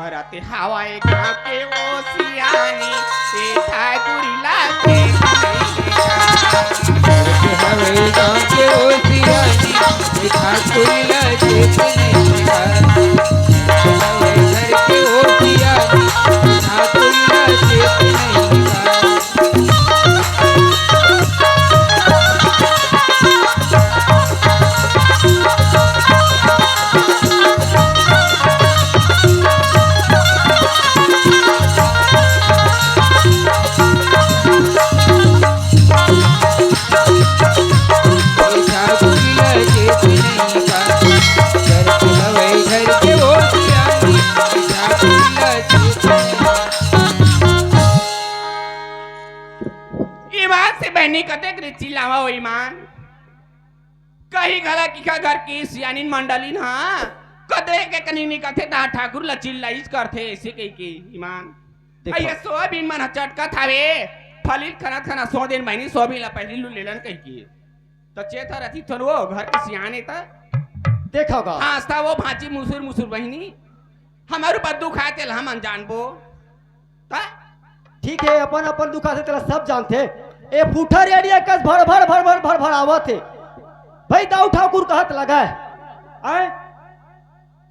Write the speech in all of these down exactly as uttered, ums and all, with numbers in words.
करत हवय गाँव के ओ सियानी, ए ठाकुर ला देख नहीं का। करत हवय गाँव के ओ सियानी, ए ठाकुर ला देख नहीं का। करत हवय घर के ओ सियानी, ए ठाकुर ला देख नहीं का। ईमान से बहिनी कतेक रे चिल्लावा ओ ईमान। कहीं घला किखा घर की सियानिन मंडलिन हा कदरे के कनी निकथे ता ठाकुर ला चिल्लाइस करथे ऐसे कही के ईमान। देखो। अइया सोयाबीन मन ह चटकत हवे, फलील खनत खनत सो दिन बहिनी सोयाबीन ला पहली लू लेलन कही के। त चेत रथी थोरो घर के सियाने त। देखो गा। हाँ, आस्था वो भांची मुसुर मुसुर बहिनी। हमर ऊपर दुख आय तेला हमन जानबो। त? ठीक हे, अपन अपन दुख आथे तेला सब जानथे। ए फूठा रेडिया कस भड़ भड़ भड़ भड़ भड़ भड़ आवत हे। भई दाऊ ठाकुर कहत लगा हे। आय?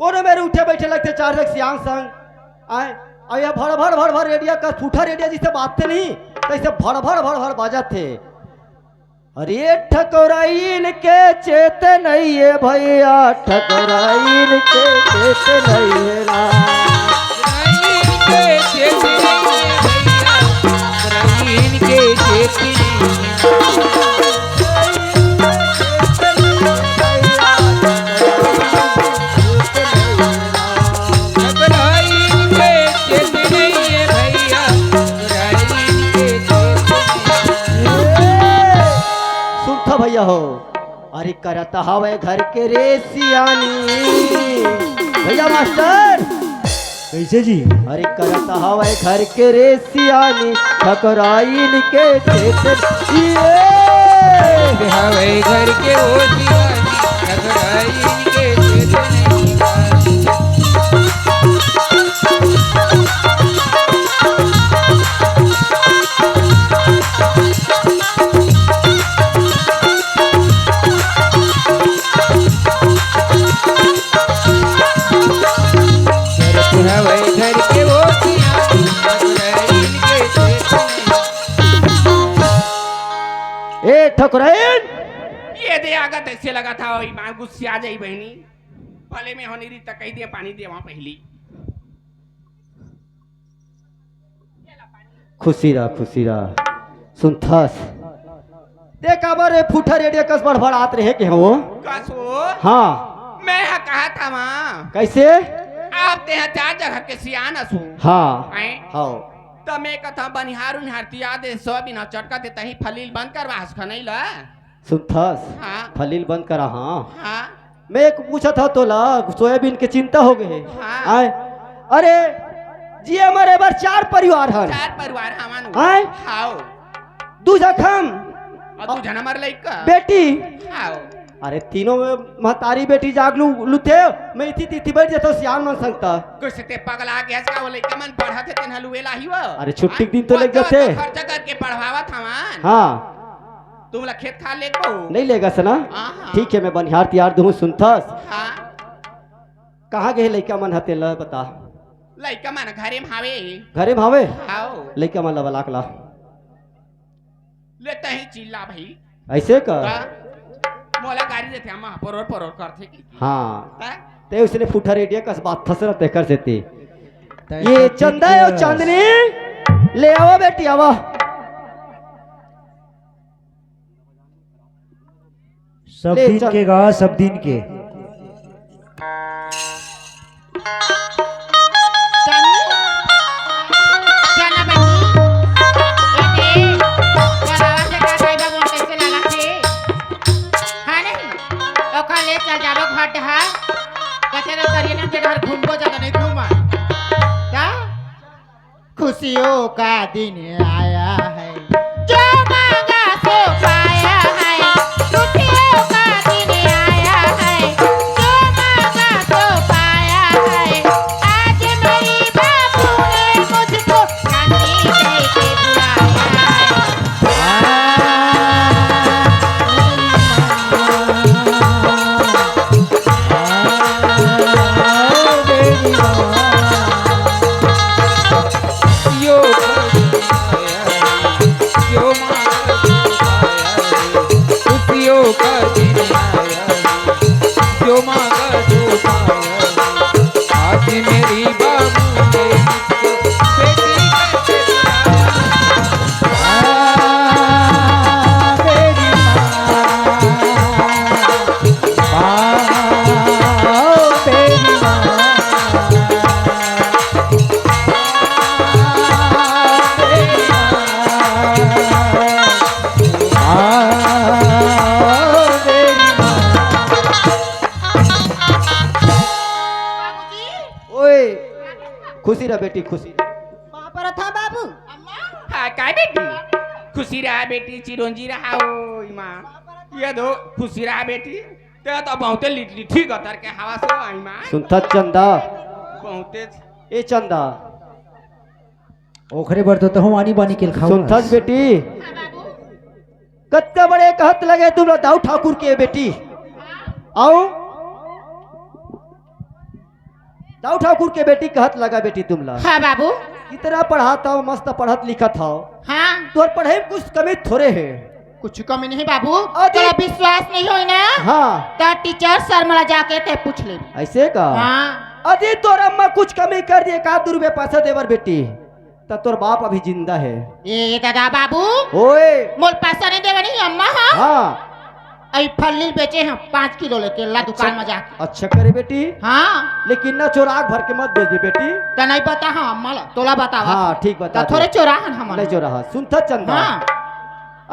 कोनो मेर उठे बइठे लगथे चार झन सियान संग। आय? अउ ये भड़ भड़ भड़ भड़ रेडिया कस फूठा रेडिया जइसे बाजथे नहीं, तइसे भड़ भड़ भड़ भड़ बाजत हे। अरे ठकुराइन के चेत नइये भइया, ठकुराइन के चेत नइये ना। ठकुराइन के चेत नइये भइया, ठकुराइन के चेत नइये। ठकुराइन के चेत नइये भइया, ठकुराइन के चेत नइये। सुनथा भइया हो, अरे करत हवय घर के रे सियानी। भइया मास्टर। कइसे जी? अरे करत हवय घर के रे सियानी, ठकुराइन के चेत ये। हवय घर के ओ सियानी, ठकुराइन के चेत नहीं। ए ठकुराइन। ये दे आगा तइसे लगा था, ओई माँ गुस्सिया जाई बहिनी। भले में होनी री त कही दे पानी देवा पहली। खुशी रह, खुशी रह। सुनथस? ते काबर ए फूठा रेडिया कस बड़बड़ात रहे के हो? कस हो? हाँ। मैं हा कहा था माँ। कइसे? आप ते हा चार जगह के सियान असू। हाँ। हैं? हाँ। त मैं कथा बनिहार उनिहार तिया दे सोयाबीन चटका दे तही फलील बंद करवा हस खनई ला। सुनथस? हाँ। फलील बंद करा, हाँ। हाँ। मैं एक पूछत हव तोला, सोयाबीन के चिंता हो गए हे। हाँ। आय, अरे, जिए मरे बर चार परिवार हन। चार परिवार हवन। आय? हाव। दू झन हम। अउ दू झन हमर लइका। बेटी। हाव। अरे, तीनों में महतारी बेटी जाग लू, लुथे, मैं इथी तिथी बइठ जाथव सियान मन संग त। कइसे ते पगला गे हस का, वो लइका मन पढ़त हे, तेन ह लुए लाही वो। अरे, छुट्टी के दिन तो लेग जाथे। खर्चा करके पढ़वावत हवन। हाँ। तुमला खेत खार लेगबो? नइ लेगस ना? हाँ, हाँ। ठीक हे, मैं बनिहार तियार दूहूँ, सुनथस? हाँ। कहाँ गे लइका मन ह तेला बता। लइका मन घरे म हावे। घरे म हावे? हाव। लइका मन ला बलाक ला। ले तही चिल्ला भाई। अइसे का? का? मोला गारी देथे अम्मा, परोर परोर करथे कि। हाँ। का? ते उसने फूठा रेडिया कस बात फसरत हे कर सेती। ये चंदा हे अउ चांदनी, ले आवा बेटी, आवा। सब ले दिन चल। के गा, सब दिन के। चल ना बनी। ए दे, चलावा से का खाई बा, मोर कइसे लागत हे? हाँ नहीं? ओकर ले चल जाबो घर डहर। कते न करिए ना, के घर घूमबो जादा नहीं घूमा। का? खुशियों का दिन आया है, जो मांगा सो पाया है। खुशियों का दिन आया है, जो मांगा सो पाया है। आज मेरी खुशी रह बेटी, खुशी रह। पाँव परत हँव बाबू। हाँ, काय बेटी? खुशी रहा बेटी, चिरंजी रहा हो, ई माँ। ये दो, खुशी रहा बेटी। ते तो बहुते लिट-, लिट्ठी गतर के हवस हो, ई माँ। सुनथस चंदा? बहुते। ए चंदा। ओखरे बर तो तहूँ आनी बानी के खाऊ सुनथस हस। बेटी? कतका बड़े कहत लगे तुमला दाऊ ठाकुर के बेटी। अउ दाऊ ठाकुर के बेटी कहत लगा बेटी तुमला। हाँ बाबू। इतना पढ़ात हव, मस्त पढ़त लिखत हव। हाँ। तोर पढ़ाई में कुछ कमी थोरे हे। कुछ कमी नहीं बाबू। अरे तोला विश्वास नहीं होय ना? हाँ। त टीचर सर मला जाके ते पूछ ले। ऐसे का? हाँ। अरे तोर अम्मा कुछ कमी कर दिए का, दू रुपया पैसा देबर बेटी? त तोर बाप अभी जिंदा हे। ए दादा बाबू। ओए। मोला पैसा नहीं देवे नहीं अम्मा हा? हाँ। अई फल्ली बेचे हँव पाँच किलो लेके ला अच्छा, दुकान में जाके। अच्छा करे बेटी। हाँ। लेकिन ना चोराक भर के मत बेचबे बेटी। त नहीं बता हँव अम्मा ला, तोला बतावत हँव। हाँ, ठीक बता त थोरे दे। चोरा हन हमन। नहीं चोरा हन। सुनथस चंदा? हाँ।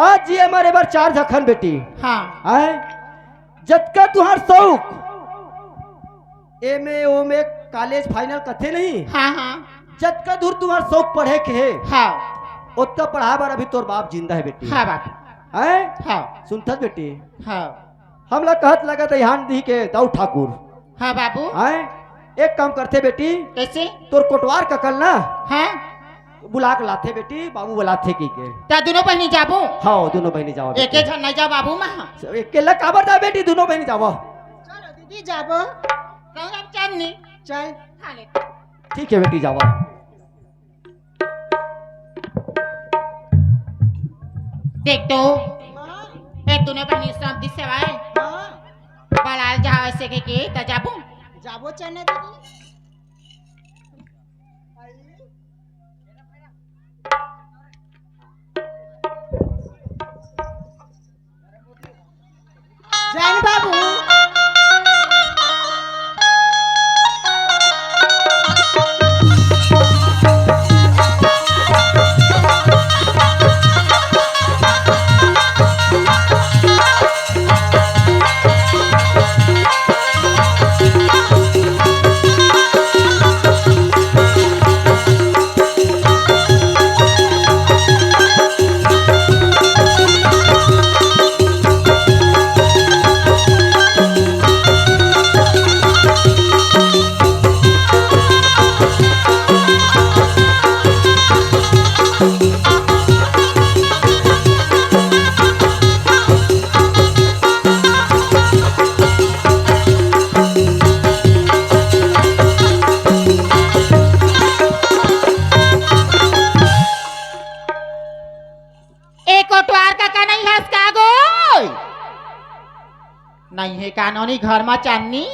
आज ये हमारे बर चार झखन बेटी। हाँ। आय? जतका तुँहर शौक, एमए, ओमए, कॉलेज फाइनल कथे नहीं? हाँ, हाँ। जतका दूर तुँहर शौक पढ़े के हे, हाँ। ओतका पढ़ाए बर अभी तोर बाप जिंदा हे बेटी। हाँ बाबू। हैं? हाँ। सुनथस बेटी? हाँ। हमला कहत लगत हे ध्यान दी के दाऊ ठाकुर। हाँ बाबू। हैं? एक काम करथे बेटी। कैसे? तोर कोटवार कका ल ना? हाँ। बुला के लाथे बेटी, बाबू बुलाथे कहिके। त दुनों बहिनी जाबो? हाँ, दुनों बहिनी जावा बेटी। एके झन नहीं जा बाबू मैं। एके ला काबर जा बेटी, दुनों बहिनी जावा। चलो दीदी जाबो। कहूँ अब चल नहीं। चल। खा ले। ठीक हे बेटी, जावा। देख तो, हाँ। ए दुनों बहिनी सब दिस हवय। हाँ। बलाल जावे से के, के त जाबो। जाबो चने दीदी। जैन बाबू। ए कोटवार कका नहीं हस का गो? नहीं हे कानूनी घर मा चांदनी?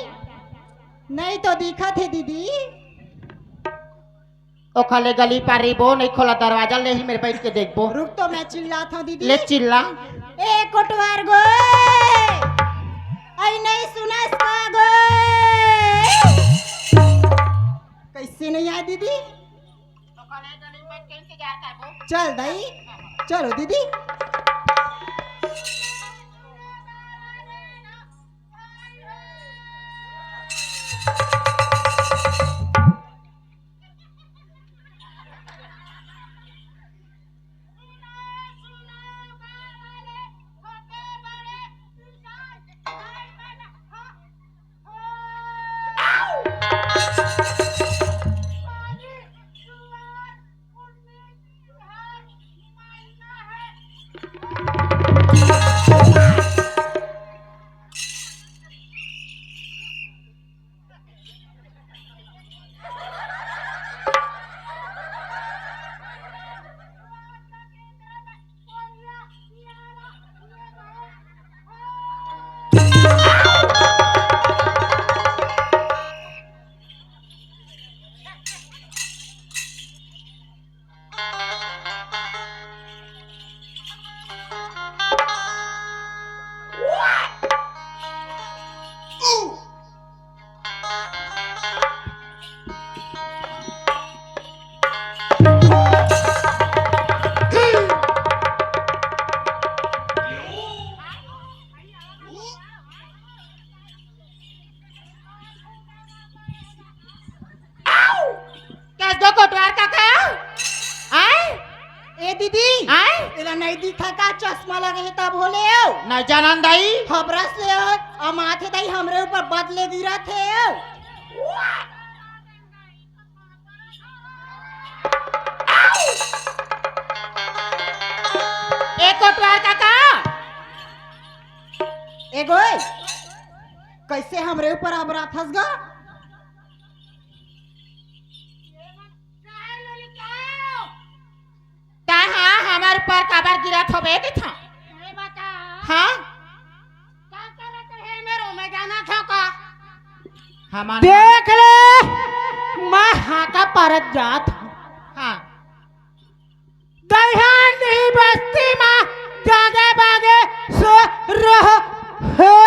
नहीं तो दिखत हे दीदी। ओखर ले गली पार रहिबो, नहीं खोला दरवाजा, ले ही मेर बइठ के देखबो। रुक तो मैं चिल्लात हँव दीदी। ले चिल्ला। ए कोटवार गो, अई नहीं सुनस का गो? कैसे नहीं आय दीदी? चल दाई, चलो दीदी। नहीं दिखा का चश्मा लगे हे तब होले हो। नहीं जानन दाई। हबरस ले हो, अउ माथे दाई हमरे ऊपर बदले गिरत हे हो। ए कोटवार काका। ए गोय, कैसे हमरे ऊपर अबराथस गा? ता हाँ, हमर ऊपर काबर गिरत होबे कि था? अरे बता। हाँ? का करत रहे मेरो, मैं जाना था का? हमार देख ले, मैं हाका पारत जात हूँ। हाँ। दहियान नहीं बस्ती मा जागे बागे सो रहो। हे।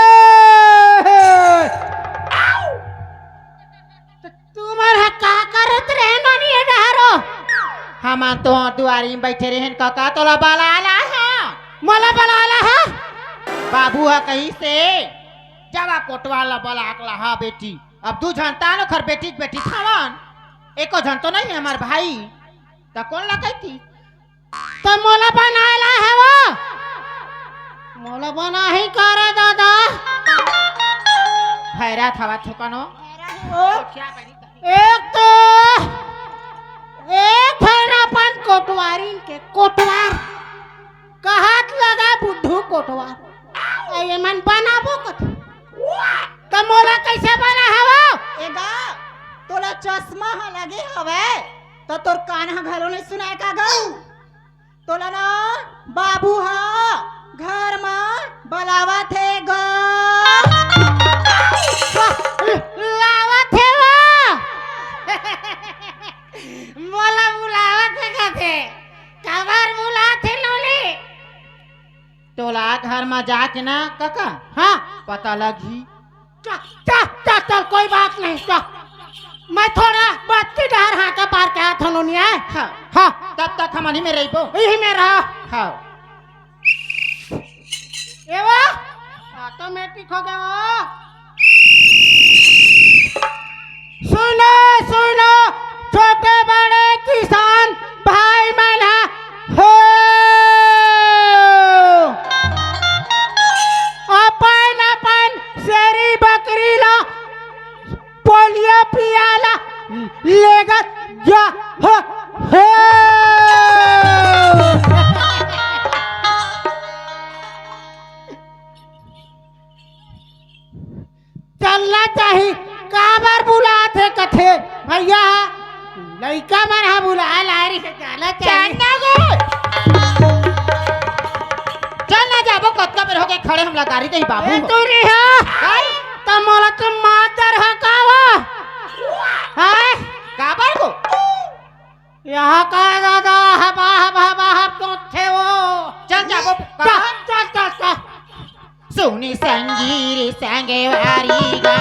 त तुमन ह का करत रहे नोनी ये डहरो? हमन तो दुआरी में बैठे रहेन कका, तोला बलाला हा। मोला बलाला हा? बाबू ह कही से, "जवा कोटवार ला बला के लाहा बेटी।" अब दू झन तानो खर बेटी के बेटी थावन, एको झन तो नहीं है हमार भाई, त कौन ला कहती? त मोला बनाए ला हवो? मोला बना ही करे दादा। भैरा थावा थोकनो। ओ, एक तो, एक भैरा अपन कोटवारिन के कोटवार कहत लगा बुद्धू कोटवार। अउ ये मन बनाबो कथे। त मोला कैसे बना हवो? एगा, तोला चश्मा ह लगे हवय, त तोर कान ह घलो नहीं सुनाय का गऊ? तोला ना बाबू ह घर म बलावत हे गो। लावत हे वो। मोला बुलावत हे कथे। काबर बुलात हे नोनी? तोला घर म जाके ना कका, हाँ। पता लगही। चल, चल, चल, चल, कोई बात नहीं, चल। मैं थोड़ा बस्ती डहर हाका पार के आत हूँ नोनी आय। हाँ। हाँ। तब तक हम इही में रहिबो। इही में रहो। हाँ। ए वो, automatic हो गया वो। सुनो, सुनो, छोटे बड़े किसान भाई मन ह हो, अपन अपन सेरी बकरी ला पोलियो पियाला लेगत जा हो, हो। चलना चाही, काबर बुलात हे कथे? भैया, लइका मन ह बुलाए लाए रहिसे, जाना चाही। चलना गो। चल ना जाबो, कतका बेर हो गे खड़े, हमला गारी देही बाबू। ए, तू रिहा। काई? त मोला तुम मार डरहा का वो? हाय? काबर गो? यहाँ का दादा, हबा, हबा, हबा, हब तो थे वो। चल जाबो, चल, चल, चल, चल। सुनी संगीरी संगवारी गा।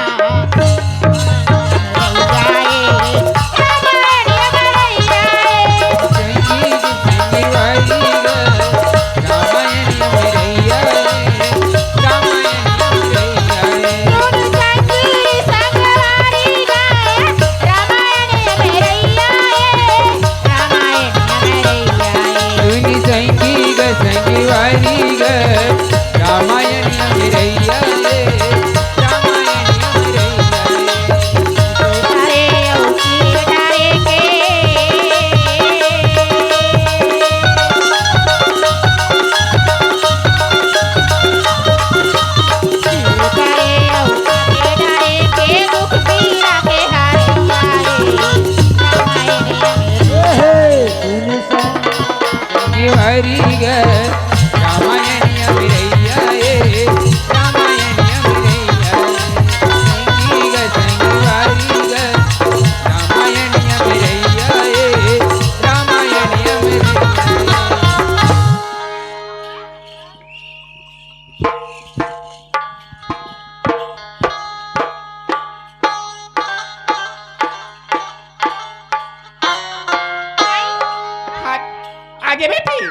आगे बेटी।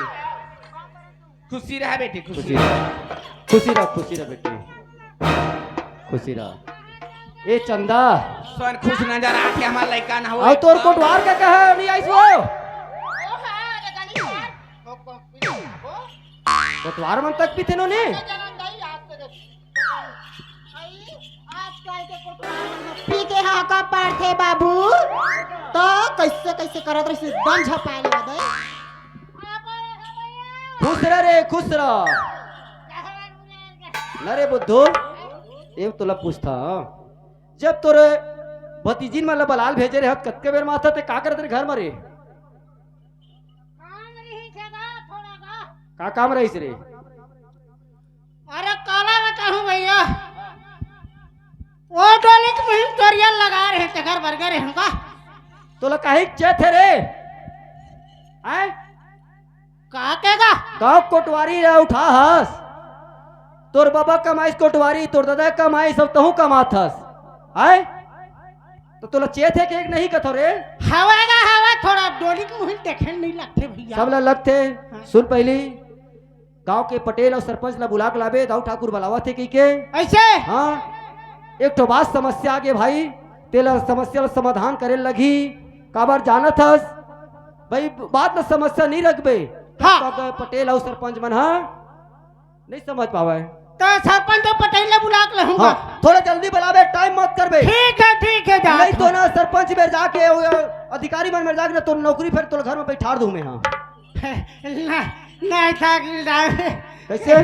खुशी रहा बेटी, खुशी खुशी रहा। रहा। खुशी रहा, खुशी रहा बेटी। खुशी रहा। ए चंदा। सन खुश नजर आथे हमार लइका ना हो। अउ तोर कोटवार का कहा नहीं आइस वो? ओ हाँ, रे गली हाँ। ओ, ओ, ओ, कोटवार मन तक पीथे नोनी। आजकल के कोटवार मन ह पी के हाका पारथे बाबू। तो कैसे कैसे करत रहिस, दम झपाए लेवा दे। खुश रह रे, खुश रह। न रे बुद्धू, एक तोला पूछता, जब तोरे भतीजिन मन ला बलाल भेजे रहे, कतके बेर माथा ते का करत रे घर म रे? काम रहिस हे गा, थोड़ा गा। का काम रहिस रे? अरे काला बताहूँ भैया, वो डोली के मुहिम तोरिया लगा रहे, तेकर बरगे रहे हमका। तोला काहे के चेत हे रे? हैं? का केगा? गाँव कोटवारी ला उठा हस। तोर बाबा कमाइस कोटवारी, तोर दादा कमाइस, सब तहूँ कमात हस। हैं? तो तोला चेत हे के नहीं कथो रे? हवा गा, हवा, थोड़ा डोली के मुहिम देखे नहीं लगथे भैया। सब ला लगथे। हाँ। सुन पहली, गांव के पटेल अउ सरपंच ला बुला के लाबे, दाऊ ठाकुर बलावत हे कहिके। ऐसे? हाँ, एक ठो बात समस्या आगे भाई, तेला समस्या ला समाधान करे लगही। काबर जानत हस भाई, बात ला समस्या नहीं रखबे, हाँ। तब पटेल अउ सरपंच मन हा नहीं समझ पावे। तो सरपंच अउ पटेल ला बुला के लाहूंगा। हाँ, थोड़ा जल्दी बुलाबे, टाइम मत करबे। ठीक है, ठीक है, जात नहीं तो हूँ। ना सरपंच मेर जाके, अधिकारी मन मेर जाके ना तो नौकरी फेर तोर घर में बैठार दूं मैं। हाँ। ना, नहीं ठाकुर दाऊ। कैसे?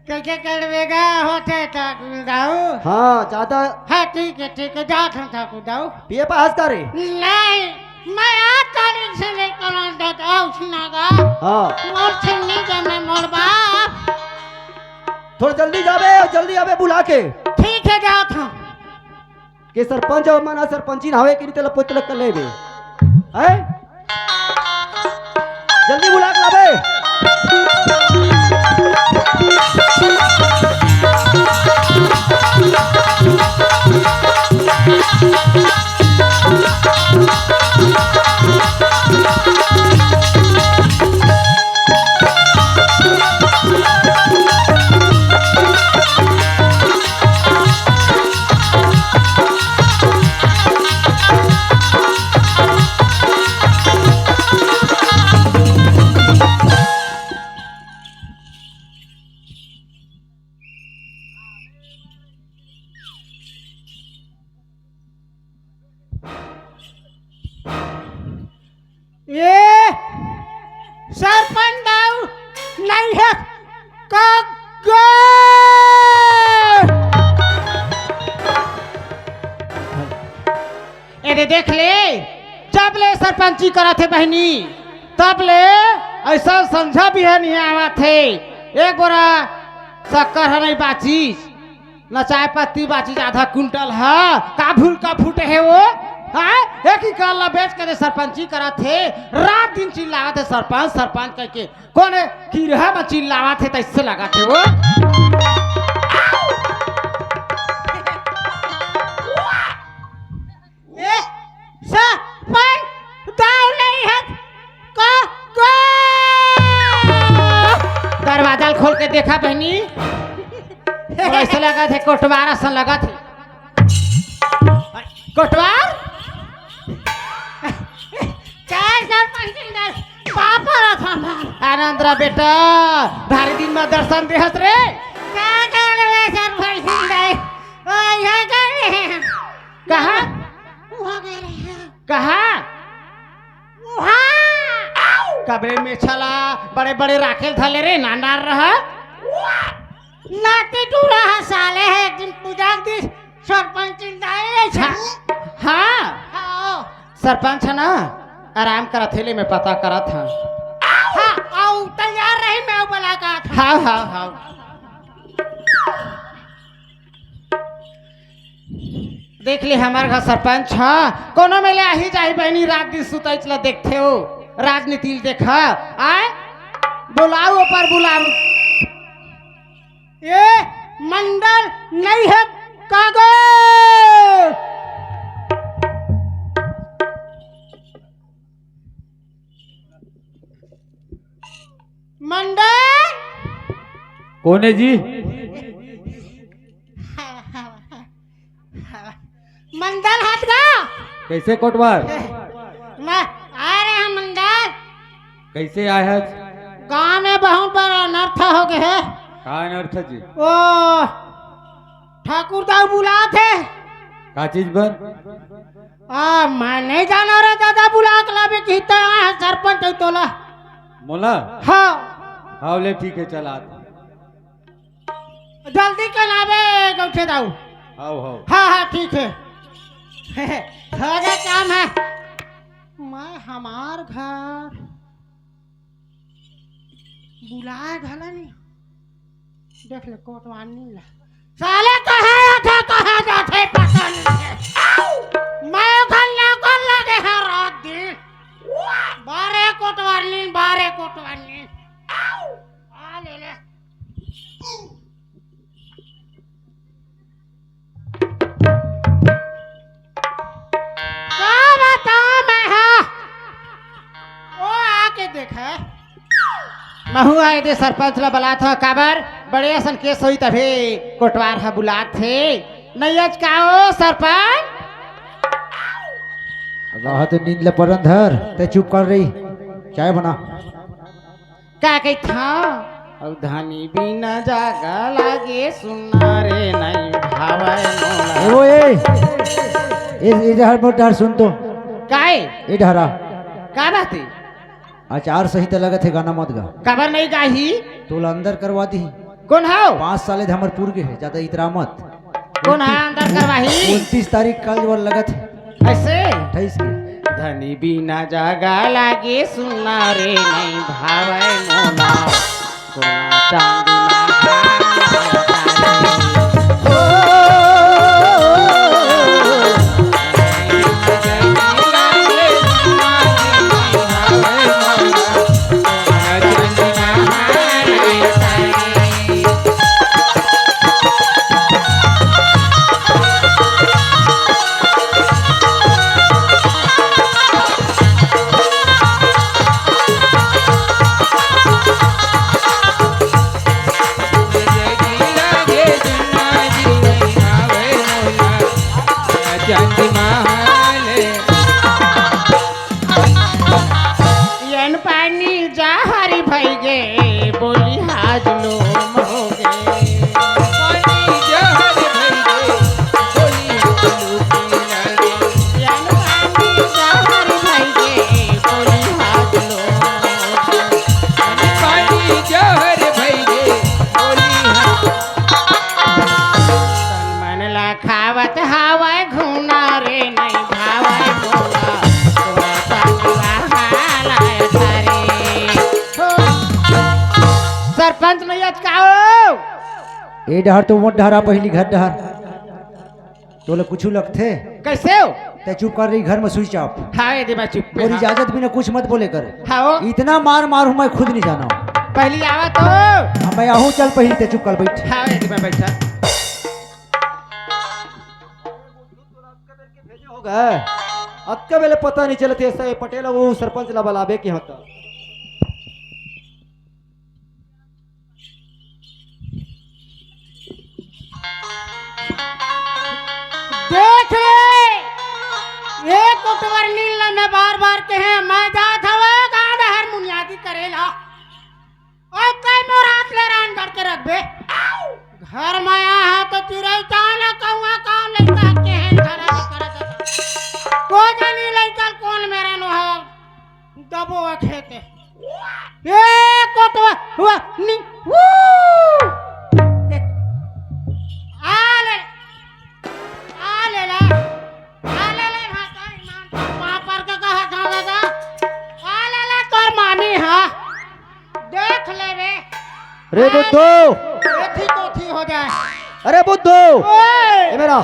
कैसे करबे गा होथे ठाकुर दाऊ? हाँ, ज्यादा। हाँ, ठीक है, ठीक है, जात हूँ ठाकुर दाऊ। पिए पास करे? नहीं, मैं आठ तारीख से लेकर आ जाता हूँ, सुना गा। हाँ। मोर छिन्नी जमे मोर बाप। थोड़ा जल्दी जाबे अउ जल्दी आबे बुला के। ठीक है, जात हूँ। के सरपंच अउ मन ह सरपंची हवे कि नहीं, तेला पोत लग कर लेबे। हैं? जल्दी बुला के लाबे। ए सरपंच दाऊ नहीं हे का गा? ए दे देख ले, जब ले सरपंची करत हे बहिनी, तब ले ऐसा संझा बिहनिया आवत हे। एक बोरा शक्कर ह नहीं बाचिस, न चाय पत्ती बाचिस, आधा कुंटल ह। का भूल का फूटे हे वो? हाँ, एक ही काल ला बेच के दे सरपंची करत हे, रात दिन चिल्लावत हे सरपंच सरपंच कहिके। कोन हे किरहा म चिल्लावत हे, तइसे लागत हे वो। ए, सरपंच दाऊ नहीं हे का गा? दरवाजा ल खोल के देखा बहिनी, अइसे लगत हे कोटवार असन लगत हे। कोटवार? का सरपंच दाऊ? पापा रखा मैं। आनंद रह बेटा, भारी दिन में दर्शन देहस रे। का कर रे सरपंच दाऊ? ओ, ये कर रहे हैं। कहाँ? वहाँ गए रहे हैं। कहाँ? वहाँ। कबरे में छला, बड़े बड़े राखेल धले रे, नानार रहा। नाती टूरा हा साले हे, एक दिन पूजा के दिन सरपंच चिल्लाए हे। हाँ, हाँ। हाँ। सरपंच हे ना, आराम करत हे, ले मैं पता करत हँव। हाँ, अउ तैयार रही, मैं बुला का था। हाँ, हाँ, हाँ। देख ले हमर घर सरपंच, हाँ, कोनो में ले आही जाही बहिनी, रात दिन सुतइच ला देखथे हो, राजनीति ल देखा, आय, बुलाओ ओपर बुलाओ। ए मंडल नहीं हे कागो। मंडल। कोन हे जी? मंडल हट गा। कइसे कोटवार? मैं आ रहे हैं मंडल। कइसे आए हस? गांव में बहुत बड़ा अनर्थ हो गए हे। का अनर्थ जी? ओ, ठाकुर दाऊ बुलात हे। का चीज बर? आ, मैं नहीं जाना रे दादा, बुला के लाबे की तो यहाँ सरपंच है तोला। मोला? हाँ। हाँ, ले ठीक है, चल आत। जल्दी के लाबे गौठे दाऊ। हाव, हाव। हाँ, हाँ, ठीक है। हो गया काम है। मैं हमार घर बुलाए घला नहीं। देख ले कोटवानी ला। साले कहाँ आथे, कहाँ जाथे, पता नहीं है। मैं ओखर नौकर लगे है रात दिन। बारे कोटवानी, बारे कोटवानी। आ ले ले। का बताओ मैं हा? ओ आके देखे। महू आए दे सरपंच ला बलात ह, काबर बड़े असन केस होई तभे कोटवार ह बुलात हे। नहीं आज का ओ सरपंच? रहा तो नींद ले परन धर, ते चुप कर रही। चाय बना। का कहिथा? अब धनी बिना जागा लागे सुन्ना रे नहीं भावय मोला। ए वो ए, ए, ए डहर मोर डहर सुन तो। काय? ए डहरा। का बात है? आचार संहिता लगत हे गाना मत गा। काबर नहीं गाही? तोला अंदर करवा दी। कोन हव? पाँच साल ले हमर पूर गे हे, ज्यादा इतरा मत। कोन हा अंदर करवाही? उनतीस तारीख कल वो लगत हे। ऐसे? अट्ठाईस के। धनी बिना जागा लागे सुन्ना रे नहीं भावय मोला। सोना चांदी ना एन पानी जहर भई गे, बोली हाज लोम हो गे। पानी जहर भई गे, बोली हाज लोम हो गे। एन पानी जहर भई गे, बोली हाज लोम हो गे। पानी जहर भई गे, बोली हाज तन मन ला खावत हावय घुना रे, नहीं भावय मोला, तोरा संग रहालाय धरे। हो। सरपंच नहीं अचकाओ। ए डहर तो मोर डहर आ, पहिली घर डहर। तोला कुछु लगथे? कैसे हो? तै चुप कर रही, घर में सुई चाप। हाँ, ये दे मैं चुप पे, मोर हाँ। इजाजत बिना कुछ मत बोले कर। हाँ, हो। इतना मार मार हूँ मैं खुद नहीं जाना हूँ। पहली आवा तो। हाँ, मैं आहूँ, चल पहली तै चुप कर बैठ। हाँ, ये दे मैं बैठा। होगा। अतका बेले पता नहीं चलत हे, ऐसा ये पटेल वो सरपंच ला बलाबे के होता। देख ले, ये कोटवार नील ला मैं बार बार कहे, मैं जात हवे गांव डहर मुनियादी करेला। अउ कई मोर हाथ ले रांध गढ़ के रखबे। घर में आया है तो चिरई चाला कौआ काम लइका के हैं धरा के करत है। को जानी लइका कोन मेरा नो है। दबो है खेते। ए कोटवा हुआ नी। वो। आ ले। आ ले ला। आ ले ले भाषा ईमान पापर के कहा था दादा। आ ले ले तोर मामी हा। देख ले रे। रे बुद्धू। एथी कोथी हो जाए। अरे बुद्धू। ओए। ए मेरा।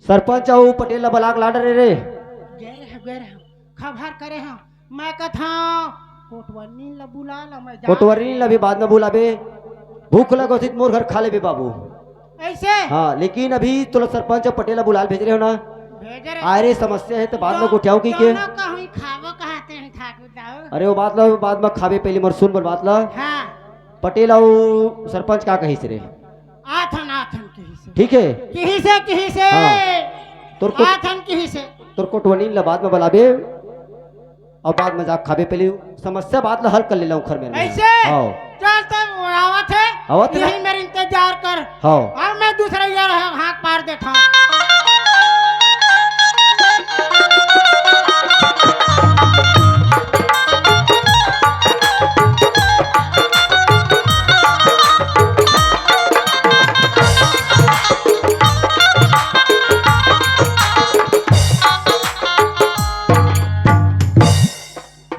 सरपंच अउ पटेल ला बलाक लाडर रे रे। गे रहे, गे रहे। खबर करे हम। मैं कथा कोटवरनी ला बुला ला, मैं जा कोटवरनी ला भी बाद में बुलाबे। भूख लगो थी मोर घर खा लेबे बाबू। ऐसे? हाँ, लेकिन अभी तोला सरपंच अउ पटेल ला बुलाल भेज रहे हो ना? भेज रहे। अरे समस्या है तो बाद में हाँ, गोठियाओ की के? दोनों का हुई खाबो कहते हैं ठाकुर दाऊ। अरे वो बात ला बाद में खाबे, पहले मोर सुन बोल बात ला। हाँ। पटेल अउ सरपंच का कहिस रे? आथन, आथन किहिसे। ठीक है। किहिसे, किहिसे। हाँ। तोर को-, आथन किहिसे। तोर कोटवनी ला बाद में बलाबे। अउ बाद में जा खाबे, पहले समस्या बात ला हल कर ले लूं घर में। ऐसे? हाँ। चल, तब आवत हे। आवत हे ना? यही मेर इंतजार कर। हाँ। अउ मैं दूसरा यार हा-, हाथ पार देता हूँ।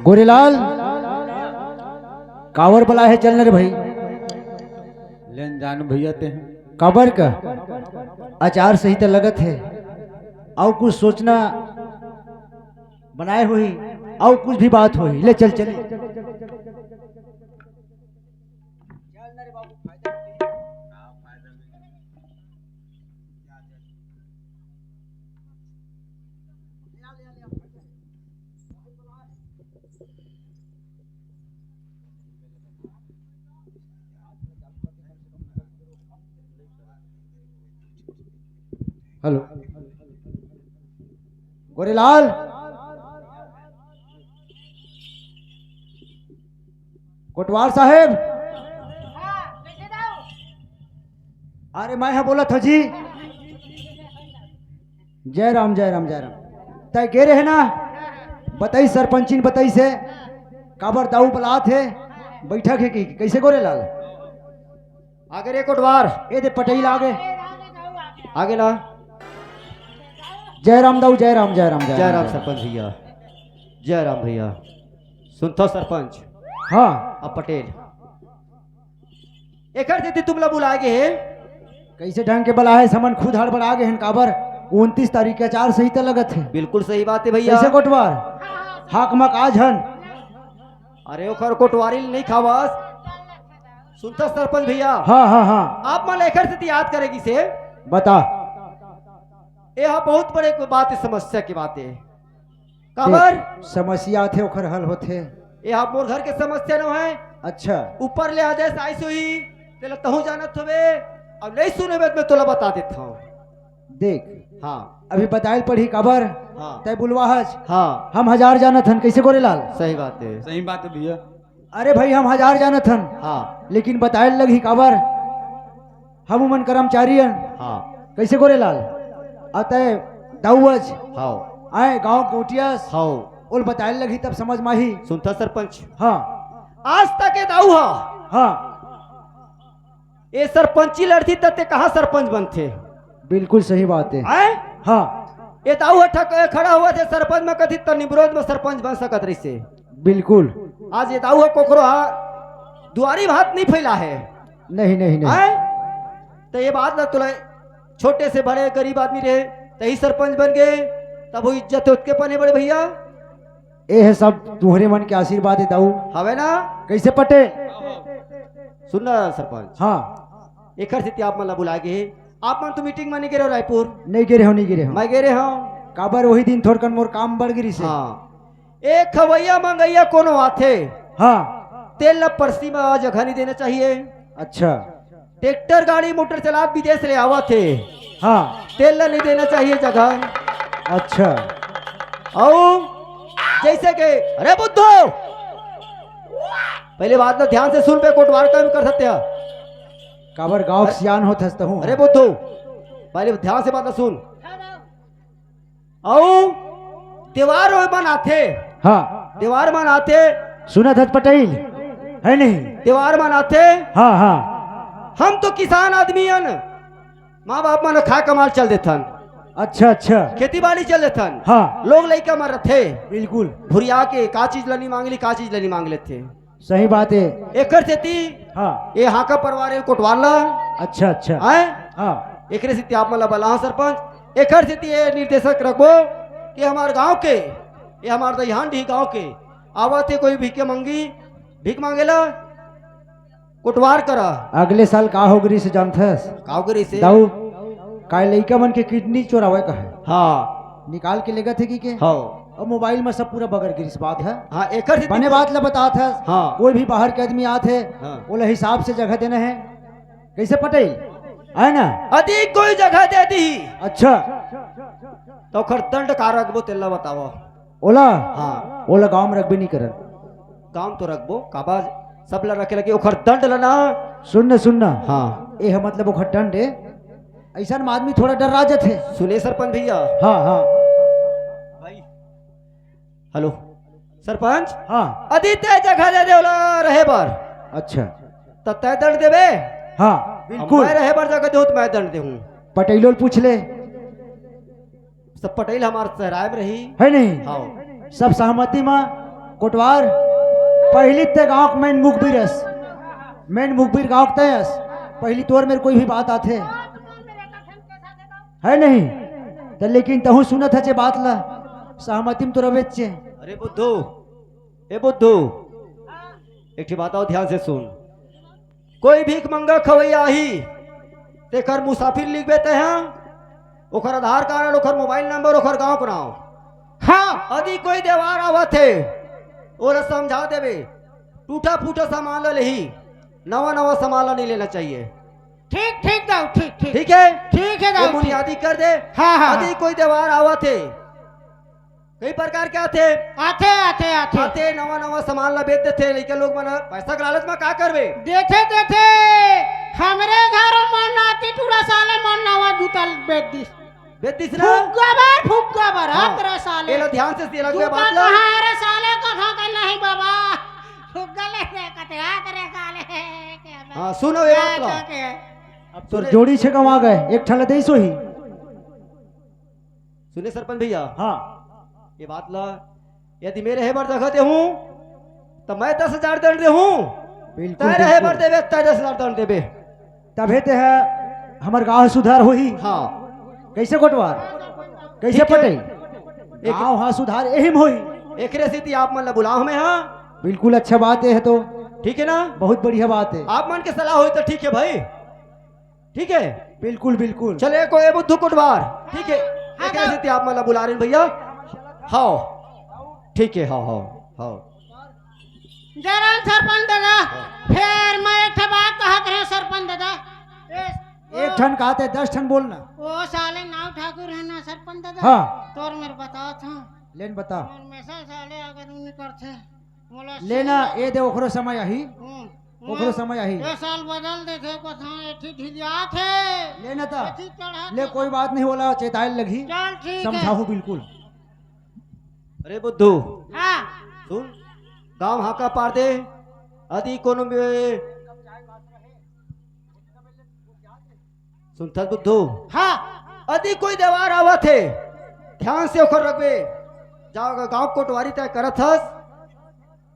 गोरेलाल, काबर बलाए हे, चल न रे भाई। लेन जान भैया ते। काबर का? आचार संहिता लगत हे, अउ कुछ सोचना बनाए होही, अउ कुछ भी बात होही, ले चल, चल। हेलो, गोरेलाल, कोटवार साहेब। अरे, मैं हा बोलत हंव जी। जय राम, जय राम, जय राम। तैं गे रहे ना, बताइस, सरपंचिन बताइस हे, काबर दाऊ बलात हे, बइठक हे कि, कइसे गोरेलाल? आगे रे कोटवार, ए दे पटेल आगे, आगे ना। जय राम दाऊ, जय राम, जय राम, जय राम, जय राम। सरपंच भैया, जय राम भैया। सुनथव सरपंच? हाँ। अब पटेल, एकर सेती तुमला बुलाए गे हे। कइसे ढंग के बलाए हे, हमन खुद हड़बड़ा गे हन, काबर उनतीस तारीख के आचार संहिता लगत हे। बिल्कुल सही बात हे भैया। कइसे कोटवार? हाक मक आज हन। अरे ओकर कोटवारी ल नइ खावस। सुनथस सरपंच भैया? हाँ, हाँ, हाँ। आप मन एकर सेती याद करे गिस हे। बता। ए हा बहुत बड़े बात हे, समस्या के बात हे। काबर? ते समस्या आथे, ओखर हल होथे। ए हा मोर घर के समस्या नोहे। अच्छा। ऊपर ले आदेश आइस होही, तेला तहूँ जानत होबे, अउ नइ सुने होबे त मैं तोला बता देत हंव। देख। हाँ। अभी बताए ल पड़ही, काबर? हाँ। तैं बुलवा हस। हाँ। हम हजार जानत हन, कइसे गोरेलाल? सही बात हे। सही बात हे भैया। अरे भाई, हम हजार जानत हन। हाँ। लेकिन बताए ल लगही, काबर? हम उमन कर्मचारी हन। हाँ। कइसे गोरेलाल? अउ तैं दाऊ अस। हाँ। आए गाँव कोटियस। हाँ। ओला बताए ल लगही, तब समझ म आही। सुनथस सरपंच? हाँ। आज तक ए दाऊ हा। हाँ। ए सरपंची लड़ही त ते कहाँ सरपंच बनथे? बिल्कुल सही बात हे। हैं? हाँ। ए दाऊ ह ठक-, खड़ा होवथे सरपंच म, कथी त निमरोज म सरपंच बन सकत रहिसे। बिल्कुल। आज ए दाऊ ह कोकरो हा दुआरी भात नइ फैलाए हे। नहीं, नहीं, नहीं। हैं? त ए बात ला तोला, छोटे से बड़े गरीब आदमी रहे, तहीं सरपंच बन गे, तभो इज्जत हे ओतके पने बड़े भैया। ए हे सब तुंहरे मन के आशीर्वाद हे दाऊ। हवे ना? कइसे पटेल? सुन ना सरपंच। हाँ। एकर सेती आप मन ला बुलाए गे हे। आप मन तो मीटिंग म नइ गे रहेव रायपुर? नइ गे रहेंव, नइ गे रहेंव। मैं गे रहेंव। काबर, ओही दिन थोरकन मोर काम बढ़ गे रिहिसे। हाँ। ए खवइया मंगइया कोनो आथे। हाँ। तेला पर्सी म जगह नइ देना चाहिए। अच्छा। ट्रैक्टर गाड़ी मोटर चलात विदेश ले आवत हे। हाँ। तेला नइ देना चाहिए जगह। अच्छा। अउ जइसे के, अरे बुद्धू, पहले बात ला ध्यान से सुन बे, कोटवार काम कर सकथे। काबर गाँव के सियान होत हस तहूँ। अरे बुद्धू, पहले ध्यान से बात ला सुन। अउ त्योहार ओय मन आथे। हाँ। त्योहार मन आथे। सुनत हस पटेल, हे नहीं? त्योहार मन आथे। हाँ, हाँ। हम तो किसान आदमी हन, माँ बाप मन खाए कमाए ल चल देथन। अच्छा, अच्छा। खेती बाड़ी चल देथन। हाँ। लोग लइका मन रथे। बिल्कुल। भुरिया के का चीज ल नइ मांग ली, का चीज ल नइ मांग लेथे। सही बात हे। एकर सेती हाँ। ये हाका परवार हे कोटवार ला। अच्छा, अच्छा। हैं? हाँ। एकरे सेती आप मन ला बलाहूँ सरपंच। एकर सेती ये निर्देशक रखबो कि हमर गांव के, ये हमर दहिहान डीह गांव के आवत हे कोई भीख मंगी, भीख मांगे ला, कोटवार करा। अगले साल का हो गे रिहिसे जानथस? का हो गे रिहिसे? दाऊ, काय लइका मन के किडनी चोरावय कहय। हाँ। निकाल के लेगत हे कि के? हाँ। अउ मोबाइल म सब पूरा बगर गे रिहिसे बात ह। हाँ, एकर सेती बने बात ला बतात हस। हाँ। कोई भी बाहर के आदमी आत हे, हाँ। ओला हिसाब से जगह देना हे। कइसे पटेल? हे ना? यदि कोई जगह दे दिही। अच्छा। त ओकर दंड का रखबो तेला बतावव। ओला? हाँ। ओला गांव में रखबे नहीं करन। गांव तो रखबो, काबर सब ला रखे लगे, ओखर दंड ला ना। सुन न, सुन न। हाँ। ए ह मतलब ओखर दंड ए। अइसन में आदमी थोड़ा डर्रा जथे। सुने सरपंच भैया। हाँ, हाँ। भाई। हेलो। सरपंच। हाँ। अदित्य जगह दे दे ओला रहे बर। अच्छा। त तय दंड देबे? हाँ, अब बिल्कुल। मैं रहे बर जगह देहूँ त मैं दंड देहूँ। पटेलो ल पूछ ले। सब पटेल हमार सहराय में रही। है नहीं? हाँ। सब सहमति में कोटवार, पहली ते गांव के मेन मुखबिर अस, मेन मुखबिर गांव के तय अस, पहली तोर मेर कोई भी बात आथे, है नहीं? त लेकिन तहूँ सुनत हचे बात ला, सहमति में तो रवेच चे। अरे बुद्धू, ए बुद्धू, एक ठे बात अउ ध्यान से सुन। कोई भीख मंगा खवैया आही, तेकर मुसाफिर लिखबे तैं हा, ओकर आधार कार्ड, ओकर मोबाइल नंबर, ओकर गांव के नाव। हाँ। यदि कोई देवार आवत हे, ओला समझा देबे, टूटा फूटा सामान ला लेही, नवा नवा सामान ला नहीं लेना चाहिए। ठीक, ठीक दाऊ, ठीक, ठीक। ठीक है? ठीक है दाऊ, ये ठीक। बुनियादी कर दे। हाँ, हाँ, यदि हाँ। कोई देवार आवत हे, कई प्रकार के आथे। आथे, आथे, आथे। आथे, नवा, नवा सामान ला बेच देथे। लइका लोग मन ह पैसा के लालच म का करबे? देथे, देथे। हमरे घर म नाती टूरा साले मन नवा जूता बेच दिस। बेच दिस ना? फुग्गा बर, फुग्गा बर, हाँ। अतरा साले। एला ध्यान से, एला कोई जूता बात ला। कहाँ रे साले, कहाँ के नहीं बाबा? फुग्गा ले दे, कते हाथ रे साले। हाँ, सुनो ये बात ला। अब तोर जोड़ी छे गंवा गए, एक ठन ला देइस होही। सुने सरपंच भैया। हाँ। ये बात ला, यदि मैं रहे बर जगह देहूँ, त मैं दस हजार दंड देहूँ। बिल्कुल, तय रहे बिल्कुल। बर देबे, तय दस हजार दंड देबे। तभे ते ह हमर गांव सुधार होही। हाँ। कैसे कोटवार? कैसे ठीक है। पटेल? एक गांव हा सुधार एही में होही। एकरे सेती आप मन ला बुलाव हमें, हाँ। बिल्कुल, अच्छा बात है तो। ठीक है ना? बहुत बढ़िया बात है। आप मन के सलाह होई तो ठीक है भाई। ठीक है? बिल्कुल, बिल्कुल। चले को ए बुद्धू कोटवार, ठीक है? हाँ, एकरे सेती आप मन ला बुला रहे हैं भैया। हाँ, ठीक है, हाँ, हाँ, हाँ। जय राम सरपंच दादा। हाँ। फेर मैं एक ठे बात कहत रहे सरपंच दादा। ए, एक ठन कहते, दस ठन बोलना। ओ साले नाव ठाकुर है ना सरपंच दादा? हाँ। तोर मेर बतावत हूँ। लेन बता। मोर मेसा साले अगर उन्हीं करथे। मोला लेना, सुन। ए दे ओकरो समय आही। हम्म। ओकरो समय आही। ए साल बदल देथे, कथा एठी ढिलियात हे। लेना ता। एठी चढ़त ले, हे। कोई बात नहीं, ओला चेताए लगही। चल, ठीक है। समझाहू बिल्कुल। अरे बुद्धू। हाँ। सुन, गांव हाका पार दे, अदी कोनो में सुनथस बुद्धू? हाँ। अदी कोई देवार आवत हे, ध्यान से ओकर रखबे। जाओ गांव कोटवारी तय करत हस।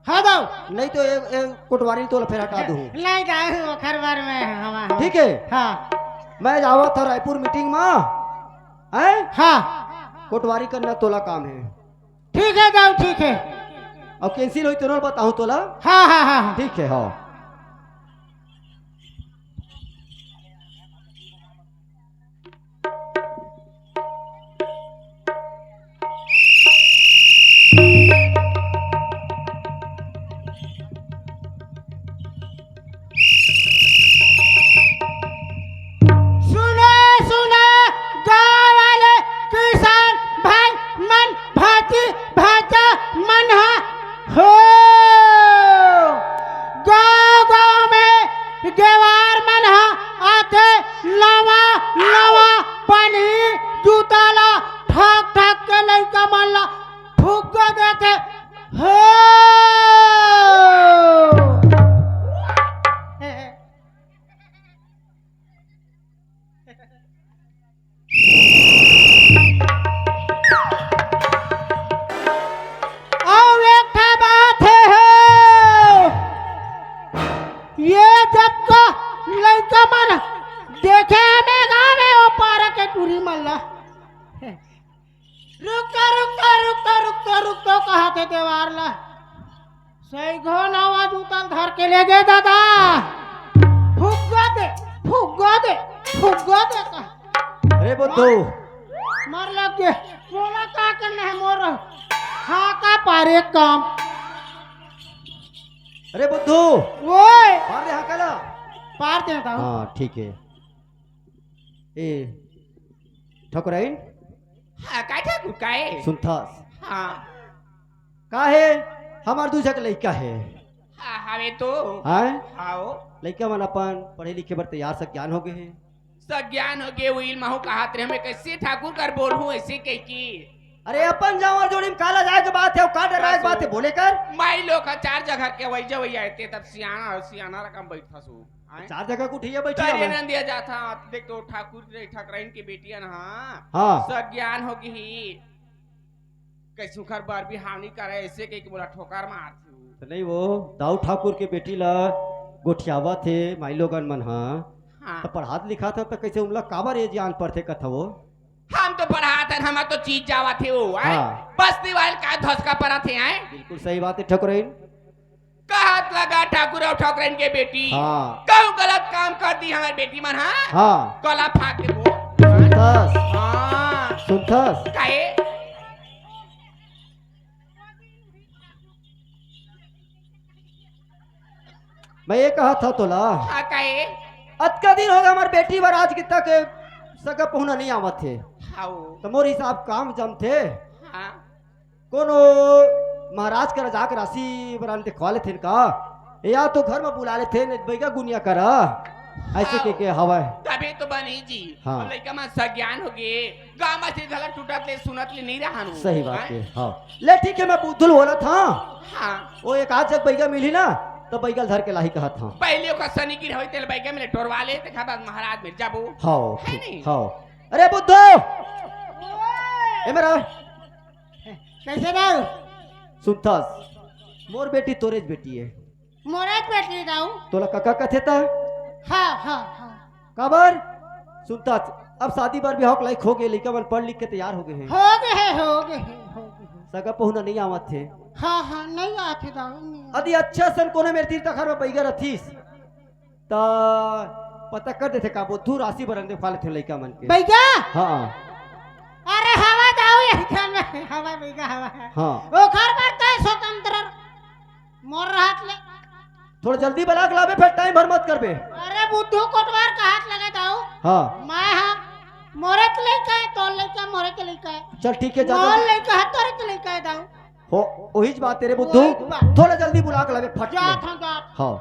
हाँ दाऊ। नहीं तो एक, एक कोटवारी तोला फेर हटा दूँ। नहीं दाऊ, ओखर बर में हवा हूँ। ठीक है? हाँ। मैं जावत हूँ रायपुर मीटिंग में, हैं? हाँ। कोटवारी करना तोला काम है। ठीक है दाऊ, ठीक है। अब कैंसिल होई तो बताऊँ तोला। हाँ, हाँ, हाँ, हाँ। ठीक है, हाँ। सुनो, सुनो, गांव वाले किसान भाई मन, भांची भांचा मन हा हो। गांव गांव में देवार मन हा आथे, नवा नवा पानी जूता ला ठक ठक के लइका मन ला फुग्गा देथे हो। अउ एक ठा बात हे हो, ये जब का लइका मन देखे हमें गाँव में वो पारा के टूरी मन ला। रुक तो, रुक तो, रुक तो, रुक तो, रुक तो, कहा थे देवार ला। सही घो नवा जूता धर के ले गए दादा। फुग्गा दे, फुग्गा दे, फुग्गा दे कहा। अरे बुद्धू। मर लग गए। बोला का करना है मोर? हाँ का पारे काम। अरे बुद्धू। ओए। पार दे हाँ कला। पार दे दाऊ। हाँ, ठीक है। ए, ठकुराइन? हाँ, का ठाकुर का ए? सुनथस? हाँ। का हे? हमर दू झक लइका हे। हाँ, हवे तो। हैं? हाव। लइका मन अपन पढ़े लिखे बर तैयार सज्ञान हो गे हे। सज्ञान हो गे, उहिल महू कहात रहे, मैं कइसे ठाकुर कर बोलहूँ अइसे कहिके। अरे अपन जांवर जोड़ी म काला जाए के बात हे, अउ का डराए के बात हे, बोले कर। माई लोग ह चार जगह के वही जवई आए ते, तब सियाना हो, सियाना रकम बैठस हो। हैं? चार जगह के उठिया बैठी तरे हवे। नंदिया जात हा, देख तो ठाकुर रे, ठकराइन के बेटियन हा। हाँ। सज्ञान हो गे ही। कइसे उखर बर बिहानी करे, अइसे कहिके मोला ठोकर मारथे। त नहीं वो, दाऊ ठाकुर के बेटी ला गोठियावत हे, माई लोगन मन हा। हाँ। त पढ़ात लिखात हा, त कइसे उमला काबर ये ज्ञान पड़थे कथा वो? हम तो पढ़ात हन, हमर तो चीज जावत हे वो, हैं? हाँ। बस्ती वाले का धसका परत हे, हैं? बिल्कुल सही बात हे, ठकुरइन। कहत लगा ठाकुर अउ ठकुरइन के बेटी। हाँ। कहूँ गलत काम कर दी हमर बेटी मन, हाँ? हाँ। गला फाड़ देबो। सुनथस? हाँ। सुनथस? काहे? मैं ये कहत हंव तोला। हाँ, काहे? अतका दिन हो गे हमर बेटी बर आज तक सगा पहुना नहीं आवत हे। हाव। त मोर हिसाब काम जमथे। हाँ। कोनो महाराज करा जाके राशि बरन देखवा लेथेन का? या तो घर म बुला लेथेन, बइगा गुनिया करा। अइसे हाव। कहिके हवय। तभे तो बनी जी। हाँ। अउ लइका मन सज्ञान हो गे। गाँव म से घला टूटत ले सुनत ले नहीं रहन हो। सही बात हे। हाँ। ले ठीक हे, मैं बुद्धू ल बोलत हंव। हाँ। वो एक आध जग बइगा मिलही ना, त बइगा ल धर के लाही कहत हंव। पहले ओकर सनी गिर होई, तेल बइगा में ले टोरवा ले, देखा बाद महाराज में जाबो। हाँ, हे ठीक, नहीं? हाँ। अरे बुद्धू! ए मेरा। कइसे दाऊ? सुनथस, मोर बेटी तोरेच बेटी हे। मोरेच बेटी दाऊ। तोला कका कथे त? हाँ, हाँ, हाँ। काबर? सुनथस, अब शादी बर बिहाव के लायक हो गे, लइका मन पढ़ लिख के तैयार हो गे हे। हो गे हे, हो गे हे, हो गे हे। सगा पहुना नहीं आवत हे। हाँ, हाँ, नहीं आथे दाऊ, नहीं आथे। अदि अच्छा सन कोनो मेर तीर तखार म बइगा रथिस। त पता कर देथे का बुद्धू राशि बरन देखवा लेथे लइका मन के। बइगा? हाँ। अरे हवा दाऊ, ये ध्यान में हवा बइगा हवा। हाँ। ओखर बर तैं स्वतंत्र मोर रहत ले। थोड़ा जल्दी बला के लाबे, फेर टाइम भर मत करबे। अरे बुद्धू कोटवार कहत लगे दाऊ। हाँ। मैं हा मोरे के लइका हे, तोर लइका मोरे के लइका हे। चल ठीक हे, जा मोर जल्दी। लइका हे, तोरे के लइका हे दाऊ। हो, ओहीच बात हे रे बुद्धू। ओहीच बात। थोड़ा जल्दी बुला के लाबे, फट ले। जात हंव, जात। हाँ।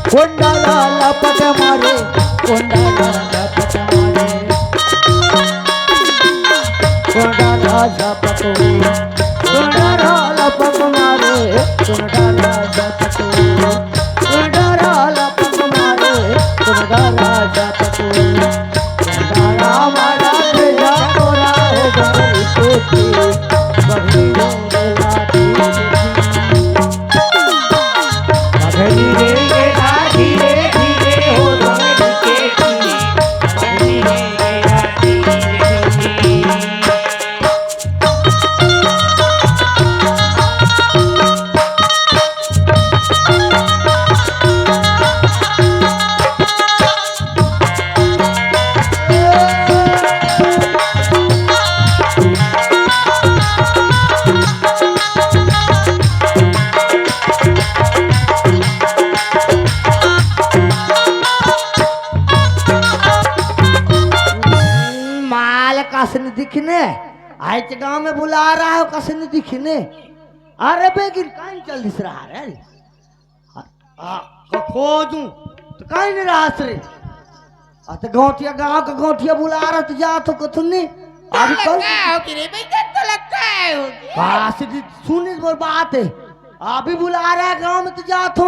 कोंडा ला लपट मारे, कोंडा ला लपट मारे। कोंडा ला लपट, कोंडा ला लपट मारे, कोंडा ला लपट, कोंडा ला लपट मारे, कोंडा ला लपट। कोंडा ला मारा रे जा तोरा हो गई टूटी, बहिनी रे लाठी। कस नहीं दिखने, आइच गांव में बुला रहा हो, कस नहीं दिखने। अरे बेगिन, कहीं चल दिस रहा रे? आ, आ, क-, खोजूं, तो कहीं नहीं रहा रे। आ, तो गौंटिया, गांव का गौंटिया बुला रहा, तो जा तो कथुन नहीं। अभी कल लगा हो कि रे भाई, जब तो लगा है हो कि? बस जी, सुन इस बार बात है। अभी बुला रहा है गांव में, तो जा तो।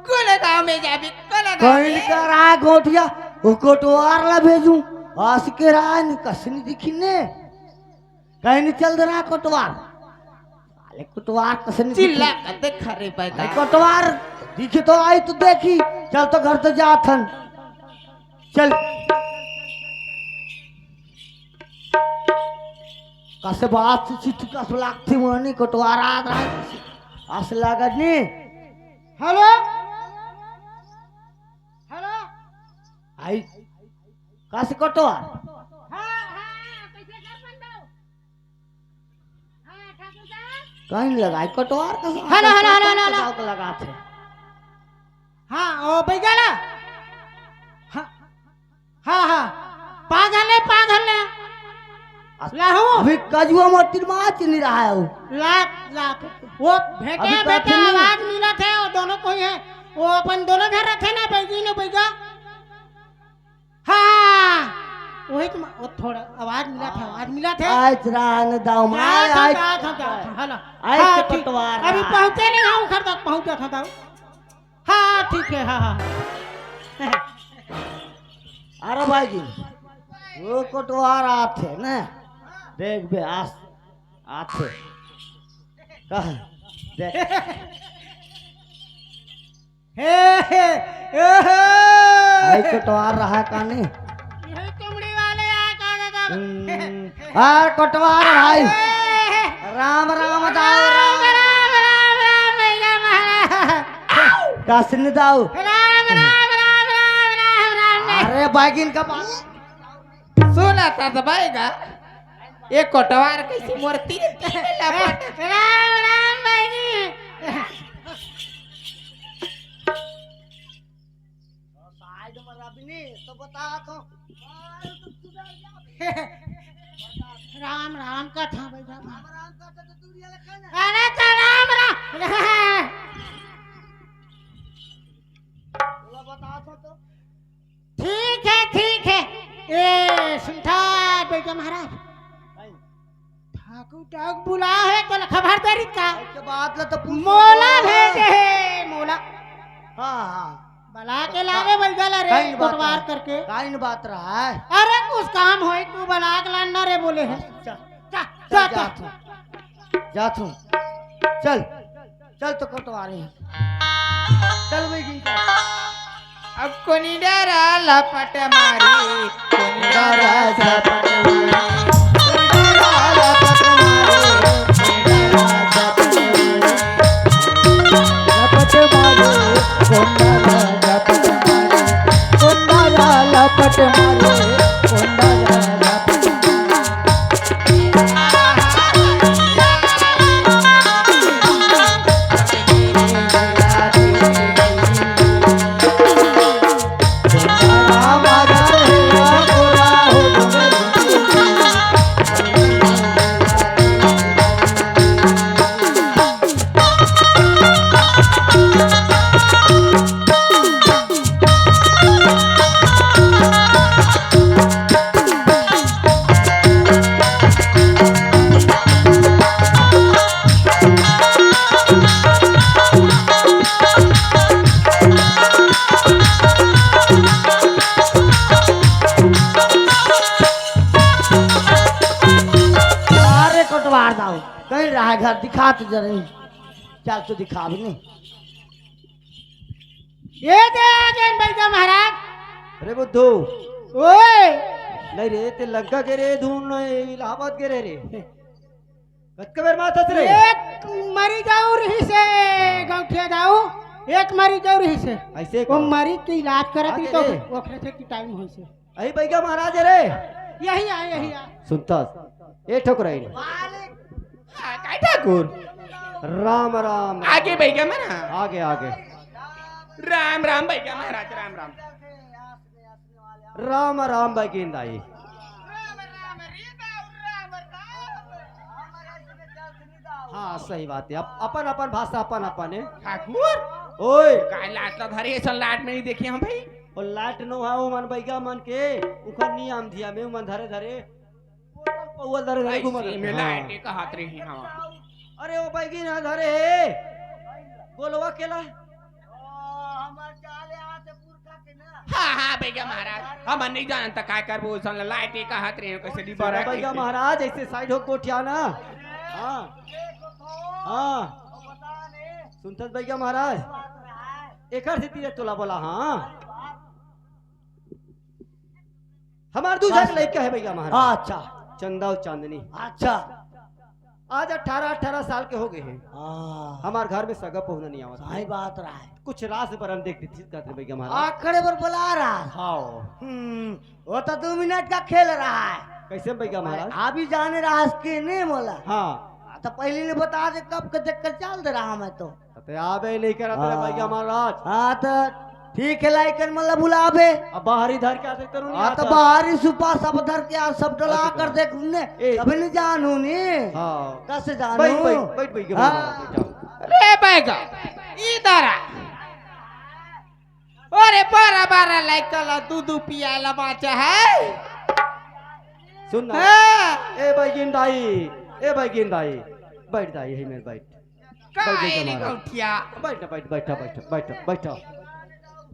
कोन गांव में जाबे, कोन गांव कहीं में? नहीं कर रहा है गौंटिया, वो कोटवार ला भेजूं। आस के रहा है, नहीं कस नहीं दिखने। कहीं नहीं चल दे रहा कोटवार। साले कोटवार कस नहीं चिल्ला दिखी? कर देख रे पैदा। अरे कोटवार दिखी तो आई तो देखी, चल तो घर तो जाथन। चल। कसे बात से चित्त कस लागथे, वो नहीं कोटवार आ रहा है। अस लागत नहीं। Hello, hello. आई। कस कोटवार? हाँ, हाँ, कैसे कर बंदो? हाँ, ठाकुर साहब। कहीं लगाई कोटवार का साथ hello, hello, hello, hello, hello. गाँव का लगात है। हाँ, ओ बैगाला। हाँ, हाँ, हाँ। पागल है, पागल है। अस-, लाहू। अभी कजुआ मोती माच नहीं रहा है वो। लाख, लाख। वो भेटे, अभी भेटे कथी नहीं। आवाज मिलत है, वो दोनों कोई है। वो अपन दोनों घर रखे ना, बैगी ने बैगा। हाँ, वही तो म-, वो थोड़ा आवाज मिला था, आवाज मिला था। आज रान दाऊ माय, जात हूँ, आज जात हूँ, जात हूँ, हेलो। आज हाँ, के ठीक। पटवार अभी रान। पहुँचे नहीं हूँ, घर तक पहुँचा था दाऊ। हाँ, ठीक है, हाँ, हाँ। अरे भाई जी, वो कोटवार आथे ना, देख बे, आस, आथे। कह, देख। हे, हे, ओहो। भाई कोटवार रहा कानी। यही चमड़ी वाले आए काने तब। हम्म। हाँ, कोटवार भाई। हे। राम, राम, दाऊ, राम, राम। राम, राम, राम, भैया महाराज। कस नहीं दाऊ। राम, राम, राम, राम, राम, राम। अरे, बागिन का बात। सुना था दबाएगा। ये कोटवार कैसी मूर्ति है? राम, राम, बागिन। साइड में रबनी तो बता तो। राम, राम का था भाई, राम। राम, राम का था तो दूरिया लखा ना। अरे तो राम, राम। बोला बता तो, तो। ठीक है, ठीक है। ए, सुनता बेटा महाराज। ठाकुर टाक बुला है, तो खबर दे रही का? के बात ला तो पूछ मोला तो। भेजे हे, मोला। हाँ, हाँ। बला के लावे बैगला रे, काइन बात कोटवार रहा? करके। काइन बात रहा है? अरे, कुछ काम होए, तू बला के लाना रे, बोले है। अच्छा। जा, जा, चल, जा, जा। जाथू। जाथू। चल। चल तो कोटवारी। चल भाई गिनता। अब कोनी डरा लपट मारी, कोनी डरा झपट मारी, कोनी डरा लपट मारी, कोनी डरा झपट मारी। लपट मारी, कोनी डरा झपट मारी, कोनी डरा लपट मारी, कोनी डरा झपट मारी। अरे कोटवार दाऊ, कहीं रहा घर दिखा तो जरा। चल तो दिखा भी नहीं। ये दे आ गए बैगा महाराज। अरे बुद्धू। ओए। नहीं रे, ते लंका के रे धुन, इलाहाबाद के रे रे। कतका बेर मारत हस रे? एक मरीज अउ रहिसे, गौंटिया दाऊ, एक मरीज अउ रहिसे। ऐसे वो का? मरीज के इलाज करत रही आगे तो रे। ओखरे से की टाइम होइसे। अही बैगा महाराज रे। यही आ, यही आ। सुनता, ए ठकुराइन। मालिक। आ, काय ठाकुर? राम राम। आगे बैगा महाराज। आगे, आगे। राम राम बैगा महाराज, राम राम। राम राम बगिन दाई। राम राम रे हाँ, सही बात है। अप-, अपन अपन भाषा अपन अपन है। ठाकुर, ओए, काय लाट ला धरे, ऐसा लाट में नहीं देखे हम भाई। वो लाट नो है, वो मन बैगा मन के, उखर नियम धिया में, उमन धरे धरे, पौवा धरे धरे घूमत ऐसे में रहे। लाटे हाँ। कहत रहे, हाँ। अरे वो बैगी ना धरे है, गोलवा केला। हाँ, हाँ, बैगा महाराज, हम नहीं जानत त काय करबो, सन लाइट के हाथ रे, कैसे डिब्बा सुन रख बैगा दे। महाराज, ऐसे साइड हो कोठिया ना। हाँ। हाँ। सुनथस बैगा महाराज, एकर से तीर तोला बोला, हाँ। हमार दू झन लइका है बैगा महाराज। अच्छा। चंदा और चांदनी। अच्छा। आज अठारह अठारह साल के हो गए हैं। हाँ। हमार घर में सगा पहुना नहीं आवत। सही बात रहा है। कुछ रास बरन देख देती कहते बैगा महाराज। आखड़े पर बुला रहा है। हाँ। हम्म, वो तो दो मिनट का खेल रहा है। कैसे बैगा महाराज? अभी जाने रहा है कि नहीं बोला। हाँ। हाँ, तो पहले ने बता दे कब के देख कर चल दे रहा मैं तो। ते आबे नहीं करत रे हाँ। बैगा महाराज। हाँ, तो ठीक है, लाइकन मला बुलाबे। अब बाहरी धर के आते तरुण हाँ, तो आता। बाहरी सुपा सब धर के आ, सब डला अच्छा। कर देख ने। ए। तभी नहीं जानू नी। हाँ। कैसे जानू? बैठ, बैठ, बैठ, बैठ, हाँ। बैठ, बैठ, बैठ। रे बैगा, इधर आ। अरे बारह बारह लाइक कला दू दू पियाला बाचा है। सुन ना। हाँ। ए बैगिन दाई, ए बैगिन दाई, बैठ दाई, यही मेरे बैठ। का बैठ, बैठ, एरी हमारा। गौठिया? बैठ, बैठ, बैठ, बैठ, बैठ, बैठ।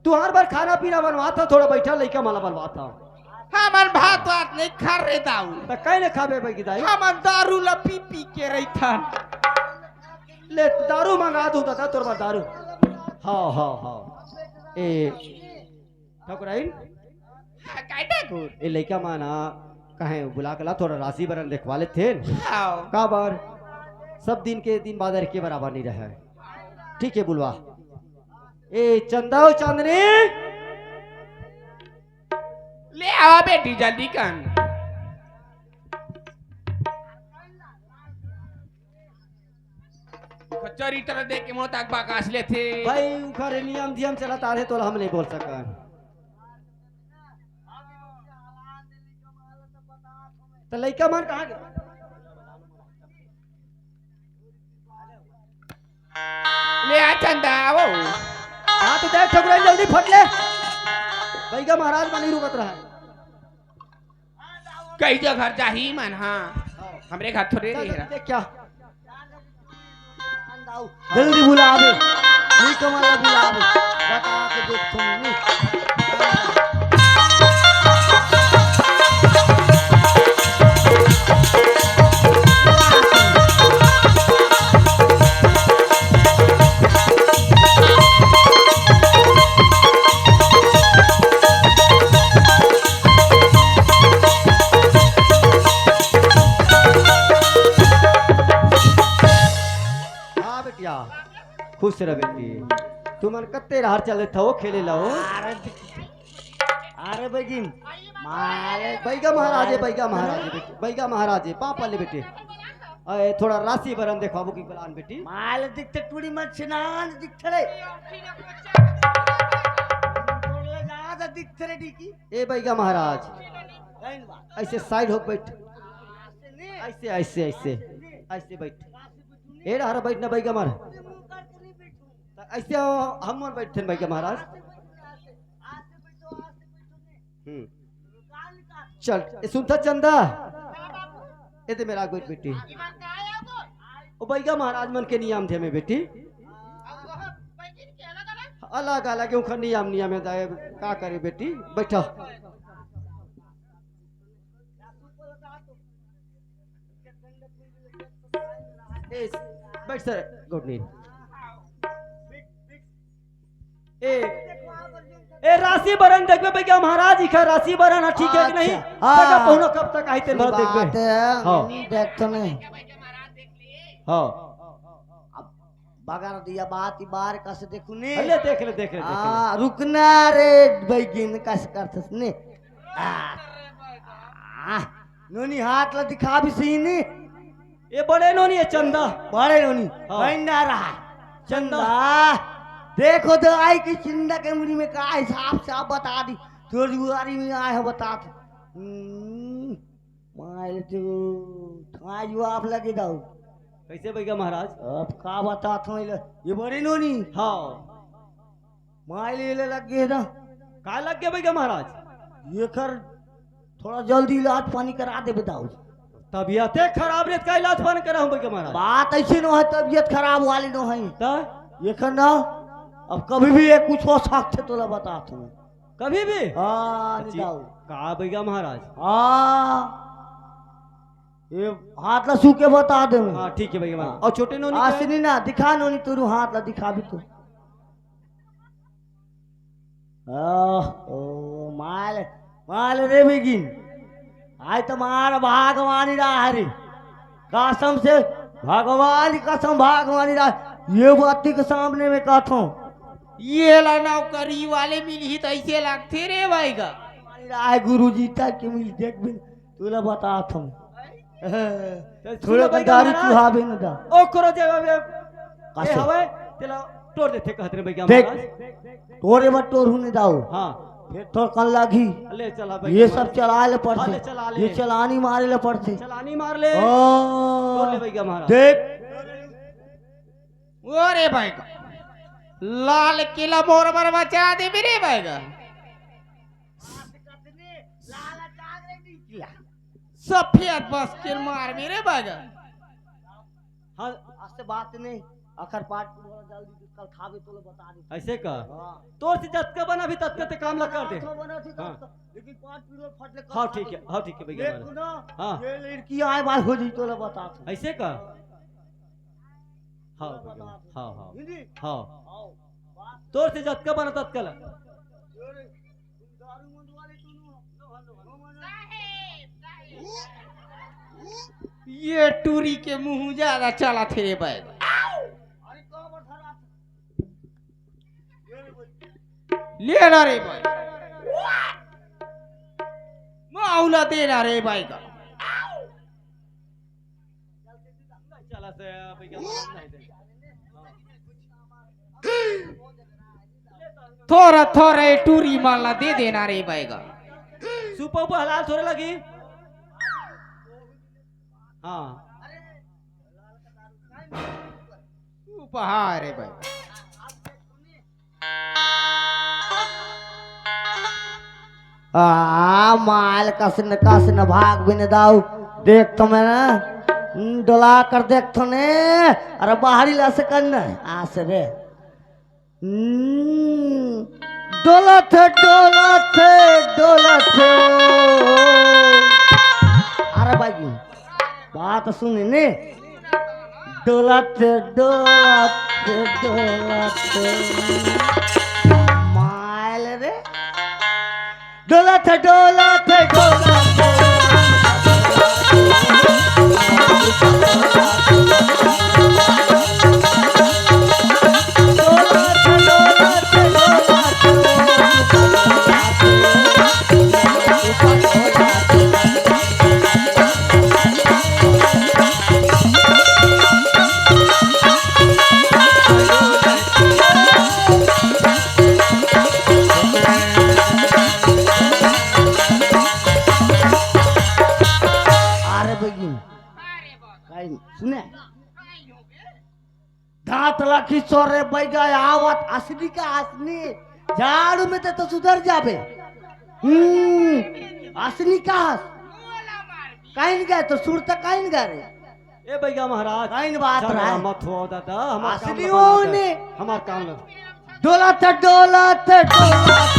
तुहार बर खाना पीना बनवा था, थोड़ा बैठा, लइका माला बनवा था। हमन भात वात नहीं खा रे दाऊ। त काहे ले खाबे बैगी दाई? हमन दारू ला पी पी के रहिथन। ले दारू मंगा दू दादा, तोर बर दारू। हाँ, हाँ, हाँ। ए, ठकुराइन? हाँ, काय ठाकुर? ए लइका मन ह, कहे बुला के ला, थोड़ा राशि बरन देखवा लेथे। हाँ। काबर? सब दिन के दिन बादर के बराबर नहीं रहे। ठीक है, बुलवा। ए चंदा, ओ चांदनी। ले आवा बेटी, जल्दी कन। चरित्र देख के मोर तक बाकास लेथे। भाई, उखर नियम धियम चलत आथे, तोला हम नहीं बोल सकन। त लइका मन कहाँ गे? ले आ चंदा, आवो। हाँ, तो देख ठकुराइन, जल्दी फट ले। बैगा महाराज मन ही रुकत रहा है। कई जगह जाही मन, हाँ। हमरे घर थोड़े चल, रहे जल्दी रहा। देख क्या? जल्दी बुलावे, ठीक है, मला बुलावे, बता के देख तुमने। हाँ बेटिया, खुश रह बेटी। तुमन कत्ते राहर चले थो खेले ला हो? अरे, अरे बैगिन, माले बैगा महाराज है, बैगा महाराज है बेटी, बैगा महाराज है, पापा ले बेटी। अरे थोड़ा राशि बरन देखवाबो की बलान बेटी। माले दिखते टूड़ी मत छिनान दिखते रे। टोले ज्यादा दिखते रे डीकी। ए बैगा महाराज, ऐसे साइड हो बैठ। ऐसे, ऐसे, ऐसे, ऐसे बैठ। ए डहर बैठ ना बैगा महाराज। त ऐसे हो, हम मन बैठन बैगा महाराज। हम्म। चल, ए सुनता चंदा। ए दे मेरा बैठ बेटी। ओ बैगा महाराज मन के नियम थे में बेटी। अलग अलग उनका नियम, नियम है दाए, का करे बेटी, बैठा। ए, बैठ सर, गुड नींद। ए, ए, राशि बरन देखबे बैगा महाराज, इखर राशि बरन ह, ठीक है कि नहीं? अच्छा, हाँ। सगा पहुना कब तक आई, तेन ई भर देखबे। बात है, हाँ। नहीं देख तो नहीं। हाँ। अब बगर दिया बात, ई बार कस देखू ने। ले, देख ले, देख ले, देख ले। हाँ, रुकना रे, बैगिन कस करथस ने। आ, आ, नोनी हाथ ला दिखा भी सही ने। ये बड़े नोनी है चंदा। बड़े नोनी, हाँ। बहन ना रहा। चंदा। चंदा। देखो तो आई कि चंदा के मुड़ी में का हिसाब से आप बता दी। तोर जुआरी में आए हो बता दे। हम्म, मारे तो थाई आप लगे दाऊ। कइसे बइगा महाराज? अब का बतात हँव, ये ले, ये बड़े नोनी। हाँ। माय ले, ले लग गे ना। का लग गे बइगा महाराज? एकर थोड़ा जल्दी इलाज पानी करा देबे दाऊ। तबियते खराब रहे त का इलाज पानी कराहूँ बइगा महाराज? बात अइसे नोहे, तबियत खराब वाली नोहे। त? एकर ना, अब कभी भी ये कुछ हो सकथे, तोला बतात हँव। कभी भी? हाँ, अच्छी। दाऊ। का बइगा महाराज? हाँ। ये हाथ ला छू के बता दे। हाँ, ठीक हे बइगा महाराज। हाँ। अउ छोटे नोनी के? आसनी ना, दिखा नोनी, तोर हाथ ला दिखाबे तो। आह, ओ, माल, माल रे बिगिन। आय तुम्हार भगवानी रहा रे। कसम से, भगवान कसम, भगवानी रहा। ये बात के सामने में कहत हँव। ये ला नौकरी वाले मिलही त अइसे लगथे रे बइगा। भगवानी रहा गुरुजी तक के मिल देख बिन। तोला बतात हँव। त थोड़ा सुनो बइगा दारू महाराज। चुहाबे न दा। ओकरो जे अबे कइसे? ए हवे, तेला टोर देथे कहत रहे बइगा देख, महाराज। टोरे बर टोरहूँ न दाऊ। हाँ। फेर थोर कन लागही। ले चला बइगा ये महाराज। सब चलाए ले पड़थे। हाँ, ले चला ले। ये चलानी मारे ले पड़थे। चलानी मार ले। ओ। टोर ले बइगा महाराज। देख। ओ रे बइगा। लाल किला मोर बर बचा देबे रे बइगा। सफेद बस के मार मेरे बइगा। हाँ। आज से बात नहीं, अखर पाट पूरा जल्दी कल खाबे तोला बता दे। अइसे का? हाँ। तोर से जतका बना भी ततका ते काम ला कर दे। जतका बना थी हाँ। ततका, लेकिन पाट पूरा फट ले कल हाँ, खा ठीक हे, दे। हाँ, ठीक हे, बइगा देख महाराज। ना, हाँ। ये लड़की आए बार हो जाई तोला बतात हँव। अइसे का? हाँ, बइगा, हाँ, हाँ। हिंदी? हाँ। हाँ। तोर से जतका बना ततका ला। ये टूरी के मुँह ज्यादा चलत हे रे बइगा। ले ना रे बइगा। माउला दे ना रे बइगा। थोरा थोरा ए टूरी मन ला दे देना रे बइगा। सुपा उपा हलाल थोरे लगी। हाँ। उपहार रे बइगा। आ, माल कसन कसन भाग बिन दाऊ। देख तो मैं ना, हम्म, डोला कर देख तो ने। अरे बाहरी ला से कर ना, आस रे। हम्म, डोलत हे, डोलत हे, डोलत हे। अरे भाई, बात सुन ने। डोलत हे, डोलत हे, डोलत हे। माल रे। डोलत हे, डोलत हे, डोलत हे। अरे बहिनी, काय सुने? दांत ला खिसो रे बैगा, आवत असनी का असनी। झाड़ू में ते तो सुधर जाबे। हम्म, असनी का हस? काइन गए तो सुरता काइन गए रे? ए बैगा महाराज, काइन बात झगड़ा रहा है? मत हो दादा, हमार काम असली लगा होने। हमार काम लगा। डोलत, डोलत, डोलत।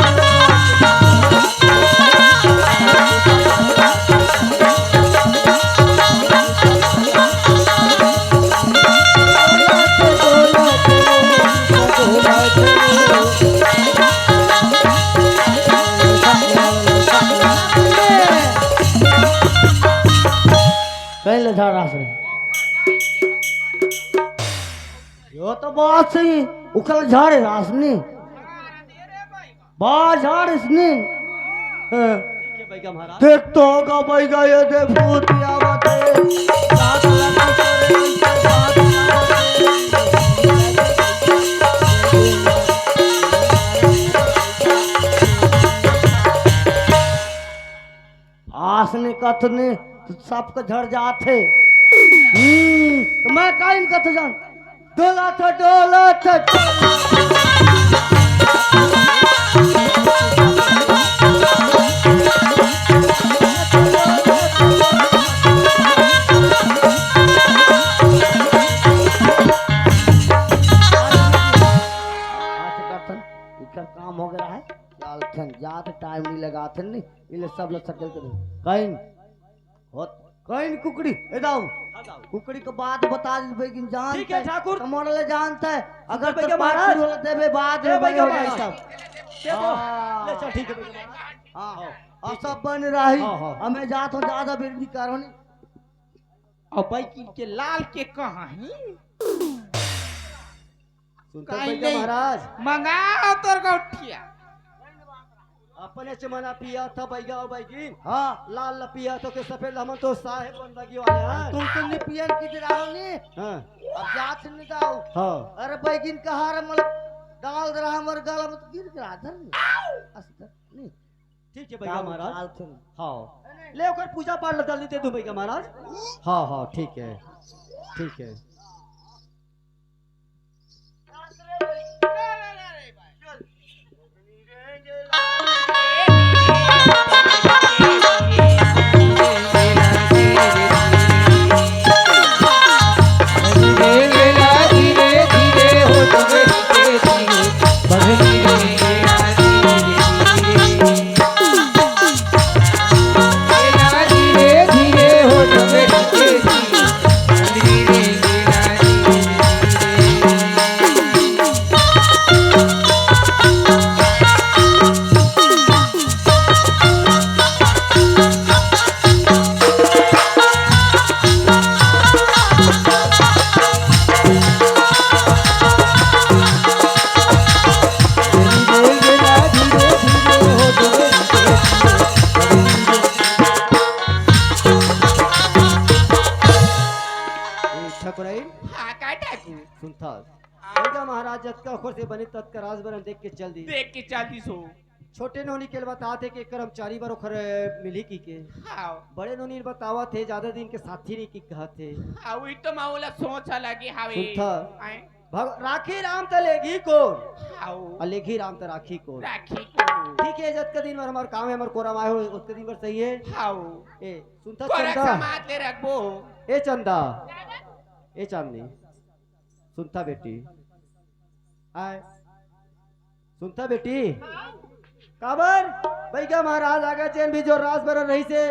कहीं ले झाड़ रहा से। यो तो बात सही, उखल झाड़े रासनी। बाहर झाड़ इसने। हाँ। ठीक है, बैगा महाराज। देख तो होगा बैगा, ये दे भूत आवत है। आसने कथने सबके झड़ जात है। हम्म, तो मैं काइन कथे जान, डोला था, डोला था। इकर काम हो गया है। चल थन, ज्यादा टाइम नहीं लगाथन, नहीं, इले सब ला सेटल कर दे। काइन, होत, काइन कुकड़ी, ए दाऊ। हाँ, दाऊ। कुकड़ी के बात बता दे, बेगिन जानता ठीक है, है, ठाकुर। कमर ले जानता है, अगर सुन तो भैया महाराज। पाँच किलो देबे, बाद ए में भैया बने हो जाए महाराज। सब। देखो, हाँ। ले चल, ठीक है भैया महाराज। हाँ, हाँ, और ठीक है। सब बन रही, हाँ, हाँ। हमें जात हो ज्यादा बेर नहीं करो नहीं। और बैगिन के लाल के कहाँ है? सुनता काहे बैगा नहीं? महाराज। मंगा तोर गौठिया। अपने चमना पिया था बैगा और बैगिन। हाँ। लाल ला पिया तो के सफेद ला, हमन तो साहेब बन लगी वाले हैं। तुम तो नहीं पियन की रहो नहीं। हाँ। अब जात नहीं जाओ। हाँ। अरे बैगिन कहा रे मल डाल दे रहा हमर गला में तो गिर गिरा धर नहीं। अस्तर नहीं। ठीक है बैगा गाँव महाराज। चाल थन। हाँ। ले ओकर पूजा पाठ ला जल्दी दे दो बैगा महाराज। हाँ, हाँ, ठीक है। ठीक है। ए, ठकुराइन? हाँ, का ठाकुर? सुनथस? हाँ। बेटा महाराज जतका ओखर से बने ततका राजबरन देख के चल दी। देख के चल दी सो। छोटे नोनी के ल बतात हे कि कर्मचारी बर ओखर मिली की के। हाँ। बड़े नोनी ल बतावत हे, ज्यादा दिन के साथी नहीं की कहत हे। हाँ, वही तो माँ ओला सोच अलग ही हावे। सुनथस? आए। भग-, राखी राम त लेगी कोन? हाउ। आ लेगी राम त राखी कोन? राखी कोन? ठीक है, जतका दिन बर हमर काम है, हमर कोरा म आए हो, ओतका दिन बर सही है? हाउ। ए, सुनथस कोरा चंदा? समाज ले रखबो। ए चंदा, ए चांदनी, सुनथस बेटी? आए, सुनथस बेटी? काबर? बैगा महाराज आगे जेन भी जो राजबरन रहिसे,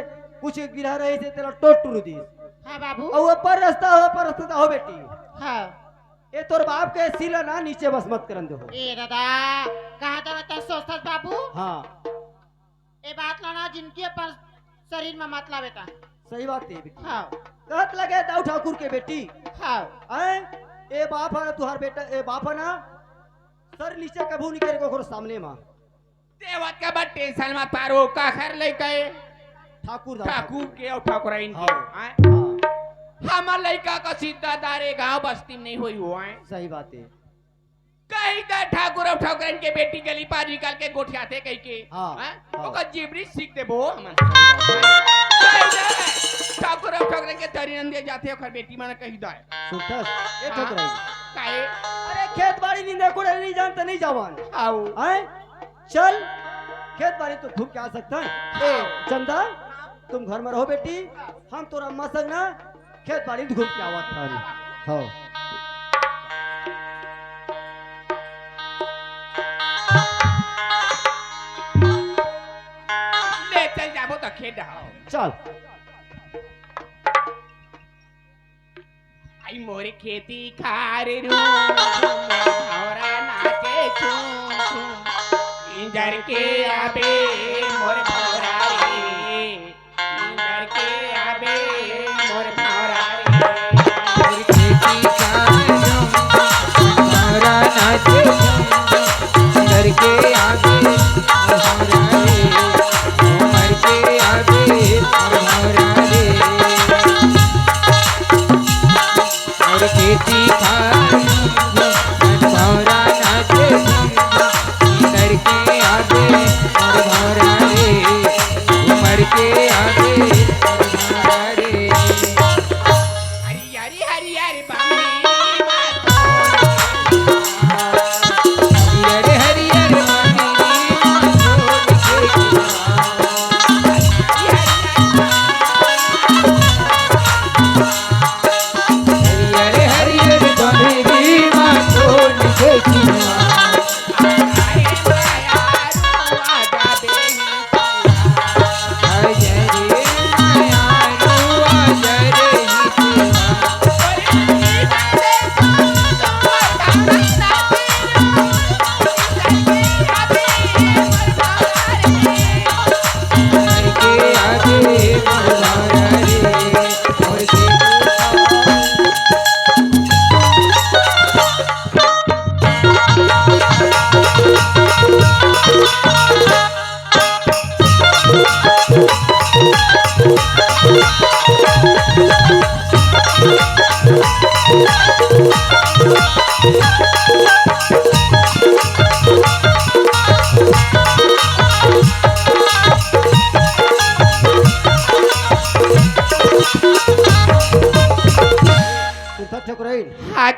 कुछ गिरहा रहिसे, तेला टोट टुरु दिस। हाँ बाबू। अउ ऊपर रस्ता हो, ऊपर रस्ता हो बेटी। हाँ। ए तोर बाप के सिला ना नीचे बस मत करन दे हो। ए दादा, कहाँ दादा तैं सोचथस बाबू? हाँ। ए बात ला ना जिनकी अपन शरीर में मत लावे ता। सही बात है बेटी। हाँ। कहत लगे दाऊ ठाकुर के बेटी। हाँ। हैं? ए बाप है ना तुहार बेटा, ए बाप है ना सर नीचे कभू नहीं करे ओखर सामने मा। देवत का बा टेंशन मत पारो, काखर लइका ए? ठाकुर दाऊ ठाकुर के अउ ठाकुराइन के। हाँ। हैं? हाँ। हमर लइका का सीधा दारे गांव बस्ती में नहीं होई हो, हैं? सही बात है। कही त ठाकुर अउ ठाकुराइन के बेटी गली पार निकल के गोठियाथे कहिके। हाँ, हैं? हाँ। ओकर जिबरी सीख देबो हमन। सही बात है। कही दे, ठाकुर अउ ठाकुराइन के तरी नंदे जाथे, ओकर बेटी मन कही दे। सुनथस? ए हाँ। ठाकुराइन। काहे? अरे खेत बाड़ी निंदे कोड़े नहीं जानते, नहीं जावन। आओ। हैं? चल, खेत बाड़ी तो घूम के आ सकता है। ए, चंदा, तुम घर में रहो बेटी, हम तोर अम्मा संग ना खेत बाड़ी घूम के आवत हन। हाँ। ले चल जाबो त खेत डहाव। चल। आई मोर खेती खार रूम, भौरा नाचे झूम झूम। इंजर के आबे मोर भौरा रे, इंजर के आबे मोर भौरा रे। मोर खेती खार रूम, भौरा नाचे झूम झूम। इंजर के आबे मोर भौरा रे, इंजर के आबे मोर भौरा रे। मोर खेती खार भौरा नाचे झूम झूम, लड़के आगे मोर भौरा रे।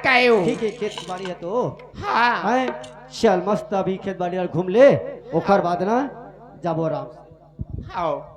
आयो। ठीक है, खेत बाड़ी है तो। हाँ। हैं? चल, मस्त अभी खेत बाड़ी ला घूम ले, ओकर बाद ना जाबो आराम से। हाँ।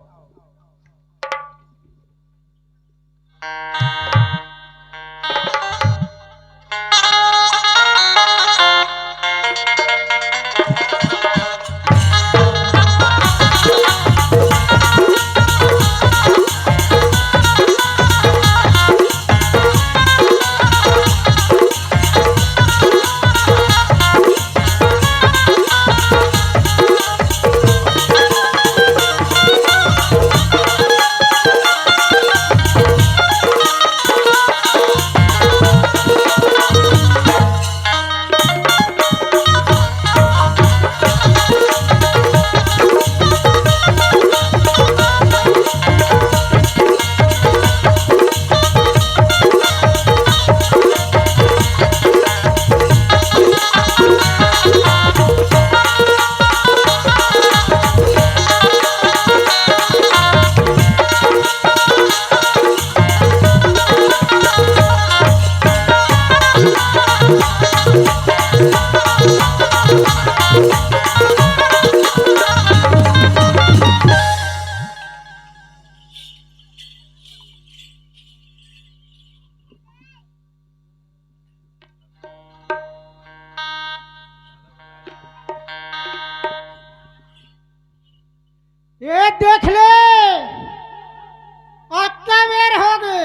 ये देख ले, अतका बेर हो गे।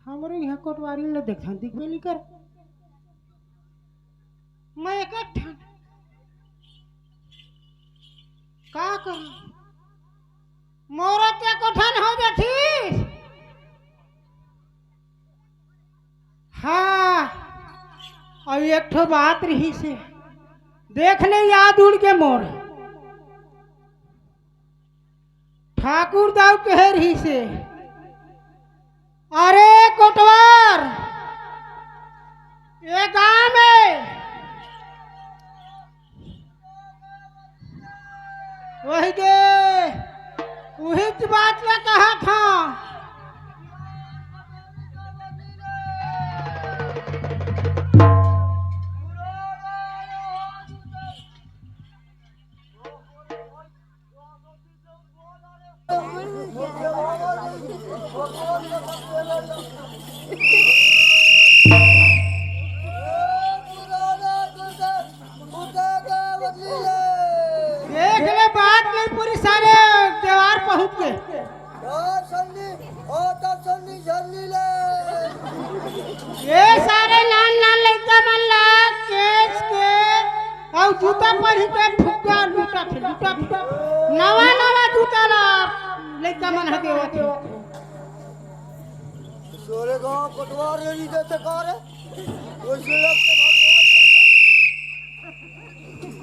हमरो इहाँ कोटवारी ल देखथन, दिखबे नइ कर। मैं एक ठन का करूं? मोरो ते कोठन हो जाथी। हाँ, अउ एक ठो बात रहिसे, देख ले याद उड़ के मोर। ठाकुर दाऊ कहे रहिसे, अरे कोटवार, ये गांव में वही दे, उहीच बात ला कहा था। देख ले, बात नहीं पूरी, सारे देवार पहुंच गए। ये सारे नान नान लइका मन ला केच के अउ जूता पहिर के फुग्गा लूटत हे, लूटत हे। नवा नवा जूता ला लइका मन ह देवत हे। तोरे गांव कोटवार ले ली देथे का रे? वैसे लगते भगवान।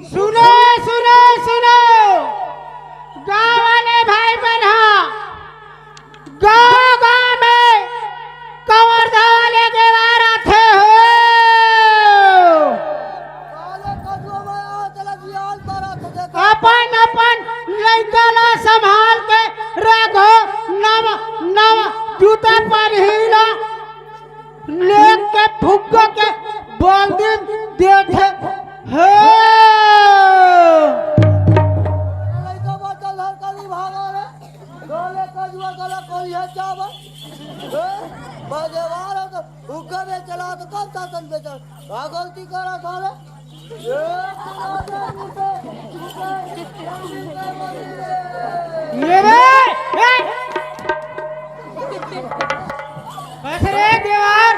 सुनो, सुनो, सुनो, गांव वाले भाई बहन, गांव गांव में कवर्धा वाले देवार आथे हो। अपन अपन लइका ला संभाल के रखो, नवा नवा जूता पहिर ला। लेग के फुग्गा के बाल्टी देथे। हे। लइका बच्चा लड़का नहीं भागा रे। डोले कजुआ गला कोई है क्या बा? हे? बाजेवार हो तो हुक्का में चला तो कब शासन बेचल? का गलती करा था रे? ये रे, ए! बस रे देवार।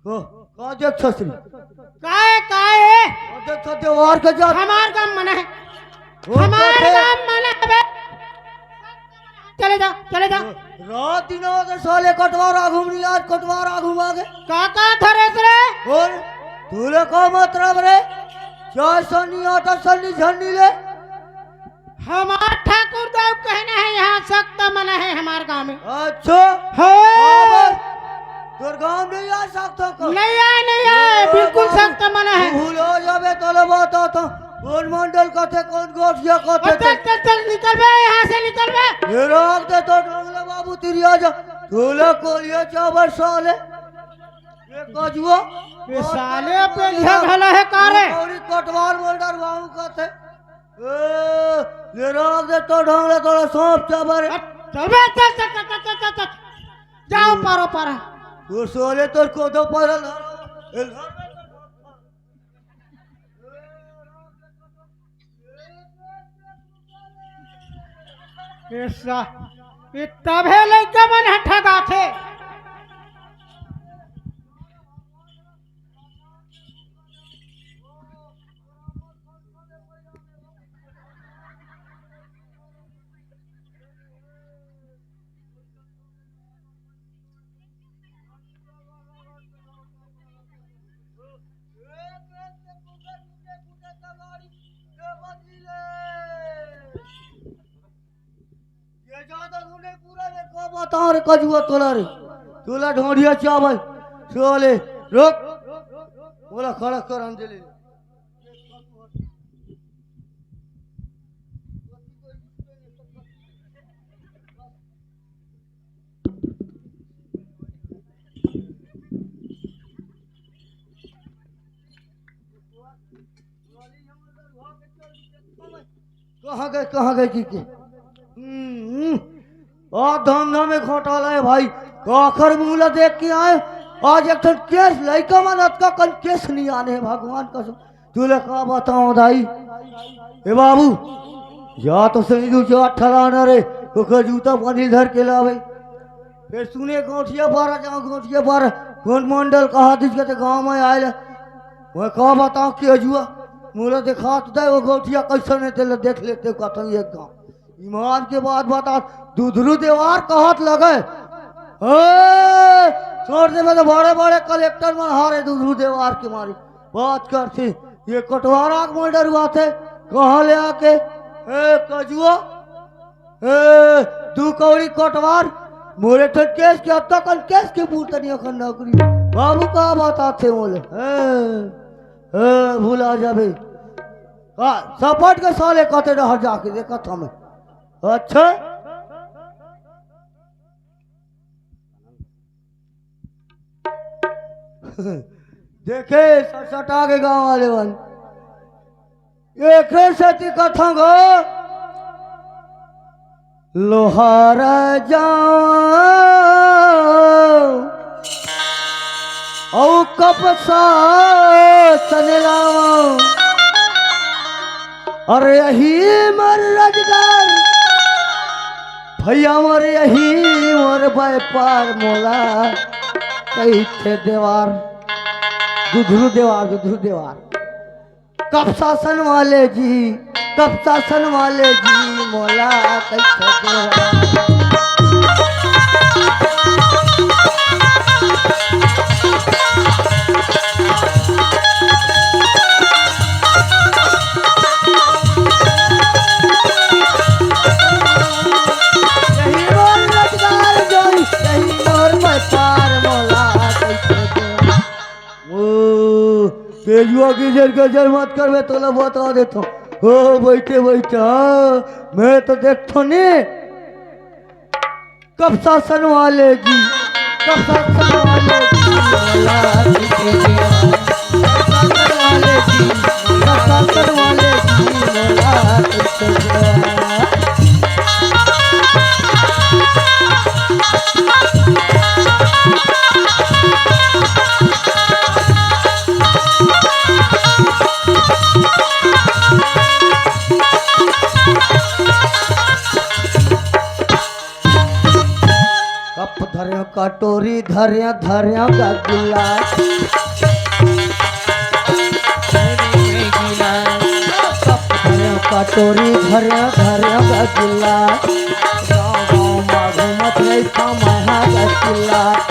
का, का देख छसरी? काय, काय है? का देख छ देवार के जात? हमार काम मना है। वो हमार तो थे। काम मना है बे। चले जा, चले जा। रात दिन हो गए साले, कटवारा घूमनी, आज कटवारा घुमा के। का, का धरेस रे? और तूले का मतलब रे? चाय सन्नी, आटा सन्नी, झन्नी ले। हमार ठाकुर दाऊ कहना है, यहाँ सख्त मना है हमार गांव में। अच्छा। हाँ। तोर गांव में नहीं आ सकता का? नहीं आए, नहीं आए, बिल्कुल सख्त मना है। भूल हो जावे तोला बताथंव, कोन मंडल कथे, कोन गोठिया कथे। चल, चल, चल, निकल बे, यहाँ से निकल बे। ये रख दे तो ढंग ले बाबू, तिरिया जा। तोला कोलिया चावल साले। ये कजुआ। ये साले पे लिया घला है का रे? कोड़ी कटवार बोल डर बाबू कथे। ए, ये रख दे तो ढंग ले, तोला सांप चाबर। चल बे, चल, चल, चल। जाओ, पारो, पारा। वो साले तोर कोदो पारा ला। ए, ला। ऐसा, ये तभे लइका मन ह ठगाथे। ये ज्यादा तूने पूरा रे, का बताओ रे कजुआ तोला रे, तोला ढोंढिया चावल, चले, रोक, बोला खड़ा कर अंजलि। कहाँ गए, कहाँ गए की के? हम्म, आ धंधा में घोटाला है भाई। काखर मुंह ला देख के आए। आज एक ठन केस लइका मन अतका कन केस नहीं आने हैं, भगवान कसम। तुला का बताओ दाई? ए बाबू, जा तो सही दू चार ठलाना रे, ओकर जूता पानी धर के लावे। फिर सुने गोठिया पारा, जाओ गोठिया पारा, कोन मंडल कहा दिस के गांव में आयल। मैं का बताओ कि अजुआ, मोला दिखात दे वो गोठिया कैसन है, तेला देख लेते कथन एक गांव। ईमान के बात बता, दुधरू देवार कहत लगे। ए, छोड़ देबे तो बड़े बड़े कलेक्टर मन हारे दुधरू देवार के मारे बात करथे। ये कटवारा के मोल डरुआथे, कहाँ ले आके? ए, कजुआ, ए, दू कौड़ी कटवार, मोरे ठन केस के, अब तक केस के बूत नहीं अखन नौकरी। बाबू का बात आथे मोले? ए, ए, भुला जाबे। का, सपट के साले कते डहर जाके देखत हमें। अच्छा? देखे, सटसटा के गांव वाले मन। एकरे सेती कथंव गो, लोहार जावंव अउ कपसा सन लावंव। अरे यही मोर रोजगार, भैया मोर यही मोर व्यापार मोला, कहिथे देवार, दुधरू देवार, दुधरू देवार। कपसा सन वाले जी, कपसा सन वाले जी, मोला कहिथे देवार। यही मोर रोजगार जोई, यही मोर व्यापार मोला कहिथे देवार। ओ, तेजुआ गजर गजर मत करबे, तोला बता देथंव। ओ, बइठे बइठे, हाँ, मैं तो देखथंव नी। कपसा सन वाले जी, कपसा सन वाले जी, कपसा सन वाले जी, कपसा सन वाले जी। कप धर्यो, कटोरी धर्यो, धर्यो ग गिलास। कप धर्यो, कटोरी धर्यो, धर्यो ग गिलास। गाँव गाँव मा घूमत रहिथंव मैं हा ग गिलास।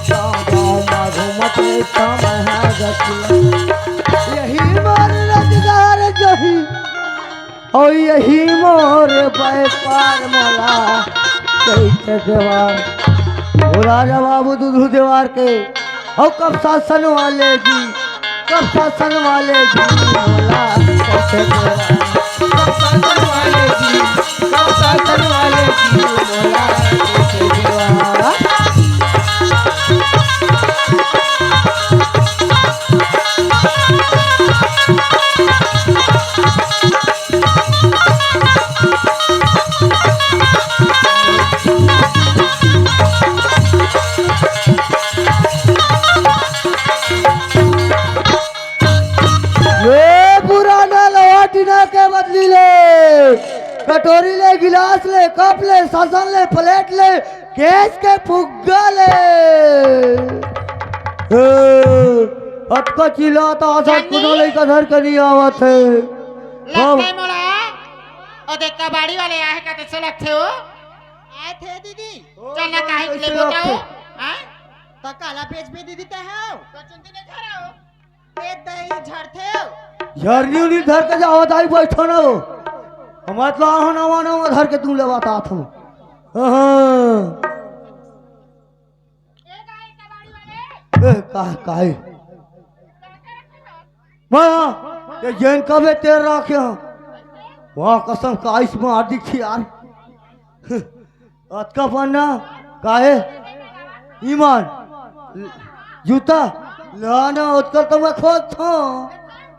गाँव गाँव मा घूमत रहिथंव मैं हा ग गिलास। यही मोर रोजगार जोही। अउ यही मोर व्यापार मोला कहिथे देवार। ओ राजा बाबू दुधरू देवार के, अउ कपसा सन वाले जी, प्रशासन वाले जी मोला कैसे देवा। प्रशासन वाले जी, प्रशासन वाले जी मोला कैसे देवा। ये पुराना लोहा टीना के बदली ले, कटोरी ले, गिलास ले, कप ले, सासन ले, प्लेट ले, गैस के फुग्गा ले। ए, अतका चिल्लात आसत कोनो लइका धर के नहीं आवत हे। लगथे मोला, ओ देख कबाड़ी वाले आए हे, कइसे लगथे ओ? आए थे दीदी। चल ना, काहे के लेबो त ओ? हाँ? त काला बेचबे दीदी ते हव? त चिंता नहीं करो। ए दही झरथे। झरनी उनी धर के जाओ, दाई बैठो ना हो। हमार तो आहो नवा नवा धर के तू लेवा तात हो। हाँ। ए, का, काहे? मैं, ये जेन कबे तेल राखे हूँ। वाह, कसम का आइस में आदि खी यार। अतका पन्ना, काहे? ईमान, जूता, लाना, ओतकर तो मैं खोजथों।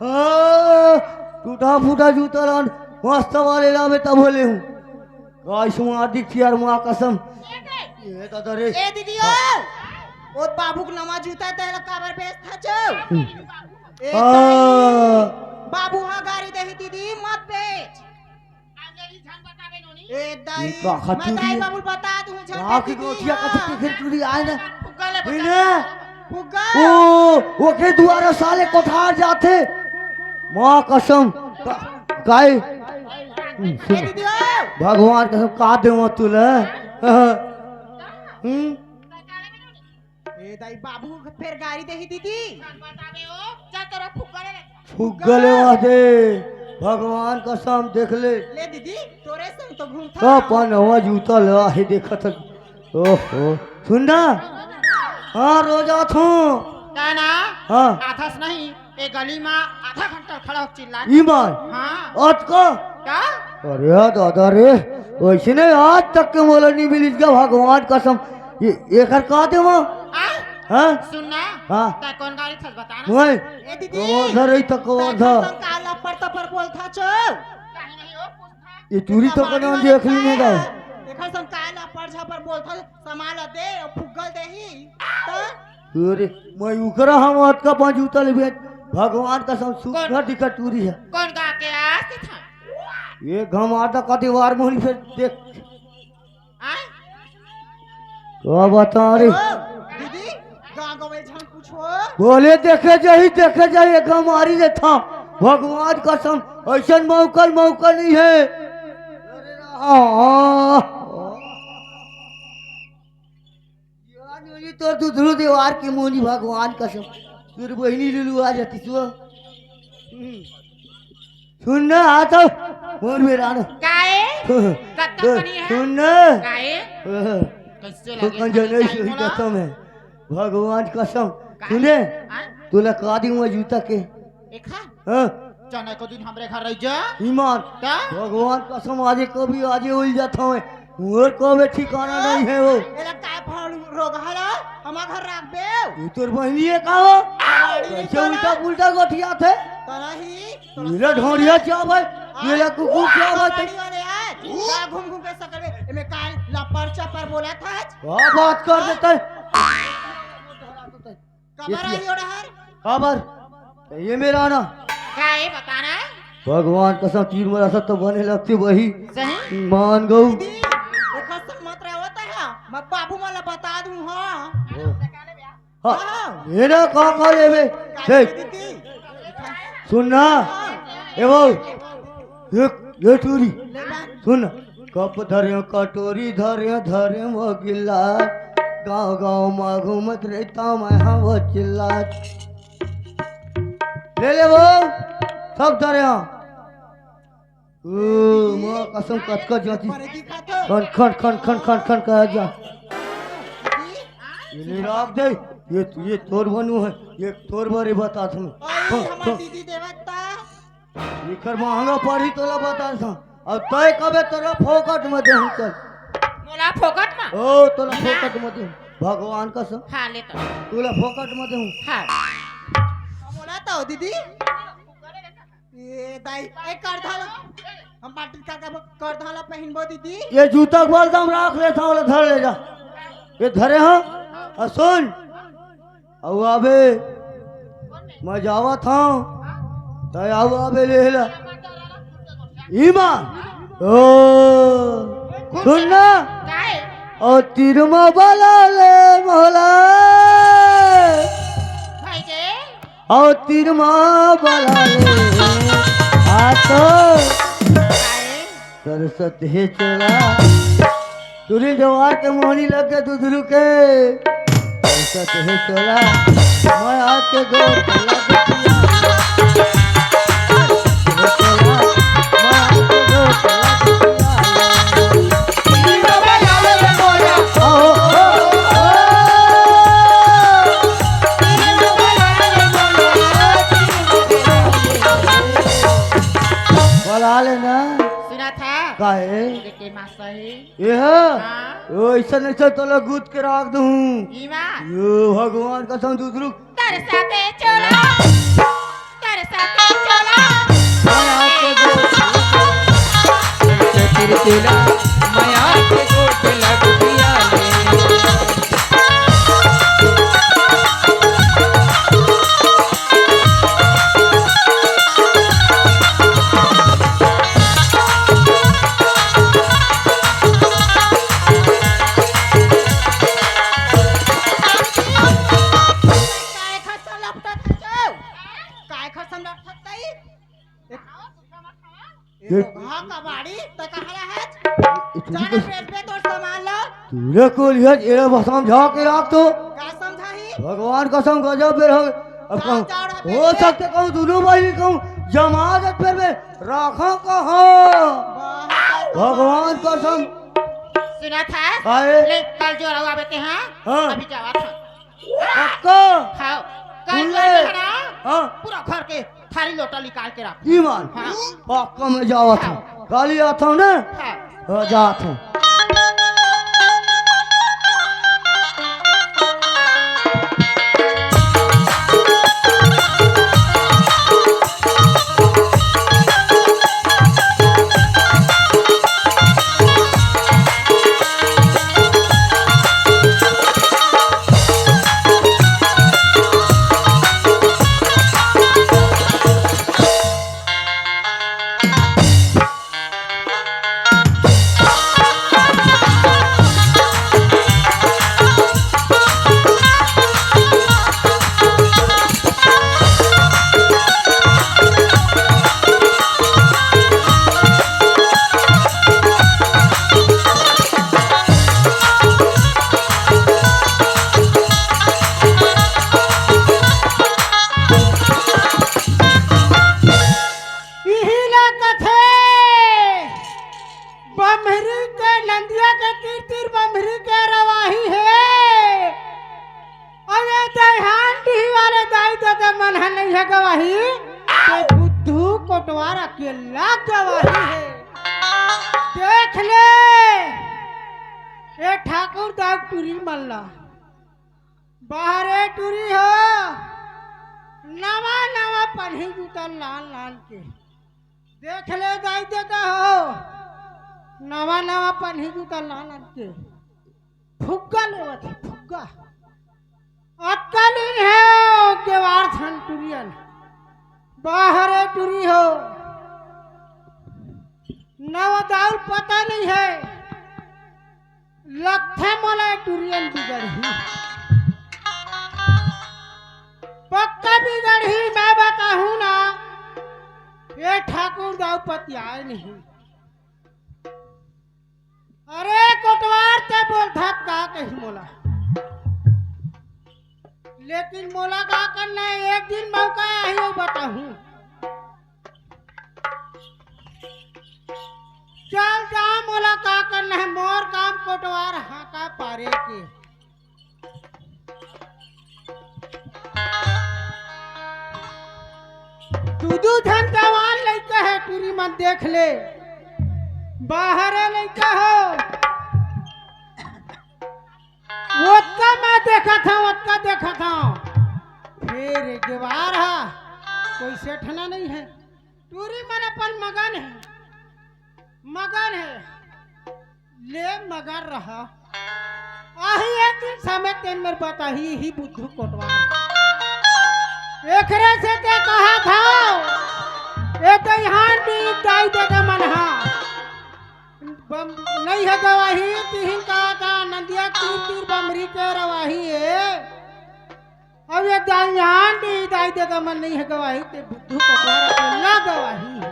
हाँ, टूटा फूटा जूता लान, मस्त वाले लावे तब बोले हूँ। गाइस, मार दी यार, माँ कसम। ये दादा रे। ए दीदी ओ, ओ बाबू के नवा जूता तेला काबर बेचत हच? ए हाँ। बाबू हा गारी देही दीदी, मत बेच। ए दाई, इनका मैं खतुरी दाई है। बाबू बता दूं, झंडे का की दीदी गोठिया का हाँ। खतुरी आए ना। फुग्गा ले इन्हें फुग्गा। ओ, ओके दुआरा साले कोठार जाथे। माँ कसम, का-, काई? ए दीदी ओ। भगवान कसम, का देवा तुले? हम्म? ए दाई, बाबू फेर गारी देही दीदी। चल बताबे ओ, चल तोरा फुग्गा ले लेथन। फुग्गा लेवा दे, भगवान कसम देख ले। ले दीदी, तोरे संग तो घूमथन। का पनवा जूता लेवा हे देखत हन। ओहो, सुन ना। हाँ, रोज आथों। का ना? हाँ। आथस नहीं। ए गली मा आधा घंटा खड़ा होके चिल्ला। ईमान। हाँ। अतका? का? अरे दादा रे, वैसे नहीं आज तक के मोला नहीं मिलिस गा भगवान कसम। ये एकर का देवा? आ? हाँ? सुन ना। हाँ। तै कौन गाड़ी थस बता ना। ओए। ए दीदी। कौन सा रही तो कौन सा? तै का लपर तपर बोलत हच? कहीं नहीं हो, पूछता। ये टूरी तो कौन देख ली नहीं गा। एकर संग का लपर झपर बोलत हच? सामान ला दे, अउ फुग्गल देही। त? अरे, मैं उकरा हम अतका पाँच जूता लेबे। भगवान कसम, सुग्घर दिखा टूरी हे। कौन गा के आस्ती था? ये घमाता का दीवार मोहनी फेर देख। आय? का बता रे? ओ, दीदी, गा गवे झन पूछो। बोले देखे जाही, देखे जाही, एक घमारी देथा। भगवान कसम, ऐसन मौका, मौका नहीं है। अरे, हाँ। यार, ये तो दुधरू दीवार के मोनी भगवान कसम। तोर बहिनी लुलू आ जाती सो। हम्म। सुन ना, आ तो। मोर में रानो। काए? कत्ता तो बनी है? सुन ना। काए? हाँ। कैसे तो लगे कौन खाने जाने का सही मोला? कसम है। भगवान कसम। काए? सुने? हाँ? तोला का दी हुआ जूता के? एक हा? हाँ। चना को दिन हमरे घर रह जा। ईमान। का? भगवान कसम, आजे कभी आजे उल जाता हूँ। मोर को भी ठिकाना नहीं है वो। एला काय फल रोग हला? हमार घर राख दे। ये तोर बहिनी है का हो? गाड़ी नहीं कैसे चला। उल्टा पुल्टा गोठिया थे? तोरा ही, तोरा मेरा सामने। ढोंढिया क्या भाई? हाँ? मेरा कुकुर क्या भाई? गाड़ी वाले आज। का घूम घूम के सकल में, एमे काय लपर चपर बोला था आज? क्या बात कर देता है? कबर ये आई ओड़हर? कबर? ये मेरा ना। का ये बताना है? भगवान कसम, तीन बरस तो बने लगती वही। सही? मान गऊ। दीदी, वो कसम मत रहवत है, मैं बाबू वाला बता दूं, हाँ। हाँ। हाँ। मेरा का का लेबे? का देख। दीदी? सुन ना। हाँ। ए वो। ये, ये टूरी। ले बा। सुन। कप धर्यो, कटोरी धर्यो, धर्यो वो गिलास। गाँव गाँव मा घूमत रहता मैं, हाँ वो चिल्लात। ले ले वो, सब धर्यो। ओ, माँ कसम कतका जाती। खन, खन, खन, खन, खन, खन कहा जा। ये ले राख दे। ये ये तोर बनु हे, ये तोर बरे बतात हँव। अरे, हाँ, हमर हाँ। दीदी देवत ता। एकर महँगा पड़ही तोला बतात हँव। अब तय कबे तोला फोकट म देहूँ, चल। मोला फोकट म? ओ, तोला हाँ। फोकट म देहूँ। भगवान कसम। हाँ, ले तो। तोला फोकट म देहूँ। हाँ। मोला तो दीदी। ए दाई, ए करधा ला, हम पाटिल काका ब-, करधा ला पहिनबो दीदी। ये जूता के बल दम राख ले, थाव ले धर ले जा। ये धरे हँव, अउ सुन, अउ आबे, मैं जावत हँव, तैं अउ आबे ले ला। ईमान, ओ, सुन ना, काय? अउ तीर म बला ले मोला। भाई जे, अउ तीर म बला ले। आ तो। काय? तरसत हे चोला। टुरी जवार के मोहनी लग गे दुधरू के। तरसत हे चोला। मैं आके गोठ लग गया। तरसत हे चोला। मैं आके गोठ लग गया। बला लेना। सुनत हस? काहे? ये के मासा हे? ये ह? हाँ। ओ, अइसन, अइसन तोला गुद के राख दूँ। ई बात? यो भगवान कसम, दुधरू। तरसत हे चोला, तरसत हे चोला। मया के गोठ, तरसत हे चोला, मया के गोठ लग गया ले। काय खसन लपटत हस? काय खसन लपटत हस? ए, ए, ए, हाँ, कबाड़ी, त कहाँ ला है? ए, तू जाना कुछ बेच बे तोर सामान ला। तूने को लिया, एला समझा के राख तो। का समझाही? भगवान कसम, गजब बेर हो। अब जाओ, कहूँ, जाओ, हो बेच बे। सकथे कहूँ, दुनों भाई कहूँ, जमाजत फेर में राखा कहाँ? वाह, भगवान कसम। सुनत हस? काहे? ले, कल जो रहुआ बेटे, हाँ? हाँ। अभी जावत हँव। पक्का? हाँ। कल सुन जो ले। रहे ना, हाँ। पूरा घर के थारी लोटा निकाल के राख। ईमान। हाँ। पक्का मैं जावत हँव। हाँ। काली आथव ना? हाँ। हाँ, जात हँव। इही ला कथे, बम्हरी के नंदिया के तीर तीर बम्हरी के रवाही हे। अउ ये दइहान डीही वाले दाई ददा मन ह नइ हे गवाही, ते बुद्धू कोटवार अकेल्ला गवाही हे। देख ले, ए ठाकुर दाऊ टुरी मन ला। बाहरे टुरी हो, नवा नवा पनही जूता लान लान के। देख ले दाई ददा हो, नवा नवा पनही जूता लान लान के। फुग्गा लेवत हे, फुग्गा। अक्कल नइ हे ओ गेवार झन टुरियन। बाहरे टुरी हो, नवा दाऊ ल पता नइ हे। लगथे मोला टुरियन बिगड़ही। पक्का बिगड़ही, मैं बताहूँ ना, ए ठाकुर दाऊ पतियाय नहीं। अरे कोटवार, ते बोलथस का कही मोला, लेकिन मोला का करना हे, एक दिन मौका आही, अउ बताहूँ। चल जा, मोला का करना हे, मोर काम कोटवार हाका पारे के। दू दू झन जवान लइका हे, टूरी मन देख ले, बाहर लइका हो। ओतका मैं देखत हंव, ओतका देखत हंव। फेर एक बार हा, कोई सेठना नहीं है। टूरी मन अपन मगन है, मगन है। ले मगन रहा। आही एक दिन समय तेन मेर बताही ही बुद्धू कोटवार। एकरे से ते कहा था, ए दइहान भी दाई दे दे मन हा। बम, नहीं है गवाही, तिहिन कहा था, नंदिया तीर तीर बमरी के रवाही है। अब ये दइहान भी दाई दे दे मन नहीं है गवाही, ते बुद्धू कोटवार अकेला गवाही है।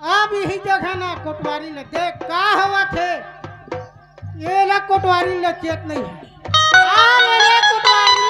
अब यही जगह ना कोटवारी ले देख का होवत हे। ये ला कोटवारी ले चेत नहीं है। आ ले ले कोटवारी।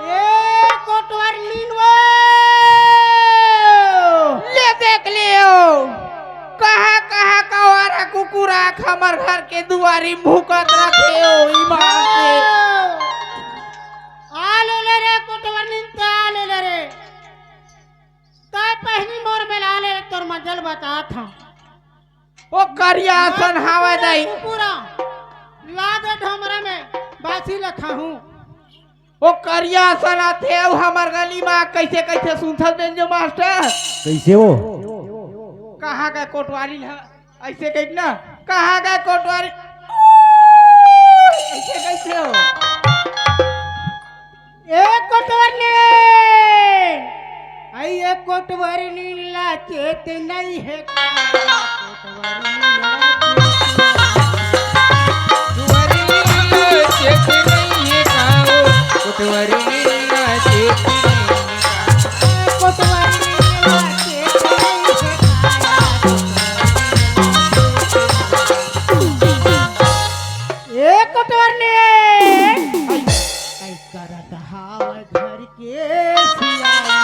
ए कोटवार नीन वो। ले देख लियो, कहाँ कहाँ का आवारा कुकुर आके हमर घर के दुआरी भूकत रखे हो ईमान से। आ ले ले रे कोटवार नीन, ते आ ले ले रे। तय पहली मोर में ला ले, तोर मजल बतात हंव। ओ करिया असन हावय दाई। पूरा ला दे ढोमरा में, बासी ल खाहूं। ओ करिया असन आथे अउ हमर गली मा कइसे कइसे सुनथस बेंजो मास्टर। कइसे हो? कहाँ गय कोटवारी ल? अइसे कहिके ना, कहाँ गय कोटवारी? अइसे कइसे हो? ए कोटवारनी, अई ए कोटवारनी ला चेत नइ हे का? कोटवारनी ला चेत नइ हे का? कोटवारनी ला चेत नइ हे का? कोटवारनी ला चेत नइ हे का? ए कोटवारनी, कई करत हावय घर के सियानी,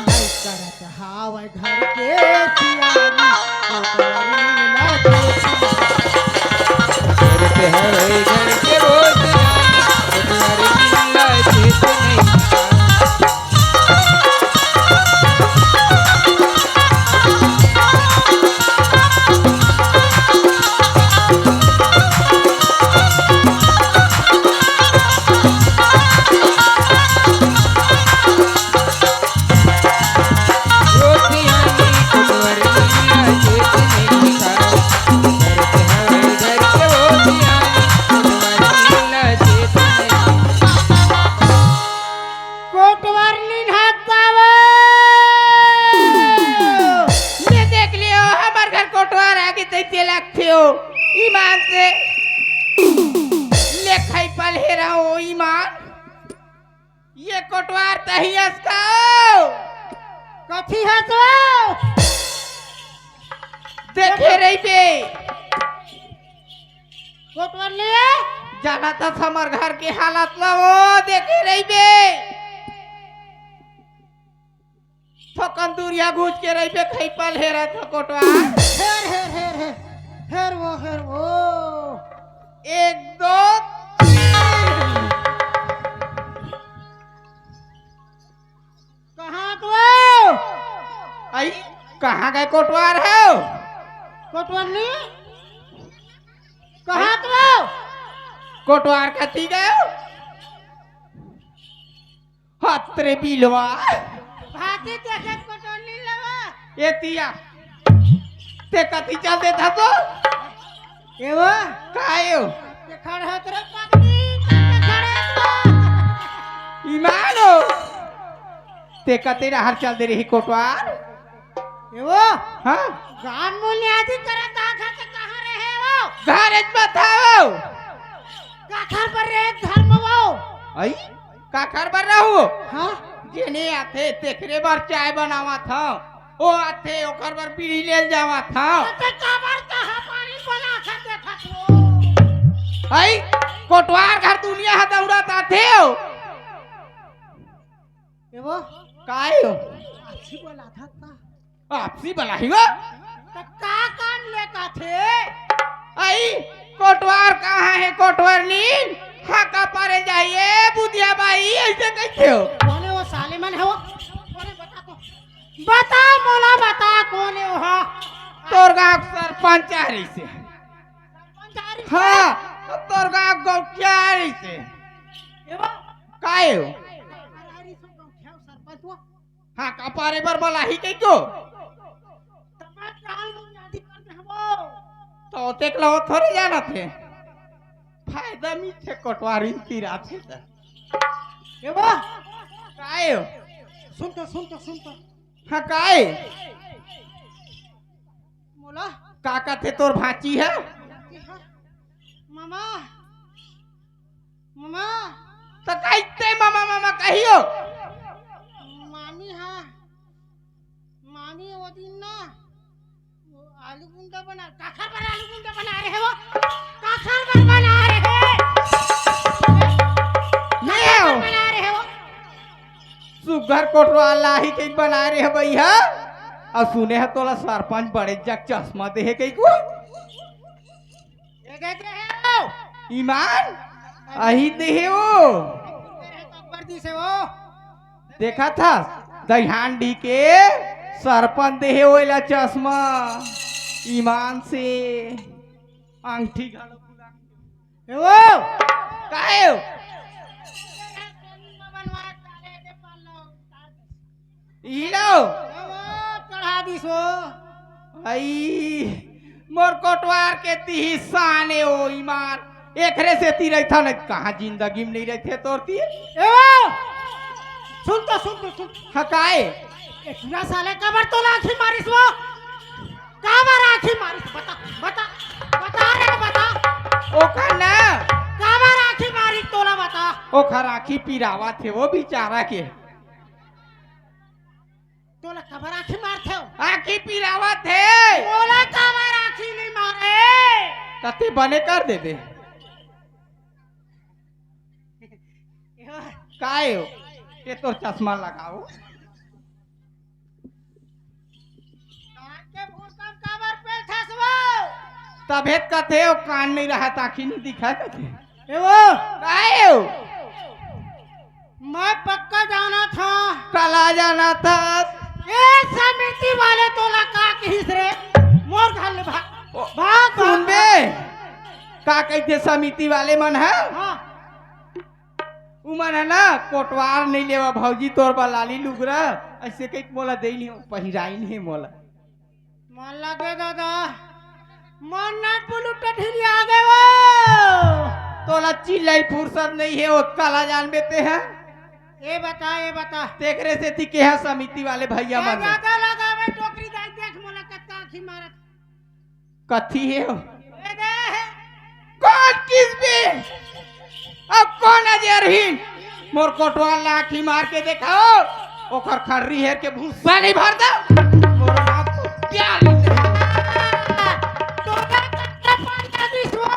कई करत हावय घर के सियानी, कोटवारनी ला चेत नइ हे। करत हावय घर के वो सियानी, कोटवारनी ला चेत नइ हे। कोटवारनी हतावो। ले देख लियो, हमर घर कोटवार आगे तइसे लगथे हो। ईमान से। ले खई पल हेरा हो ईमान। ये कोटवार तही अस का हो। कथी हस वो? देखे रहिबे। कोटवार ले। जानत हस हमर घर के हालत ला वो देखे रहिबे। थोकन दूरिहा घुंच के रहिबे, खई पल हेरत हो कोटवार। हेर, हेर, हेर, हेर। हेर वो, हेर वो। एक, दो, तीन। कहाँ तो? अई, कहाँ गय कोटवार हो? कोटवारनी? कहाँ तो? कोटवार कती गय हो? हत रे बिलवा। भाती देखे कोटवारनी लवा। ए तिया, ते कती चल देथस तो? ए वो? का ए वो? ते खड़े हत रे पगली, ते खड़े हत रे। ईमान हो, ते कते डहर चल दे रही कोटवार? ए वो, हाँ? गाम मूल्य आदि करत आखा के कहाँ रहे वो? घर एच बताओ। काखर बर रे घर में वो? आई? काखर बर रहू? हाँ? जेने आथे, तेखरे बर चाय बनावत हव। ओ आथे, ओकर बर बीड़ी लेल जावत हव। ते काबर चाह पानी बना के देखत हो? आई? कोटवार घर दुनिया ह दौड़त आथे हो। ए वो? काय हो? अच्छी बोला था का? आपसी बलाही वो? त का काम ले का थे? आई, कोटवार कहाँ हे, कोटवार नीन? हाँ, का पारे जाइए, बुधिया बाई, ऐसे कैसे हो? कोने वो साले मन हे वो? कोने बता तो। बता, मोला बता, कोने वो हा? तोर गाँव सरपंच आ रही से। सरपंच आ रही से? हाँ, तोर गाँव गौटिया आ रही से। ए वो? काय हो? सरपंच वो? हाँ, का पारे बर बलाही कहिको? तमार चाल बुनियादी कर दे हबो। तो तेक ला थोड़े जानत हे। फायदा मिलथे कोटवारी किराथे त। ए वो? काय हो? सुन तो, सुन तो, सुन तो। हाँ, काय? मोला? का कथे तोर भांची हे? मामा, मामा। त कहिते मामा, मामा कहियो। मामी हा, मामी वो दिन ना, वो आलू गुंडा बना, काखर बर आलू गुंडा बना रहे वो, काखर बर बना रहे, नहीं काखर बर हो। बना रहे वो। सुग्घर कोटवार लाही के बना रहे भैया। अउ सुने ह तोला सरपंच बड़े जग चश्मा दे हे कहिको। ये दे दे हे वो। ईमान, अही दे हे वो। तेरे तो ऊपर दी से वो। देखा था, दहिहांडी के सरपंच दे हे वो एला चश्मा। ईमान से अंगठी घलो बुला। ए वो। काहे हो? ई लो। ए वो, चढ़ा दिस वो। आई, मोर कोटवार के तिही शान ए ओ ईमान। एकरे सेती रहिथन, कहाँ जिंदगी में नहीं रहिथे तोर ती। ए वो, सुन तो, सुन तो, सुन। हाँ, काहे? ए पूरा साले काबर तोला आँखी मारिस वो? काबर आँखी मारिस? बता, बता, बता रे, बता। ओखर ना। काबर आँखी मारिस तोला बता। ओखर आँखी पिरावत हे वो बिचारा के। तोला काबर आँखी मारथे? आँखी पिरावत हे। मोला काबर आँखी नहीं मारे? त ते बने कर दे दे। काय हो? ये तोर चश्मा लगाओ। कान के भूसा काबर पेलथस वो? तभे त कथे हो, कान नहीं रहा त आँखी नहीं दिखा कथे। ए वो। काय हो? मैं पक्का जानत हँव। काला जानत हस? ए समिति वाले तोला का कहिस रे? मोर घर ले भाग। ओ, भाग, भाग, सुन बे। भाग। का कहिथे समिति वाले मन ह? हाँ। उमन ह ना, कोटवार नहीं लेवा भौजी तोर बर लाली लुगरा, ऐसे कहिके मोला दे नहीं हो, पहिराई नहीं मोला। मन लगे दादा, मन नट बुलुट ढीली आ गए वो। तोला चिल्लाई फुर्सत नहीं हे, ओतका ला जानबे ते ह। ए बता, ए बता। तेकरे सेती केहा समिति वाले भैया ए मन। ज्यादा लगावे टोकरी दाई, देख मोला कत्ता आँखी मारत। कथी हे हो? ए दे। कौन किस बे? अब कौन अजय रहीन? मोर कोटवार ला आँखी मार के देखाओ, ओकर खर्री हेर के भूसा नहीं भर दे। मोर नाम तो क्या लिखे? तोरा कत्ता पानी दिस वो?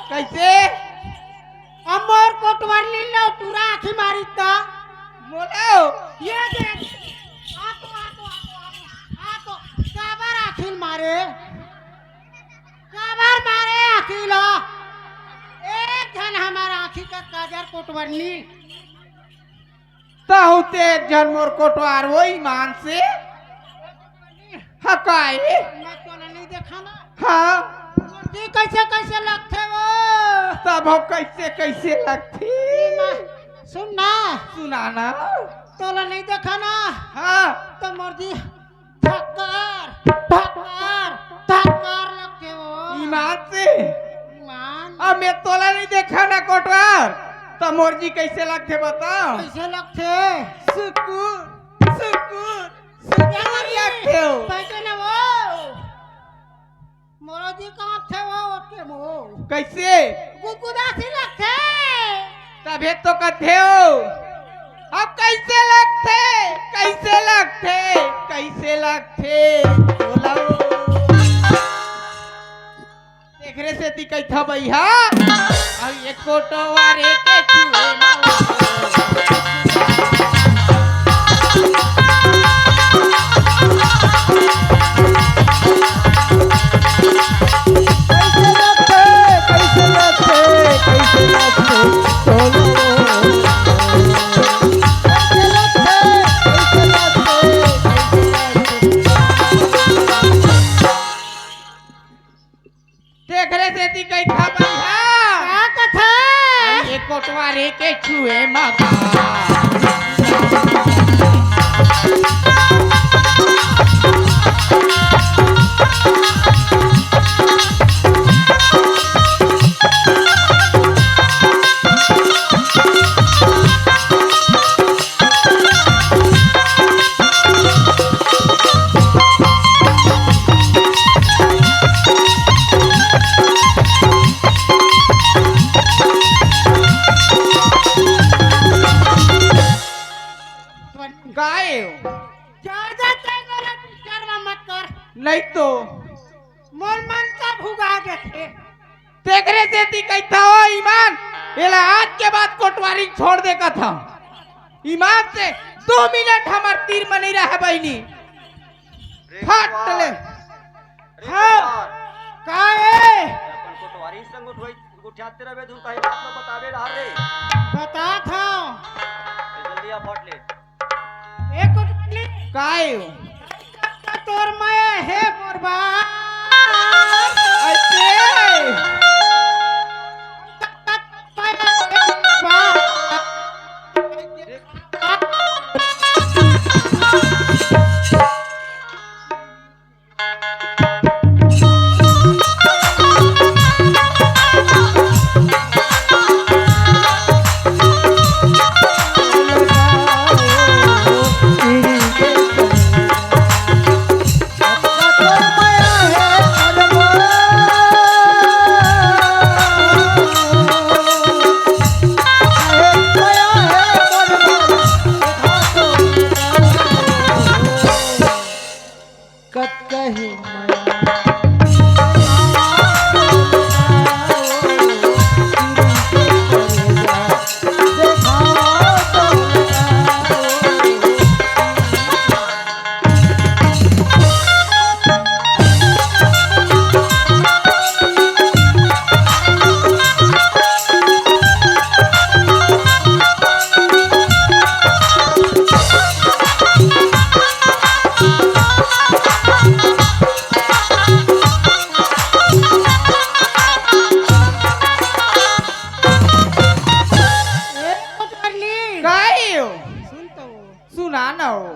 कैसे? अब मोर कोटवार नीन ला टूरा आँखी मारी त। मोला? ये दे। आ तो, आ तो, आ तो, आ तो, आ तो। काबर आँखी मारे? काबर मारे आँखी ला? एक झन हमर आँखी का काजर कोटवार नीन। तहूँ ते एक झन मोर कोटवार वो ईमान से। हाँ, काय? मैं तोला नहीं देखा ना। हाँ। मोर जी कैसे कैसे लगथे वो? तब हो कैसे कैसे लगथे? ई माँ, सुन ना। सुना ना। तोला नहीं देखा ना। हाँ। तो मोर जी ठक्कर, ठक्कर, ठक्कर लगथे वो। ईमान से। ईमान। अब मैं तोला नहीं देखा ना कोटवार, तो मोर जी कैसे लगथे बताओ? कैसे लगथे? सुकुर, सुकुर, सुकुर। कइसे लगथे हो? कइसे ना वो? मोरो जी कांपथे वो, ओके वो। कइसे? गुदगुदा सी लगथे। तभे तो कथे हो। अब कइसे लगथे? कइसे लगथे? कइसे लगथे? बोला हो। तेखरे सेती कहिथंव भइया, अउ ए कोटवार के छुए म कइसे लगथे, कइसे लगथे, कइसे लगथे, बोलो। कइसे लगथे, कइसे लगथे, कइसे लगथे। तेखरे सेती कहिथंव भइया। का कथा? अरे ए कोटवार के छुए म गाय। जा, जा, तैं मोला डिस्टर्ब मत कर। नहीं तो। मोर मन का भुगा देथे। तेकरे सेती कहिथंव ईमान, एला आज के बाद कोटवारी छोड़ दे कथंव। ईमान से दो मिनट हमर तीर म नइ रहय बहिनी। रे फट कोटवार, ले। रे हाँ। कोटवार। का ए? अपन कोटवारी संग उठवाई, उठियाते रहे धुन कहीं बात न बतावे रहा रे। बतात हंव। ए, जल्दी आ फट ले। ए कोटवाली। काय? तोर मया हे मोर बा। अइसे। कतका हे मया। ए, कोटवाली। काय हो? सुन तो। सुना न हो।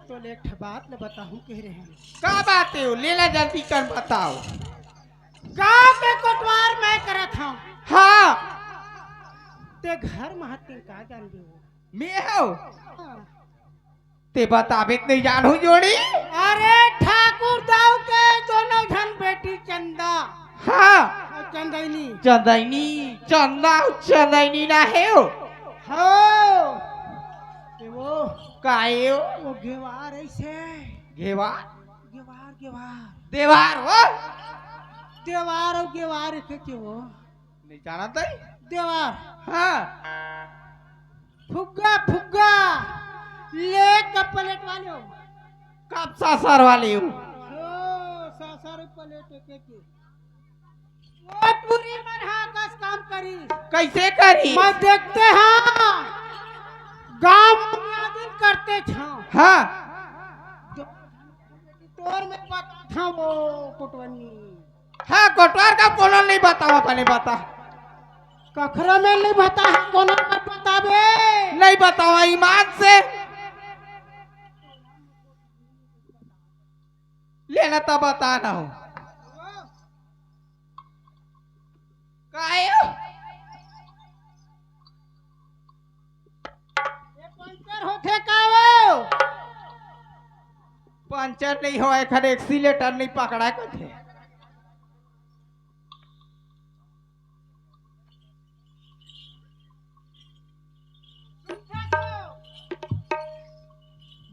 तोले एक ठे बात ल बताहूं कह रहे हंव। का बात हे हो? ले ना जल्दी कर बताओ। गांव के कोटवार मैं करत हंव। हाँ। ते घर महत के का जानबे हो? मैं हंव। हाँ। ते बताबे त नइ जानहूं जोड़ी। अरे ठाकुर दाऊ के दोनों झन बेटी चंदा। हाँ। अउ चंदैनी। चंदैनी, चंदा अउ चंदैनी ना हे हो। हो। ए वो। का हे हो? वो गेवार अइसे। गेवार? गेवार, गेवार। देवार हो? देवार अउ गेवार एके के वो। नइ जानत हस? देवार। हाँ। फुग्गा, फुग्गा। ले कप प्लेट वाले हो। कप सासर वाले हो। हो, सासर प्लेट एके के। वो टूरी मन हा कस काम करी। कइसे करी? मैं देखते हंव। गांव में आदमी करते छंव। हाँ। तोर मैं बताथंव वो कोटवार। हाँ, कोटवार का कोनो नइ बतावंव, अपने बता। कखरो में नइ बता, कोनो मत बताबे। नइ बतावंव ईमान से। ले ना त बता ना हो। काय हो? ये पंचर होथे का वो? पंचर नहीं होय, एखर एक्सीलेटर नहीं पकड़ा कथे।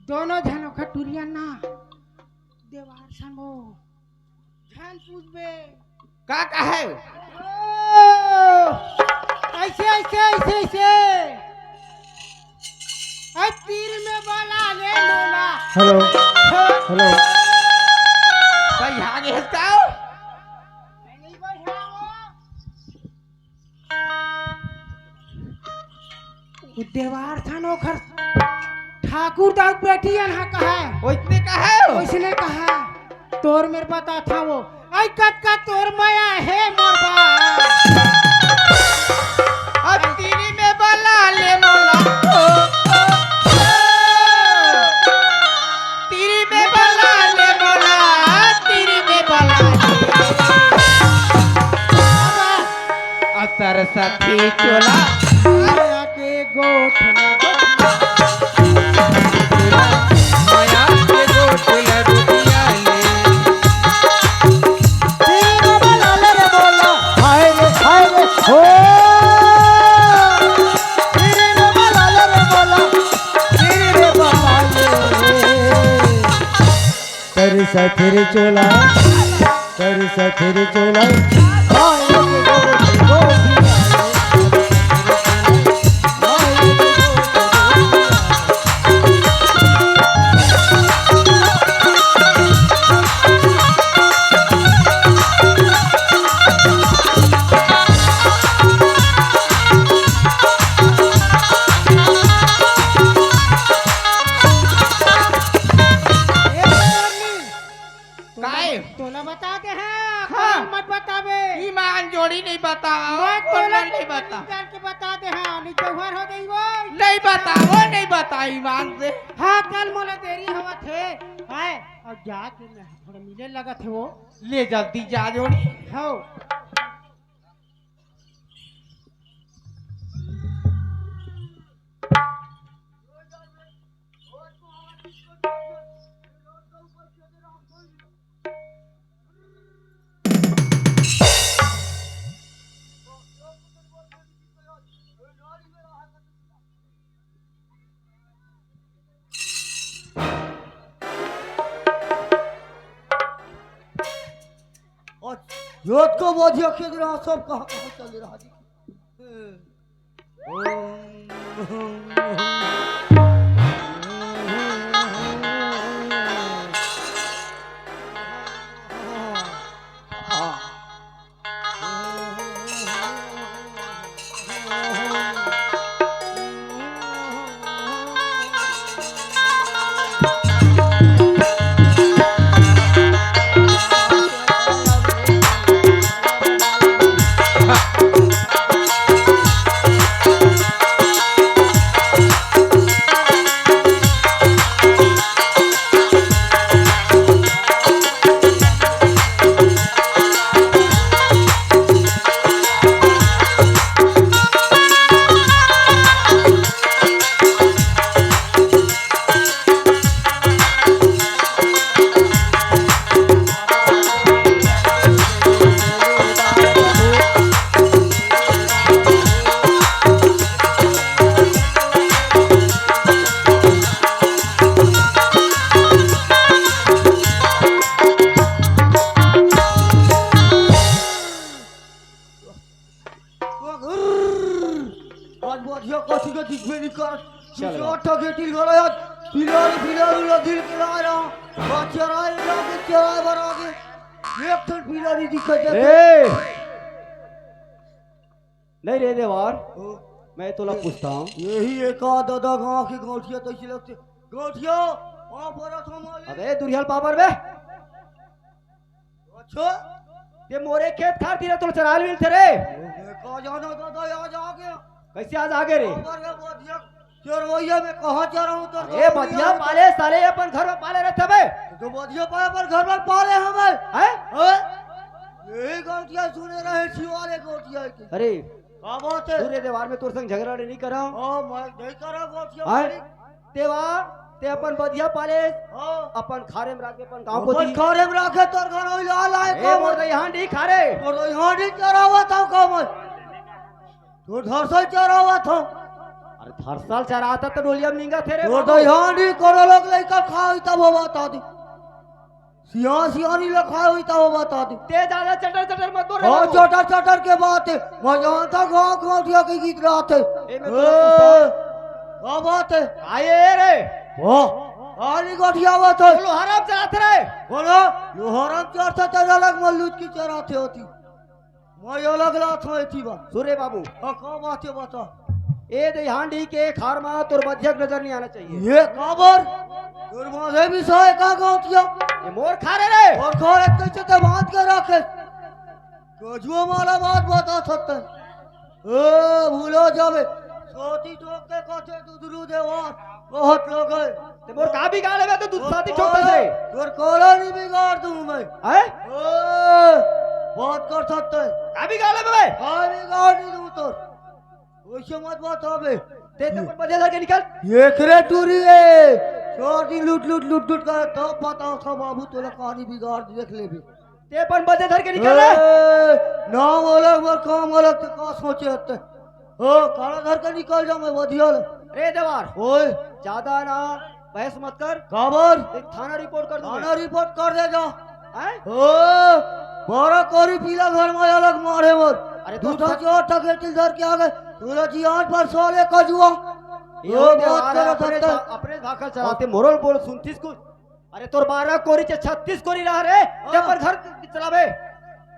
दोनों झन ओखर टुरिया ना, देवार समो झन पूछबे। का कहे? ओ, ऐसे, ऐसे, ऐसे, ऐसे। ऐ तीर में बला ले मोला। हेलो। हाँ। हेलो। भाई, आगे हंसता हो? नहीं भाई, हाँ। वो देवार था ना ओखर, ठाकुर दाऊ बेटी अन हा कहा। ओइसने कहा हो? ओइसने कहा। तोर मेर बताथा वो। आई कतका तोर मया हे मोर बा। अब तीरी में बला ले मोला। ओ, ओ, ओ। तीरी में बला ले मोला। तीरी में बला ले। अतर सखी चोला। माया के गोठ में गोठ। माया के गोठ में गोठिया ले। तेरे बाबा लाल रे बोला, हाय रे, हाय रे, हो। तेरे बाबा लाल रे बोला, तेरे बाबा लाल रे। कर सथेरे चोला, कर सथेरे चोला। काय? तोला बता दे हाँ, हाँ। कोई मत बतावे। ईमान जोड़ी नहीं बतावा, मैं कोई तोला मत नहीं बता। जान के बता दे हाँ, नहीं जौहर हो गई वो। नहीं बताओ, नहीं बता ईमान से। हाँ, कल मोला देरी होवत हे। हाय, अब जा के मैं थोड़ा मिले लगत हे वो। ले जल्दी जा जोड़ी। हो। और योतको बोधिया के दिन सब कहाँ कहाँ चल रहा जी। आज बढ़िया कथी के दिखबे नहीं कर। चल। पीछे अट्ठा के टिल गला यार। पिलारी, पिलारी ला दिल के ला रहा। बात चराए ला के चराए बना के। एक ठन पिलारी दिखा दे। ए! नहीं रे देवार, ओ। मैं तोला पूछता हूँ। यही एक आध आधा गाँव के गौठिया तैसे लगते। गौठिया, वहाँ पर था मालिक। अबे दुरियल पापर बे। अच्छा? ये मोरे खेत खार तीरा तोला चराल मिलते रे। ओए, का जाना दादा, आज आ गया। कैसे आज आ गए रे? खबर है, बढ़िया। चरवैया में कहाँ चराऊं तो अरे बधिया पाले साले अपन घर में पाले रहते बे। तो बधिया पाले अपन घर में पाले हमें। हैं? हैं? यही गौटिया सुने रहे छिवाले गौटिया के। अरे का बात है? पूरे देवार में तोर संग झगड़ा नहीं करा। ओ मैं नहीं करा गौटिया हैं? मालिक। देवार ते अपन बधिया पाले, हाँ। अपन खारे में राखे, अपन गाँव को अपन दी। खारे में राखे, तोर घर होई लाल आए ए, का मोर मैं? दइहान डी खारे। मोर दइहान डी चरावत हूँ का मैं? तोर धरसल चरावत हूँ। अरे धरसल चराता तो डोलिया में निंगा थे रे तोर बाबू। दइहान डी कोनो लोग लइका खाई तब वो बता दी। सिया सियानी ले खाए हुई तब वो बता दी। ते ज्यादा चटर चटर मत बोल रे हाँ, बाबू। चटर चटर के बात है। मैं जानता गाँव गाँव दिया के गीत रात है। ए, मैं ए, तोला पूछता हूँ। क्या बात है? आए रे। वाह। आली गोठिया बात है। लोहाराम चलाते रहे। बोलो, लोहाराम चढ़ता तेरा लग मल्लूज की चराते होती। मैं अलग लात हूँ एती बा। सुरे बाबू। हाँ, का बात है बता। ए दइहान डी के खार मा तोर बधिया के नजर नहीं आना चाहिए। ये काबर? तोर माथे भी सोए का गाँव दिया? ये मोर खारे रे। और खारे कैसे ते बात कर रखे? कजुआ माला बात बता सकते हैं। ए, भूलो जावे। सोती टोक के कथे दुदरू देवार। बहुत लोग है। ते मोर का बिगाड़ लेबे तो दूध साथी छोटा से। तोर कोला नहीं बिगाड़ दूं मैं। हैं? ए, बात कर सकते हैं। का बिगाड़ लेबे बे? का बिगाड़ नहीं दूं तोर। वैसे मत बात अबे। ते तो अपन बजे लगे निकल। ये खरे टूरी है। छोड़ दी लूट लूट लूट लूट कर तब बताओ था बाबू तोला कहानी बिगाड़ देख लेबे। ते अपन बजे धर के निकल रे। ए, नाम अलग और काम अलग ते का सोचे हते। ओ, काला धर के निकल जाऊं मैं बधिया ले। रे देवार। ओए। ज्यादा ना बहस मत कर। काबर? एक थाना रिपोर्ट कर दूं मैं। थाना रिपोर्ट कर दे जा। हैं? ओ, बारह कोरी पीला घर में अलग मारे मोर। अरे तो दूठा सच- चोर ठकेटिल धर के आ गए। तोला जी आठ पर सोले कजुआ। ये ओ, देवार बात है, करो अपने धर सा-, अपने भाखल चलाते मोरल बोल सुनतीस कुछ। अरे तोर बारह कोरी चे छत्तीस कोरी रहा रे, हाँ। जब पर घर चलावे।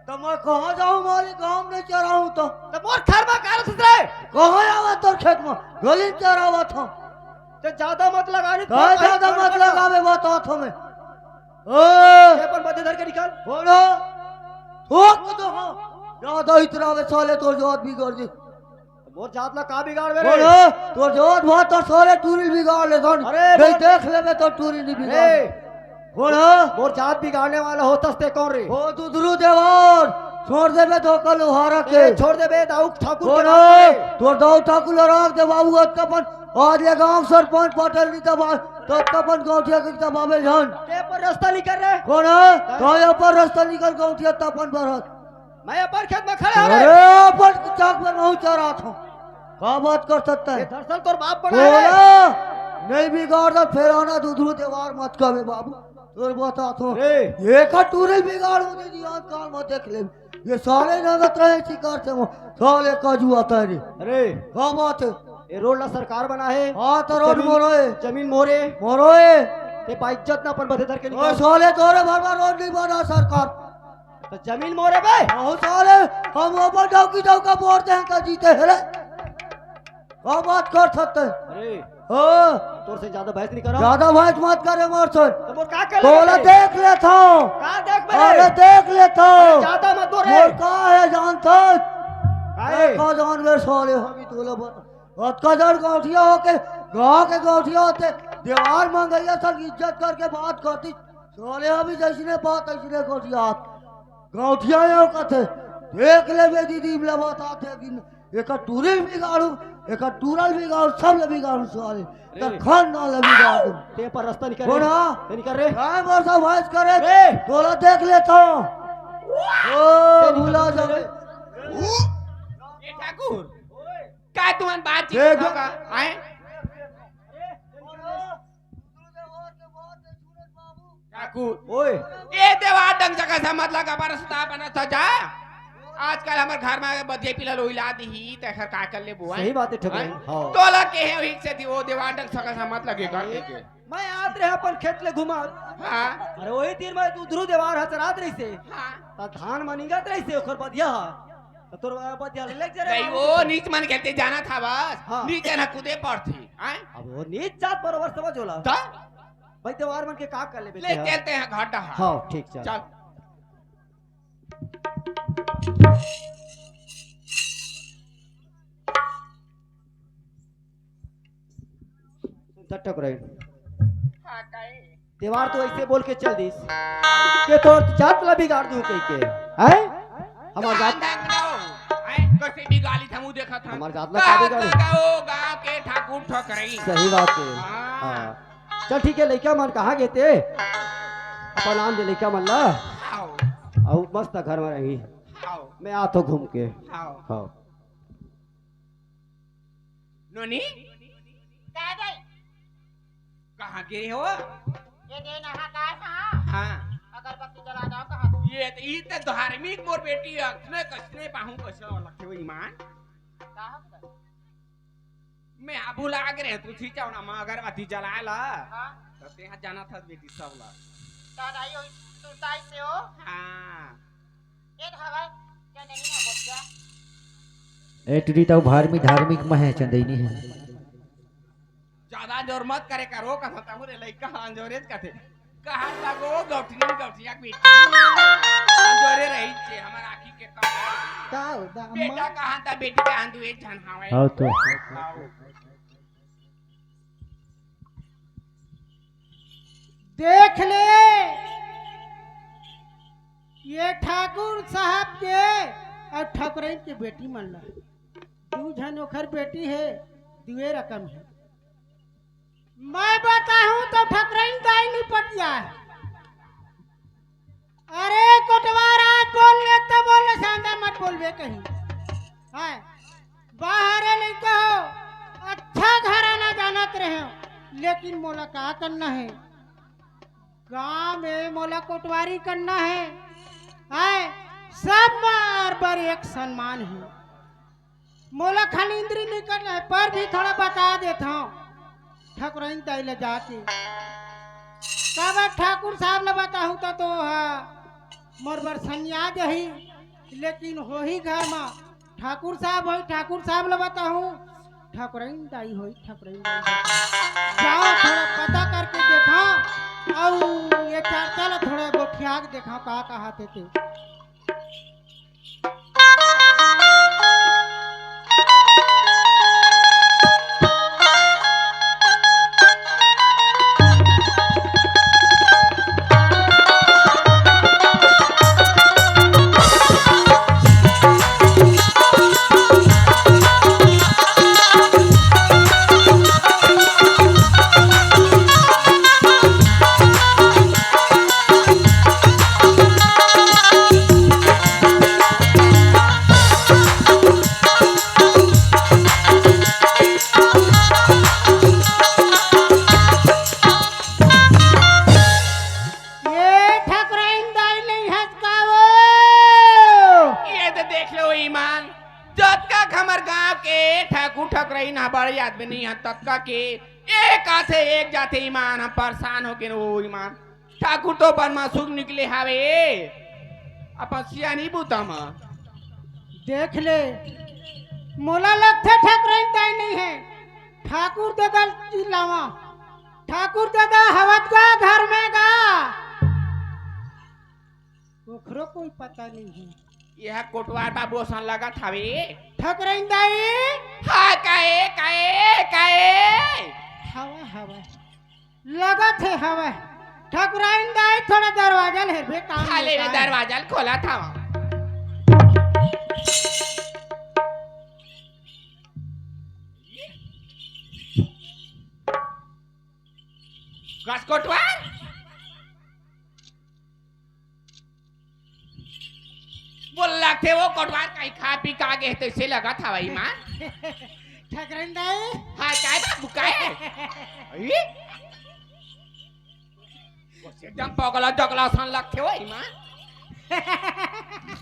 तो मैं कहाँ जाऊँ मारी गाँव में चराऊँ तो? तो मोर घर में काहे सुत रहे? कहाँ आवा तोर खेत में? गली में चरावा था। तो ज्यादा मत लगा रे, कहाँ ज्यादा मत लगावे बता था मैं। ओ। ये अपन बदे धर के निकाल। बोलो। ठोक दो हाँ। ज्यादा इतरावे साले तोर जात बिगड़ जी। मोर जात ला का बिगाड़बे रे? बोल, तोर जात भात तोर सारे टूरी बिगाड़ ले धन। अरे, नहीं बोल। देख लेबे तो टूरी नहीं बिगाड़। ए, बोल, मोर जात बिगाड़ने वाला होतस ते कौन रे? ओ दुदरू देवार, छोड़ देबे धोखा लोहारा के। ए, छोड़ देबे दाऊ ठाकुर बोल, के नाम पे। तोर दाऊ ठाकुर ला राख दे बाबू, अतका पन आज ले गांव सरपंच पटेल नहीं दबा, तो अतका पन गौठिया के दबावे झन। ते पर रास्ता निकल रे। कौन है? तो ये पर रास्ता निकल गौठिया तपन भरत। मैं अपन खेत में खड़ा हूँ रे। अरे, अपन चाक में नहीं चरा था। का बात कर सकता है? ये दरअसल तोर बाप बना है। बोला, नहीं बिगाड़ दे, फिर आना दूधरू देवार मत कबे बाबू। तोर बता तो। रे। ये का टूरिल बिगाड़ होने जी, आज काल मत देख ले। ये साले नगद रहे शिकार से वो, साले का जुआ था रे। अरे। का बात है? ये रोड ला सरकार बना है। हाँ, तो रोड जमीन, मोरो है। जमीन मोरे। मोरो है। ते बाइज्जत ना अपन बदे धर के ओ निकाल। साले तोरे भर भर रोड नहीं बना सरकार। तो जमीन मोरे बे। बहुत साले हम अपन डौकी डौका वोट दें का जीते है रे। का बात कर सकते हैं? अरे, हाँ। तोर से ज्यादा बहस नहीं करो। ज्यादा बहस मत करे मोर से। तो मोर का कर तोला लेबे? देख लेता हूँ। का देख बे? अरे देख लेता हूँ। अरे ज्यादा मत बोल रे। मोर का है जानता है? का है? का जान बे साले हम ही तोला बता। अतका जड़ गौठिया होके, गाँव के गौठिया होते, देवार मंगैया सब इज्जत करके बात करती। साले अभी जैसने बात ऐसने गौठिया हाथ। गौठिया यो कथे, देख लेबे दीदी, इमला बात आते दिन, एक टूरिल बिगाड़ू, एक टूरल बिगाड़ू, सब ले बिगाड़ू साले। रे। तर खान ना ले बिगाड़ू। ते पर रास्ता निकल कौन रे? हा? ते निकल रे। काय बरसा भाइस करे? रे। तोला देख लेता हूँ। ओ, ते निकल भुला रे। जावे। ए ठाकुर, का तुमन बातचीत देख। होगा? आए? ठाकुर। ओए। ए देवार डंग जगह से मत लगा, बरसता बना सजा। आजकल हमर घर में बदे पिला लोई ला दी ही, ते खर का कर ले बुआ। सही बात है, ठकुर। हाँ? हाँ। तोला के है, वही से थी, ओ देवार डंग जगह से मत लगे, कर के। मैं आत रहे अपन खेत ले घुमा। हाँ। अरे वही तीर में दूधरू देवार हचरात रही से। हाँ। त धान मनिंगत रही से, ओकर बदिया हा। त तोर बदिया ले लेके जा रे नहीं, बाबू। वो नीच मन खेलते जाना था बस। हाँ। नीच ना कूदे पड़ती। हैं? अब वो नीच जात बरोबर समझ होला। त? भाई, देवार मन के का कर लेबे ले तेहा? चलते हैं घर डहा। हाँ, ठीक, चल। चल। टटक रहे। हाँ, काहे? देवार तो ऐसे बोल के चल दिस के तोर जात ला बिगाड़ दूं कह के। हैं? हमार जात जान दे करो। हैं? कैसे बिगाड़ी था, मुँह देखा था। हमार जात ला का गाँव बिगाड़? का वो गाँव के ठाकुर ठकरई। सही बात है। हाँ। हाँ। चल ठीक हे, लइका मन कहाँ गे ते? अपन आन दे लइका मन ला। हाव। अउ मस्त घर में रही। हाव। मैं आथों घूम के। हाव। हाव। नोनी? का दाई? कहाँ गे हो? ये दे नहा काय हा? हाँ। अगरबत्ती जला दव कहा। ये त, ये त धार्मिक मोर बेटी हे, अइसने कइसने पाहूँ कइसे लगथे हो ईमान? का हो गया? मैं हा भुला गे रहेंव, तू छिचौना म अगरबत्ती जलाय ला। हाँ। त तेहा जानत हस बेटी सब ला। दादा, यो सुरताई से हो? हाँ। एक हवा, चंदनी है गोपिया। ए टुरी, तउ धार्मिक, धार्मिक म हे, चंदैनी हे। जादा जोर मत करे करो, कथों तहूँ रे लइका ह अंजोरेच कथे। कहाँ तक ओ गौठनी गौठिया के बेटी? अंजोरे रही छे, हमर आँखी के कम। का हो, दा-, बेटा अम्मा? कहाँ त, बेटी कहाँ, दुए झन हावय। हाव तो। हाव। देख ले, ये ठाकुर साहब के अउ ठकुरइन के बेटी मन ला, दू झन ओखर बेटी हे, दुए रकम हे। मैं बताहूँ त ठकुरइन दाई निपट जाय। अरे कोटवार, आज बोल ले त बोल ले, सांदा मत बोलबे कहीं। हाय, बाहर ले कहो, अच्छा घराना जानत रहेंव, लेकिन मोला का करना हे? गांव में मोला कोटवारी करना हे। हाय, सब मार बर एक समान हे। मोला खाली इंद्री नइ करना हे, पर भी थोड़ा बता देथंव ठकुरइन दाई ल जाके। काबर ठाकुर साहब ल बताहूँ त तो हा मोर बर सनिया जही, लेकिन होही घर म ठाकुर साहब होही, ठाकुर साहब ल बताहूँ, ठकुरइन दाई होही, ठकुरइन दाई ल बताहूँ। जाओ, थोड़ा पता करके देखा, अउ ये चर्चा ल थोड़ा गोठिया के देखा, का कहा थे ते। ये ठकुराइन दाई नइ हस का वो? ये तो देख लो ईमान, जतका हमर गांव के ठाकुर ठकुराइन ह बड़े आदमी नइ ह, ततका के एक आथे एक जाथे ईमान, हम परेशान हो गे वो ईमान। ठाकुर तो बन म सुख निकले हावे, अपन सियानी बूता म। देख ले, मोला लगथे ठकुराइन दाई नइ हे, ठाकुर ददा चिल्लावा। ठाकुर ददा हवत गा घर में गा। ओखरो कोई पता नइ हे। ये कोटवार बाबू असन लगत हवे। ठकुराइन दाई। हाँ, काए, काए, काए? हवा, हवा। लगत हे हवा। ठकुराइन दाई थोड़ा दरवाजा ल हेरबे काम हाँ, ले में का हे। दरवाजा ल खोलत हवा। कस कोटवार? मोला लगथे वो कोटवार कहीं खा पी का गे तइसे लगत हवय ईमान। ठकुराइन दाई। हाँ, काय बाबू, काय? अई? वो एकदम पगला जगला सन लगथे वो ईमान।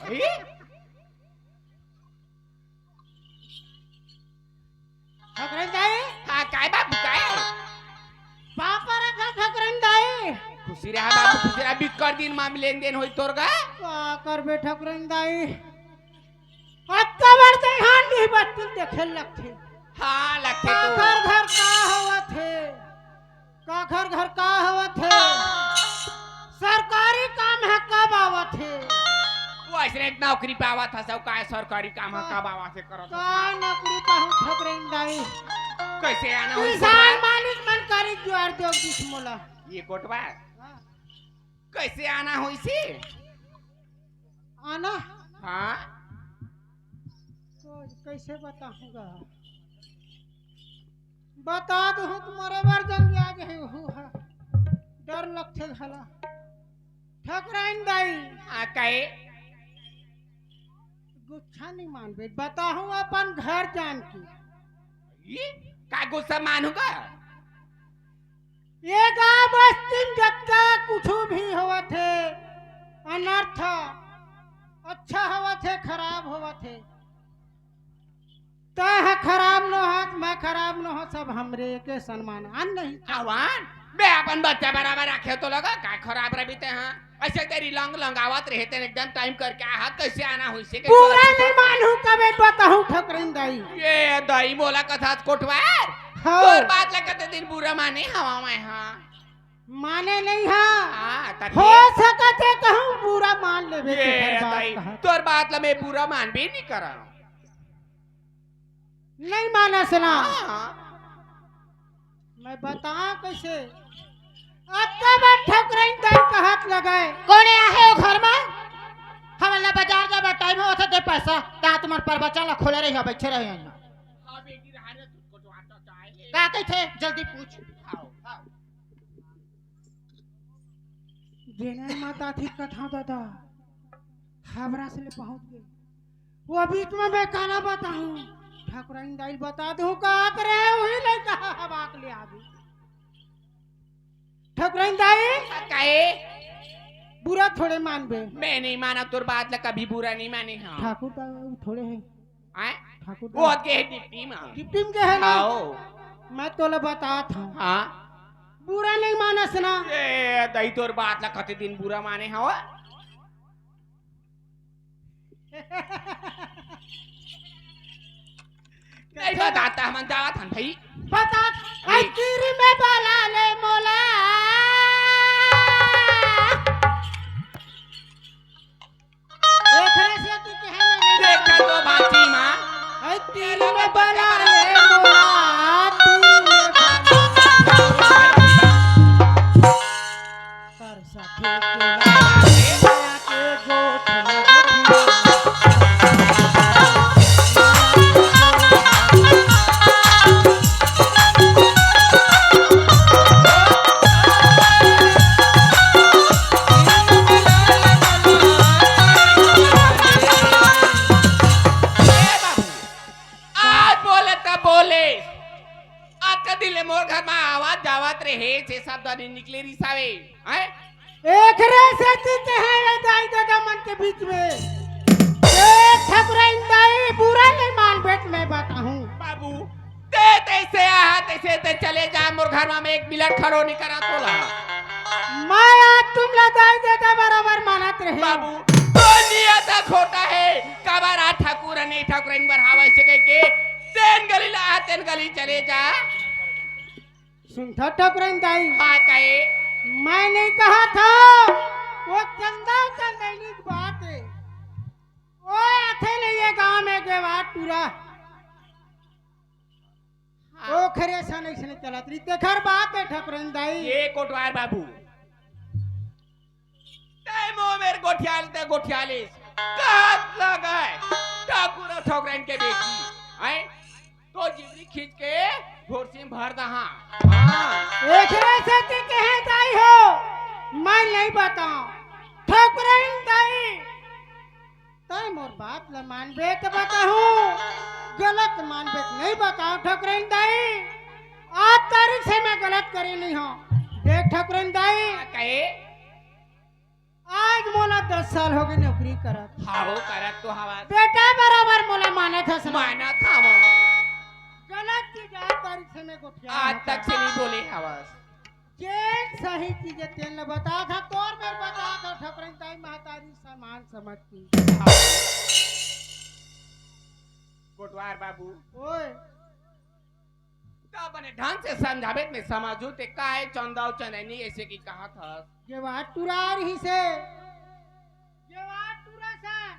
अई? ठकुराइन दाई। हाँ, काय बाबू, काय? पाँव परत हँव ठकुराइन दाई। खुशी रहा बाबू, खुशी रहा, बिक्कट दिन मा लेन देन होई तोर गा। का करबे ठकुराइन दाई? अतका बड़ दइहान दुई बत्ती देखे लगथे। हाँ, लगथे तो। काखर घर का होवत हे? काखर घर का होवत हे? सरकारी काम ह कब आवत हे? वो अइसने नौकरी पावत हस, अउ काय सरकारी काम ह कब आवत हे करत हस? का नौकरी पाहूं ठकुराइन दाई? कइसे आना होइस किसान कोटवार? मालिक मन करी जुआर देव दिस मोला। ये कोटवार? हाँ। कइसे आना होइस? आना? हाँ। तो कइसे बताहूं गा? बता दहूं त मरे बर जंगिया गे हे ओहू ह। डर लगथे घला। ठकुराइन दाई। हाँ, कहे? गुस्सा नहीं मानबे, बताहूं अपन घर जान के। ई? का गुस्सा मानहूं का? ये गांव बस्ती में जतका कुछु भी होवत हे, अनर्थ, अच्छा होवत हे, खराब होवत हे, तैं ह खराब न हस, मैं खराब न हो, सब हमरे के समान आन नहीं। आवान, बे अपन बच्चा बराबर रखे तो लगा, का खराब रही ते, हाँ? ऐसे तेरी लंग लंगावत रहे, तेरे एकदम टाइम करके आहत, कैसे आना हुई से, कैसे पूरा करके नहीं मानहूं, कबे बताहूं ठकुराइन दाई। ये दाई मोला कथात कोटवार, हाँ। तोर बात ला कते दिन बुरा माने हवा मैं, हाँ। माने नहीं, हाँ। हाँ, तब हो ये सकत हे कहूं बुरा मान लेबे, ये तेकर बात दाई, कहा। तोर बात ला मैं बुरा मानबे नहीं करा। नहीं मानस ना। हाँ। मैं बताओं कैसे? अतका बार ठकुराइन दाई कहत लगे। कोन आहे ओ घर मा? हमन ला बाजार जाबे टाइम होवत हे, दे पैसा। ता तुमन प्रवचन ला खोले रही, बैठे रही यहाँ। का कहिथे? जल्दी पूछ। जेने माता थी कथा दादा, हावड़ा से ले पहुंच गए। वो बीच में मैं काला बताऊं, ठकुराइन दाई बता दूं, का करे वही नहीं कहा हवाक ले आगे। ठकुराइन दाई, काहे? बुरा थोड़े मानबे। मैं नहीं माना तोर बात ला, कभी बुरा नहीं माने, हाँ। ठाकुर दाई थोड़े हैं। आय? ठाकुर वो दाई। के है डिप्टी में। डिप्टी में के है ना? आओ। मैं तोला बतात हूँ। हाँ। बुरा नहीं मानस ना। ए, दाई तोर बात ला कते दिन बुरा माने हवा? नहीं बताता, हमन जावत हन भाई। बता, आई तीरी में बाला ले मोला। एकरे से तू कहे ना नहीं देखा तो बाती माँ। आई तीरी में बाला ले मोला, तीरी में बाला ले मोला। आज बोले त बोले, अतका दिन ले मोर घर मा आवत जावत रहे, से सब दनी निकले रिसावे, हैं? एकरे सेती ते हे ये दाई ददा मन के बीच में। ए ठकुराइन दाई, बुरा नहीं मानबे त मैं बताहूँ। बाबू, ते तैसे आहा, तैसे ते चले जा, मोर घर मा मैं एक मिनट खड़ो नहीं करा तोला। मैं आज तुम ला दाई ददा बराबर मानत रहे। बाबू, तो नियत खोटा है, काबर आ ठाकुर नहीं ठकुराइन बर हावय से कह के, तेन गली ला, तेन गली चले जा। सुनथा ठकुराइन दाई। हाँ, कहे? मैं नहीं कहा था, वो चंदा उंदा लेने की बात है। वो आथे नहीं ये गांव में गेवार टूरा। हाँ। ओखरे सन ऐसने चलत रही, तेखर बात है ठकुराइन दाई। ये कोटवार बाबू। तै मो मेर गोठियाल ते गोठियालिस। कहत लगय। ठाकुर अउ ठकुराइन के बेटी। आय? तो जिबरी खींच के घोरसी में भर दहा। हाँ। एकरे सेती कहे दाई हो। मैं नहीं बताऊं। ठकुराइन दाई। तै मोर बात ल मानबे त बताहूं। गलत मानबे त नहीं बताऊं ठकुराइन दाई। आज तारीख से मैं गलत करे नहीं हूं। देख ठकुराइन दाई। हाँ, कहे? आज मोला दस साल हो गए नौकरी करत। हाँ, वो करत तो हवा। बेटा बराबर मोला मानत हस ना। मानत हवा। गलत चीज आज तारीख से मैं गोठिया आज तक से नहीं बोले हवस। जेन सही चीज है, तेन ल बता था, तोर मेर बता था, ठकुराइन दाई महतारी समान समझ के। कोटवार बाबू। ओए। त बने ढंग से समझाबे त मैं समझू, ते काय चंदा अउ चंदैनी ऐसे की कहा था? गेवार टूरा रही से। गेवार टूरा सन।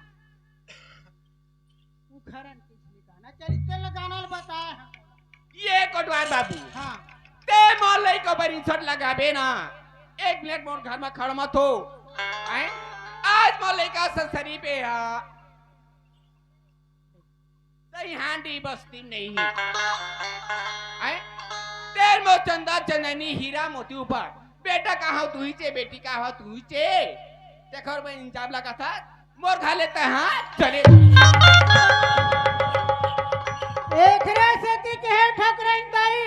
उखरन किसली गाना चरित्र ल गाना ल बताए हन। ये कोटवार बाबू। हाँ। ते मोर लइका बर insult लगाबे ना। एक मिनट मोर घर में खड़ मत हो। आय? आज मोर लइका ससरी पे हा। तई हांडी बस्ती में नहीं है। आय? तेल मोर चंदन चंदनी हीरा मोती ऊपर। बेटा कहां तुही चे, बेटी कहां तुही चे। तेखर मैं इंजाम लगा था, मोर घर लेता हां, चले। एकरे सेती कहे ठकुराइन दाई,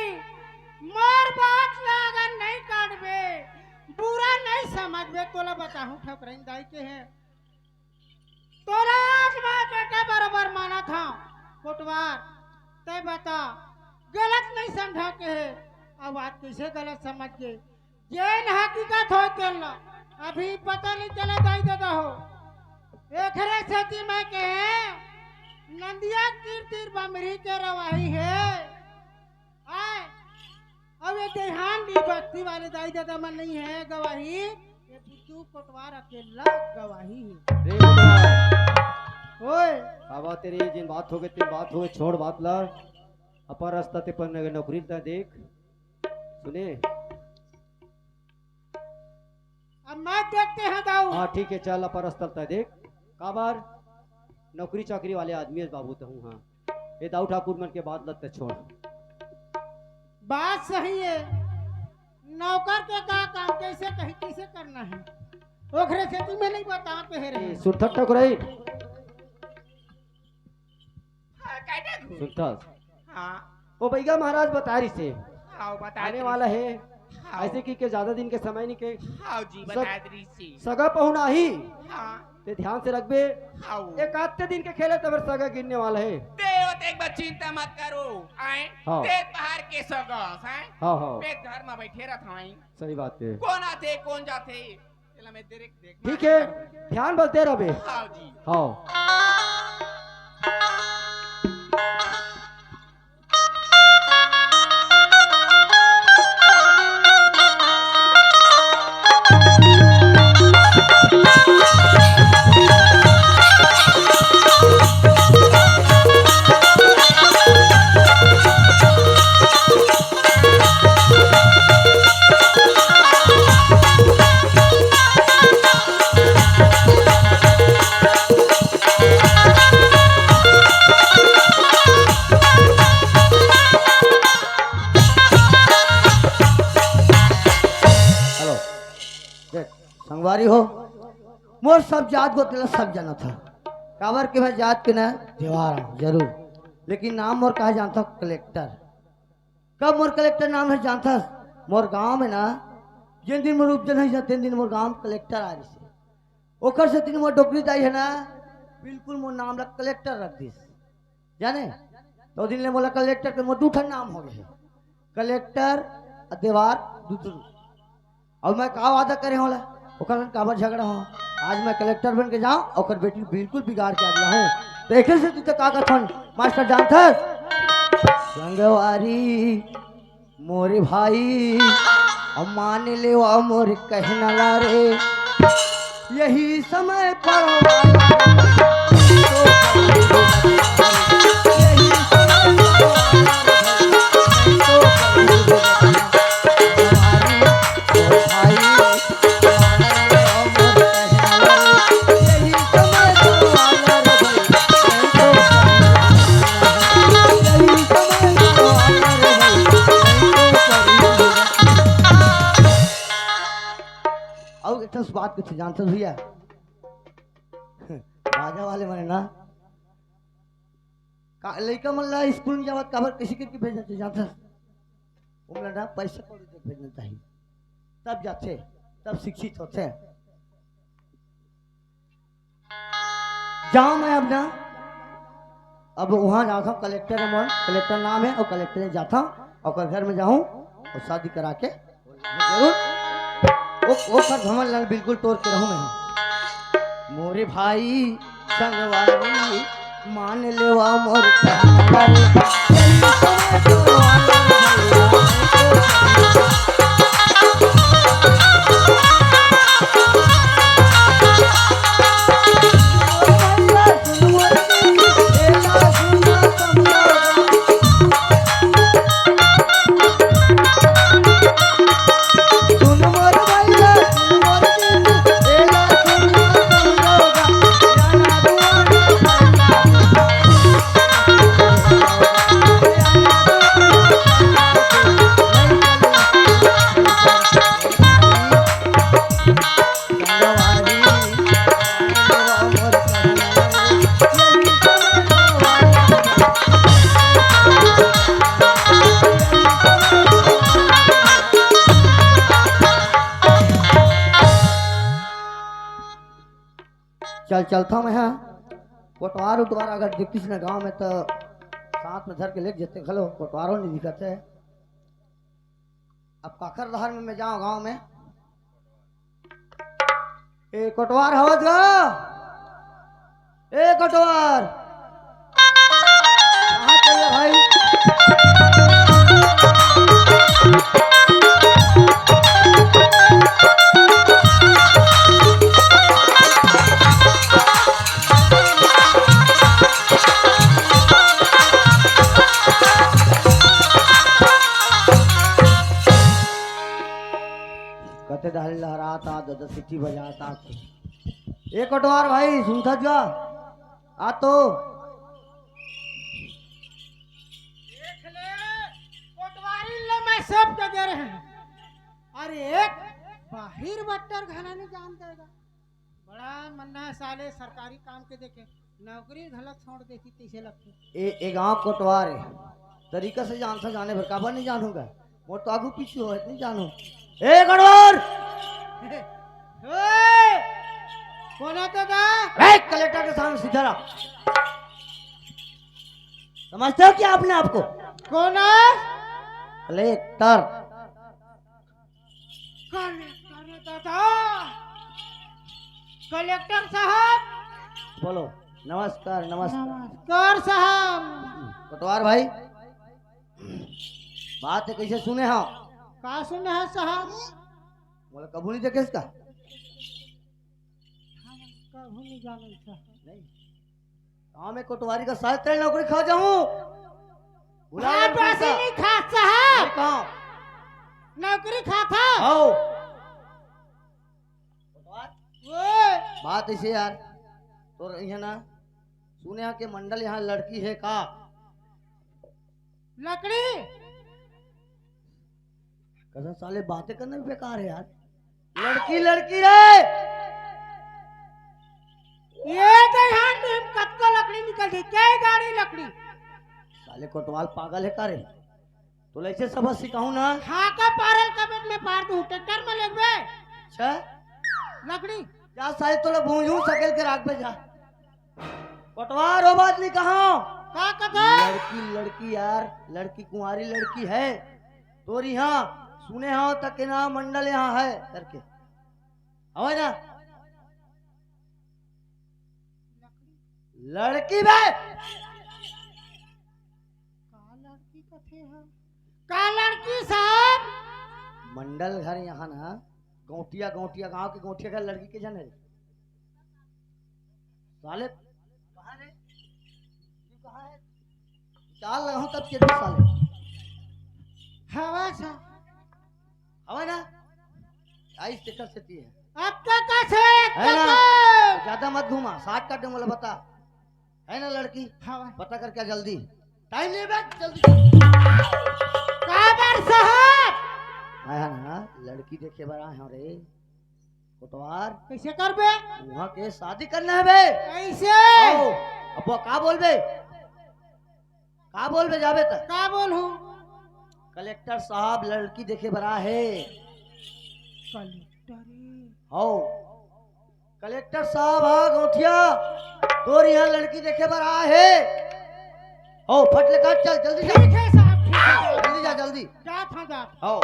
मोर बात ला अगर नहीं काटबे, बुरा नहीं समझबे, तोला बताहूं ठकुराइन दाई कहे। तोला आज मैं बेटा बरोबर मानत हंव, कोटवार, तैं बता, गलत नहीं समझा कहे, अब बात कइसे गलत समझ गे? जेन हकीकत होय तेन ला, अभी पता नहीं चले दाई ददा हो। एकरे सेती मैं कहे, नंदिया तीर तीर बमरी के रवाही हे। आय, अब ये देहान भी बस्ती वाले दाई ददा मन नहीं है गवाही, ये बुद्धू कोटवार अकेला गवाही है। रे कोटवार। ओए। बाबा तेरी जिन बात हो गई, तेरी बात हो गई, छोड़ बात ला। अपन रास्ता ते पर नौकरी ला देख। सुने? अब मैं देखते हैं दाऊ। हां, ठीक है, चल, अपन रास्ता ला देख। काबर? नौकरी चाकरी वाले आदमी है बाबू, तहूं हां। ये दाऊ ठाकुर मन के बात ला ते छोड़। बात सही है, नौकर के का काम, कैसे कहीं, कैसे करना है, ओखरे सेती मैं नहीं बता पे रहे। सुनथस ठकुराइन? हां, काय देखहूं? सुनथस? हां। ओ बइगा महाराज बता रहिसे। हां, बता आने रहिसे। वाला है। हां। ऐसे कि के ज्यादा दिन के समय नहीं के। हां जी, सग-, बता रहिसे। सगा पहुना ही। हां। ते ध्यान से रखबे। हां। एक आधे दिन के खेले तबर सगा गिरने वाला है। ते ओ ते एक बार चिंता मत करो। आए? हां। ते पहाड़ के सगा, हैं? हां, हां। मैं घर में बैठे रहता हूं। सही बात है। कौन आते, कौन जाते? चला मैं तेरे देख ठीक है, ध्यान बस दे रहा बे। हां जी। हां। हेलो, देख, संगवारी हो, मोर सब जात गोत ला सब जानत हंव। काबर के मैं जात के ना देवार हंव, जरूर, लेकिन नाम मोर का जानथस? कलेक्टर। कब मोर कलेक्टर नाम हे जानथस? मोर गांव में ना, जेन दिन मोर उपजन होइस, तेन दिन मोर गांव कलेक्टर आय रहिस। ओकर सेती मोर डोकरी दाई हे ना, बिल्कुल मोर नाम ला कलेक्टर रख दिस। जाने? तो दिन ले मोला कलेक्टर के मोर दू ठन नाम हो गे हे, कलेक्टर अउ देवार दू ठन। अउ मैं का वादा करे हंव ला, ओकर संग काबर झगड़ा हंव? आज मैं कलेक्टर बन के जांव, ओकर बेटी बिल्कुल बिगाड़ के आगे हूं। तो एकर सेती तो का कथन मास्टर जानथस? संगवारी, मोरे भाई, अब मान लेवा मोर कहना ला रे। यही समय पड़वा, यही समय पड़वा, अउ एक ठन बात कुछ जानथस भैया? राजा वाले मन ना, का लइका मन ला स्कूल में जावत काबर कइसे करके भेजना चाहिए जानथस? ओमन ला ना पैसा कौड़ी दे भेजना चाहिए, तब जाथे, तब शिक्षित होथे। जांव मैं अब ना, अब उहां जाथंव, कलेक्टर हे मोर, कलेक्टर नाम हे, अउ कलेक्टर जाथंव, ओकर घर में जाहूं अउ शादी करा के जरूर। ओ, ओकर घमंड ला बिल्कुल तोड़ के रहूं मैं। मोरे भाई संगवारी, मान लेवा मोर कहना रे। चल, चलता मैं, हाँ। कोटवार उटवार अगर दिखिस न गांव में, तो साथ में धर के लेके जते घलो, कोटवारो नहीं दिखत है। अब काखर डहर में मैं जाऊं गांव में? ए कोटवार, हवत गा? ए कोटवार, कहाँ चल भाई? कते डाल लहरात आ, ददा सिटी बजात आ। ए कोटवार भाई, सुनथस गा? आ तो। देख ले, कोटवारी ले मैं सब के दे रहे हैं। अरे एक बाहिर बट्टर घला नहीं जान देगा। बड़ा मन्ना है साले, सरकारी काम के देखे नौकरी घलत छोड़ देती तैसे लगते। ए, ए गांव कोटवार है, तरीका से जान सा जाने भर काबर नहीं जानूंगा। मोर तो आगू पीछू होय, नहीं जानो। ए गड़वार! ओए! कोन है दादा? ए, कलेक्टर के सामने सीधा रहा। समझते हो क्या अपने आप को? कोन है? कलेक्टर। कलेक्टर है दादा। कलेक्टर साहब। बोलो। नमस्कार, नमस्कार। नमस्कार साहब। कोटवार भाई, बात कैसे सुने हो? का सुने हो साहब? बोला, कभू नहीं देखे इसका? हम कभू नहीं जाने साहब। नहीं। गांव में कोटवारी का साथ तेरे नौकरी खा जाऊं। बुला हाँ, नौकरी वैसे का। नहीं खा साहब। नहीं कहा। नौकरी खा था। आओ। कोटवार। ओए। बात ऐसे यार, तो रही है ना, सुने हैं कि मंडल यहाँ लड़की है का? लकड़ी। कसम साले, बातें करना भी बेकार है यार। लड़की, लड़की रे। ये तो यहाँ नीम कतको लकड़ी निकल गई, क्या गाड़ी लकड़ी? साले कोटवाल पागल है का रे? तो ऐसे सबक सिखाऊं ना। हाँ का पारल का बेट में पार दूं, ट्रैक्टर में लेगबे। अच्छा? लकड़ी। जा साले, तोला भूंजू सकेल के राख पे जा। पटवार हो बात नहीं कहा। का कथा? लड़की, लड़की यार, लड़की कुंवारी लड़की है। तोर इहाँ सुने हो तक के ना मंडल यहाँ है करके। हवे ना? लड़की बे। का लड़की कथे है? का लड़की साहब? मंडल घर यहाँ ना, गौटिया, गौटिया, गांव के गौटिया घर लड़की के जन है। साले, कहाँ रे? तू कहाँ है? चाल लगाऊं तब के भी साले। हवा सा। हवा ना? आइस तेकर सेती है। अब तो कसे, है ना? तो ज्यादा मत घुमा, साठ काट दूंगा, बता। है ना लड़की? हवा। पता कर क्या जल्दी? टाइम नहीं बे, जल्दी। काबर साहब? है ना, लड़की देखे बर आए हो रे। कोटवार। कैसे करबे? वहाँ के शादी करना है बे। कैसे? आओ, अब वो का बोलबे? का बोलबे जाबे त? का बोलहूँ? कलेक्टर साहब लड़की देखे बर आ हे। कलेक्टर? हो। कलेक्टर साहब, हाँ, गौठिया, तोर यहाँ लड़की देखे बर आ हे। हो, फट ले काट, चल, जल्दी जा। ठीक है साहब, ठीक है। जल्दी जा, जल्दी। जात हाँ, जात। हो।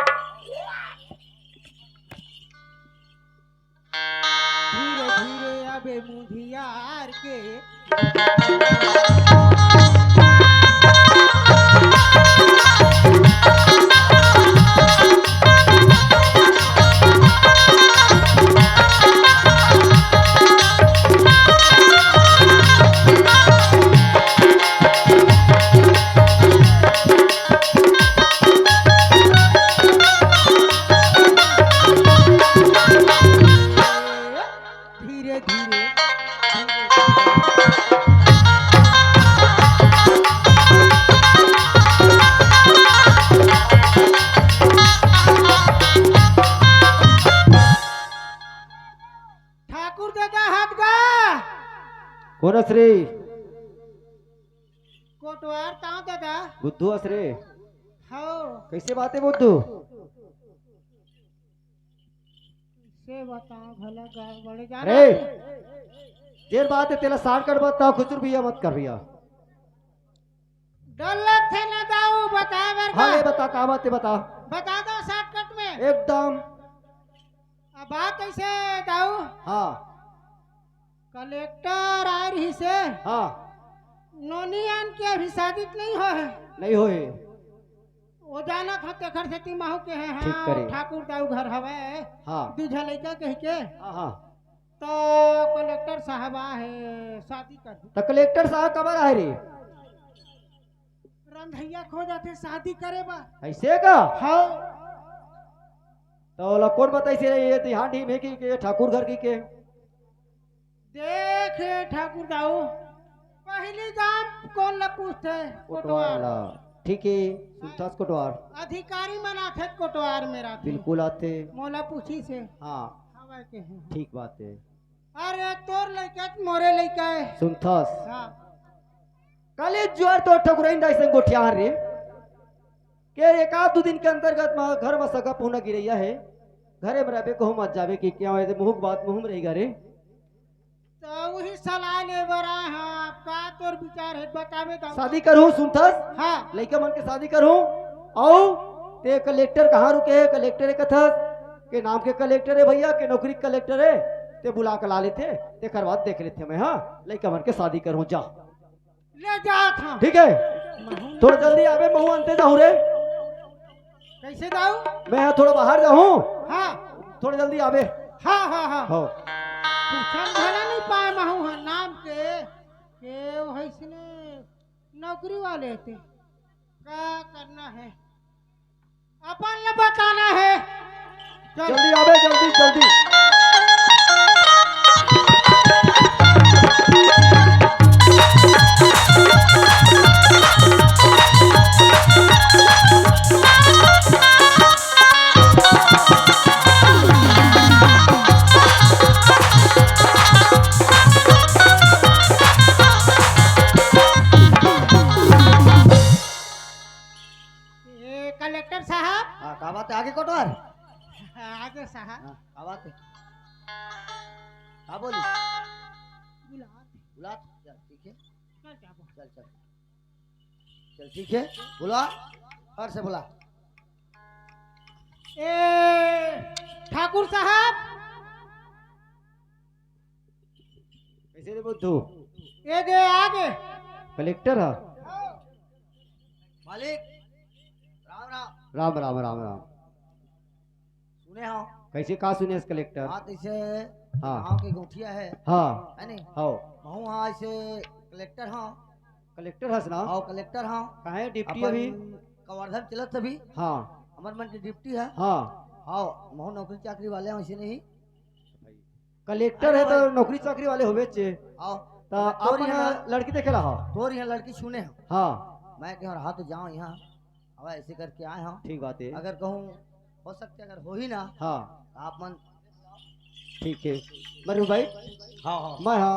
धीरे धीरे अबे मुधियार के। धीरे धीरे। ठाकुर दादा हाथ गा। कोन अस रे? कोटवार ताव दादा। बुद्धू अस रे। हो। कैसे बात है बुद्धू? से बताओ भला गा-, बड़े जाना अरे। जेन बात हे तेला shortcut बता, खुसुर भैया मत कर भैया। डर लगथे ना दाऊ बताए बर हाँ, का? ले बता, का बात हे, बता। बता दो shortcut में। एकदम। अब बात अइसे दाऊ। हाँ। कलेक्टर आए रहिसे। हाँ। नोनी आन के अभी शादी तो नहीं होहे। नहीं होहे। वो जानत हो तेखर सेती महू के हे, ठीक हाँ, करे। ठाकुर दाऊ घर हवे। हाँ। दू झन लइका कहिके। हाँ, हाँ। तो कलेक्टर साहब आहे, शादी कर। तो कलेक्टर साहब कबर आए रे? रंधैया खोजथे शादी करे बर। अइसे का? हाँ। तो ओला कोन बताइसे रे, ये तिहान ढीम हे कि, कि ठाकुर घर की के? देख ठाकुर दाऊ, पहिली दाम कोन ला पूछथे? कोटवार कोटवार। ला। ठीक हे, सुनथस कोटवार। अधिकारी मन आथे कोटवार में रात में। बिल्कुल आथे। मोला पूछिसे। हाँ। हवय के हे। ठीक बात हे। अरे तोर लइका त मोरे लइका हे। सुनथस। हाँ। काली जुआर तोर ठकुराइन दाई संग गोठियाहन रे। के एक आध दू दिन के अंतर्गत म घर म सगा पहुना गिरैया हे। घरे म रहिबे कहूँ मत जाबे कि क्या होय, मुँह के बात मुँह म रहिगा रे। त उही सलाह ले बर आए हँव, का तोर विचार हे बताबे त। शादी करहूँ सुनथस? हाँ। लइका मन के शादी करहूँ। अउ ते कलेक्टर कहाँ रुके हे? कलेक्टर हे कथस? के नाम के कलेक्टर हे भैया, के नौकरी के कलेक्टर हे? ते बुला के ला लेथे, तेकर बाद देख लेथे मैं, हाँ? लइका मन के शादी करहूँ, जा। ले जात हँव। ठीक हे, महूँ थोड़ा जल्दी आबे, महूँ अंते जाहूँ रे। कइसे जाहूँ? मैं हा थोड़ा बाहर जाहूँ। हाँ। थोड़ा जल्दी आबे। हाँ, हाँ, हाँ। हो। पूछन घला नहीं पाए महूँ हा नाम के, के वो हइसने नौकरी वाले हे ते। का करना हे? अपन ला बताना हे। चल। जल्दी आबे, जल्दी, जल्दी। ए, कलेक्टर साहब। हाँ, का बात हे? आगे कोटवार। आगे साहब। हाँ, का बात हे? का बोली? बुला। बुला, चल, ठीक हे। चल, चल, चल। चल, ठीक हे, बुला, फट से बुला। ए, ठाकुर साहब। कइसे रे बुद्धू? ए दे, आ दे। कलेक्टर हा? मालिक, राम राम। राम राम, राम राम। सुने हँव। कइसे का सुनेस कलेक्टर? हाँ, तइसे हाँ। गाँव के गोठिया हे। हाँ। हे नी? हव। महूँ हा अइसे कलेक्टर हँव। कलेक्टर हस ना? हव, कलेक्टर हँव। काहे डिप्टी अपन अभी? कवर्धा म चलत अभी। हाँ। हमर मन के डिप्टी हे। हाँ। हव, महूँ नौकरी चाकरी वाले हँव, अइसे नहीं। कलेक्टर हे त नौकरी चाकरी वाले होबेच हे। हव। त तोर आप मन इहाँ लड़की देखे ला हव? तोर इहाँ लड़की सुने हँव। हाँ। मैं कहेंव रहा तो जाँव इहाँ। अब अइसे करके आए हँव। ठीक बात हे। अगर कहूँ हो सकथे, अगर होही ना, हाँ। त आप मन ठीक हे। मरू भाई, हाँ, हाँ। मैं हा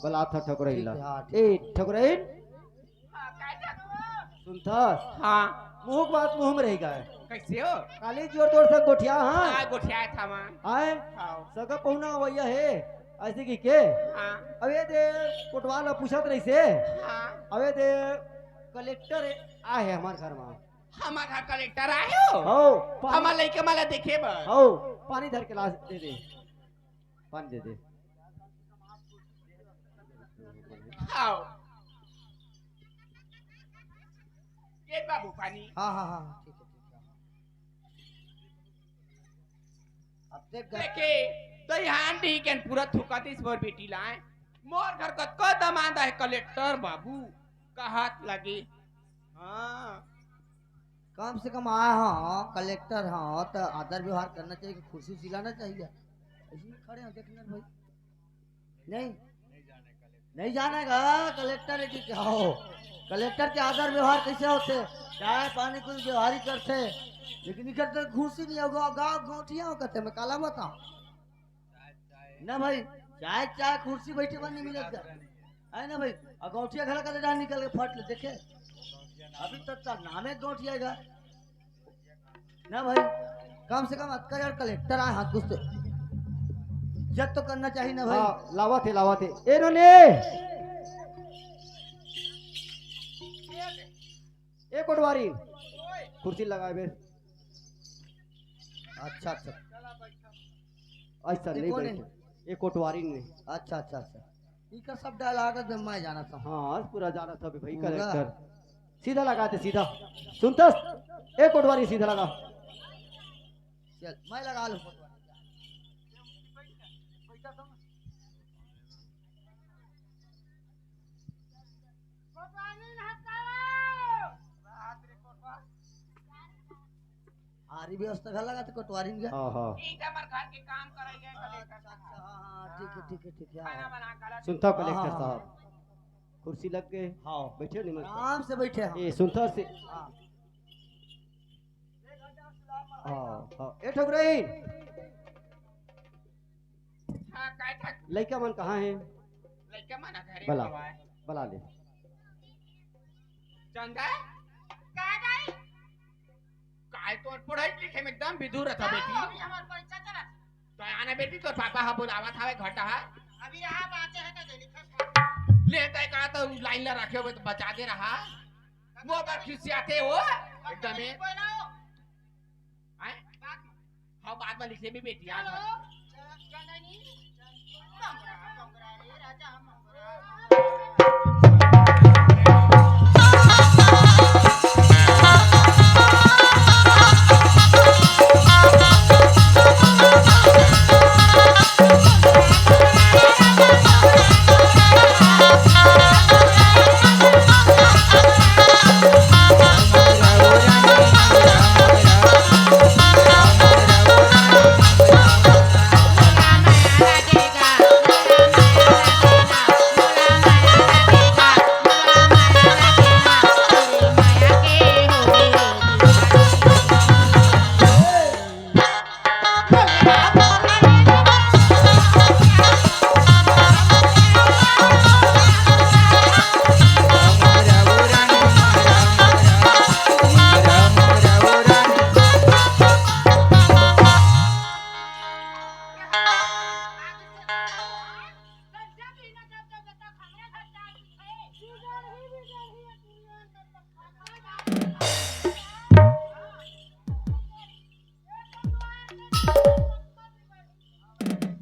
बलात हँव ठकुराइन ला। ठीक हे, हाँ, ठीक। ए, ठकुराइन? सुनथस? हाँ। मुँह के बात मुँह म रहिगे। कइसे हो? काली जुआर तोर संग गोठियाए हँव। हाँ, गोठियाए हँव मैं। आए? हाँ। सगा पहुना अवइया हे, अइसे कहिके। हाँ। अब ए दे कोटवार ला पूछत रहिसे। हाँ। अब ए दे कलेक्टर आए हे हमर घर म। हमर घर कलेक्टर आए हो? हव, पानी हमर लइका मन ला देखे बर। हव, पानी धर के ला दे दे। पानी दे दे। हव। ये बाबू पानी। हाँ, हाँ, हाँ, ठीक हे, ठीक हे। अब देख घर देखे, तो यहाँ डी के पूरा थुकातिस मोर बेटी ला। मोर घर कतको दमांद हे कलेक्टर बाबू, कहत लगे। हाँ। कम से कम आए हँव, कलेक्टर हँव, त आदर व्यवहार करना चाहिए, कुर्सी उर्सी लाना चाहिए। अइसे खड़े हँव, देखना भाई। नहीं, नहीं जाने का कलेक्टर हे कि क्या हो? कलेक्टर के आदर व्यवहार कइसे होथे? चाय पानी कुछ व्यवहार ही करथे, लेकिन इकर तो घूसी नहीं होगा, गाँव गोठिया हो कहथे, मैं काला बताऊँ। ना भाई, चाय, चाय कुर्सी बइठे बर नहीं मिलत गा। हे ना भाई, अउ गोठिया घला कते डाहर निकल के फट ले देखे। अभी तो चल नामे गोठिया हे गा। ना भाई, कम से कम अतका यार कलेक्टर आए हँव कुछ तो। चेक तो करना चाहिए ना भाई। हाँ, लावत हे, लावत हे। ए नोनी, ए कोटवारी, कुर्सी लगाए बे। अच्छा, अच्छा। ऐसा ये नहीं कौन है? बैठे। ये कोटवारी ने। अच्छा, अच्छा, अच्छा। इका सब डायलॉग है, मैं जाना था। हाँ, पूरा जाना था भाई, पूरा। कलेक्टर। सीधा लगा दे, सीधा। सुनतस? ए कोटवारी, सीधा लगा। चल, मैं लगा लूँ। आरी व्यवस्था घर लगा थे कोटवारी में क्या? हाँ, हाँ। ठीक है, हमारे घर के काम करेंगे, कलेक्टर अच्छा, साहब। अच्छा, हाँ, हाँ, ठीक है, ठीक है, ठीक है, हाँ, खाना हाँ। बना के ला सुनता हाँ, कलेक्टर हाँ, साहब, हाँ। कुर्सी लग गए। हाँ। बैठे नहीं मस्त। आराम से बैठे हैं। ये सुनता से। हाँ। हाँ, हाँ। ए ठकुराइन। हाँ, काय ठक? लइका मन कहाँ हैं? लइका मन घरे बला, हवय। बला ले। चंदा? का दाई? काय तोर पढ़ाई लिखे में एकदम बिधुर रथा हाँ, बेटी। अभी हमार परीक्षा चलत। तो आना बेटी, तोर पापा हा बुलावत हवे घटा हा। अभी रहा, बाँचे है तो दे लिखत है। ले तय का तो लाइन ला रखे हुए तो बचा दे रहा। वो अगर खिसियाते हो, एकदम ही। कोई ना हो। हैं? बात हाँ, बाद में लिख लेबे बेटी, आज चलो।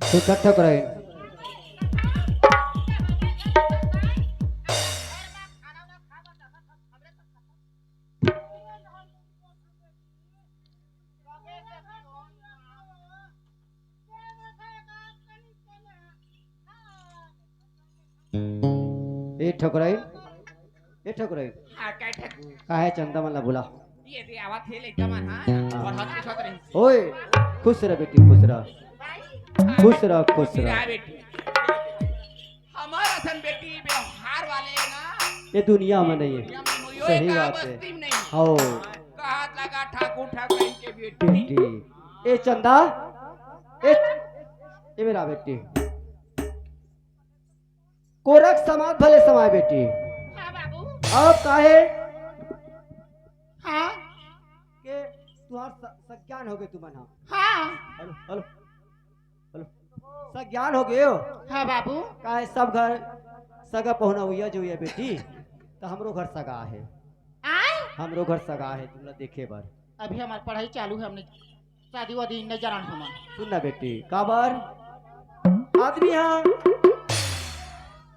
तू ठक ठक रहे। ए ठकुराइन, ए ठकुराइन। हाँ, काय ठकुर? काहे चंदा मन ला बुला। ये दे आवत हे लइका मन, हाँ? हाँ। पढ़त लिखत रही। ओए, खुश रह बेटी, खुश रह। भाई। खुश रह, खुश रह। बेटी। हमार असन बेटी व्यवहार वाले ना। ये दुनिया में नहीं है। दुनिया में नहीं है। सही बात है। बस्ती में नहीं। हो। कहत लगा ठाकुर ठाकुर इनके बेटी। बेटी। ए चंदा, ए, ए मेरा बेटी। कोरख समाज भले समाय बेटी। हाँ बाबू। अब काहे हाँ। के तुहार स-, सज्ञान हो गए तुमन हा। हाँ। Hello, hello, hello. सज्ञान हो गए हो? हाँ बाबू। काहे सब घर सगा पहुना हुआ जो ये बेटी, तो हमरो घर सगा है। आय? हमरो घर सगा है, तुमला देखे बर। अभी हमार पढ़ाई चालू है, हमने शादी वादी नहीं जाना हमन। सुन ना बेटी, काबर आदमी हा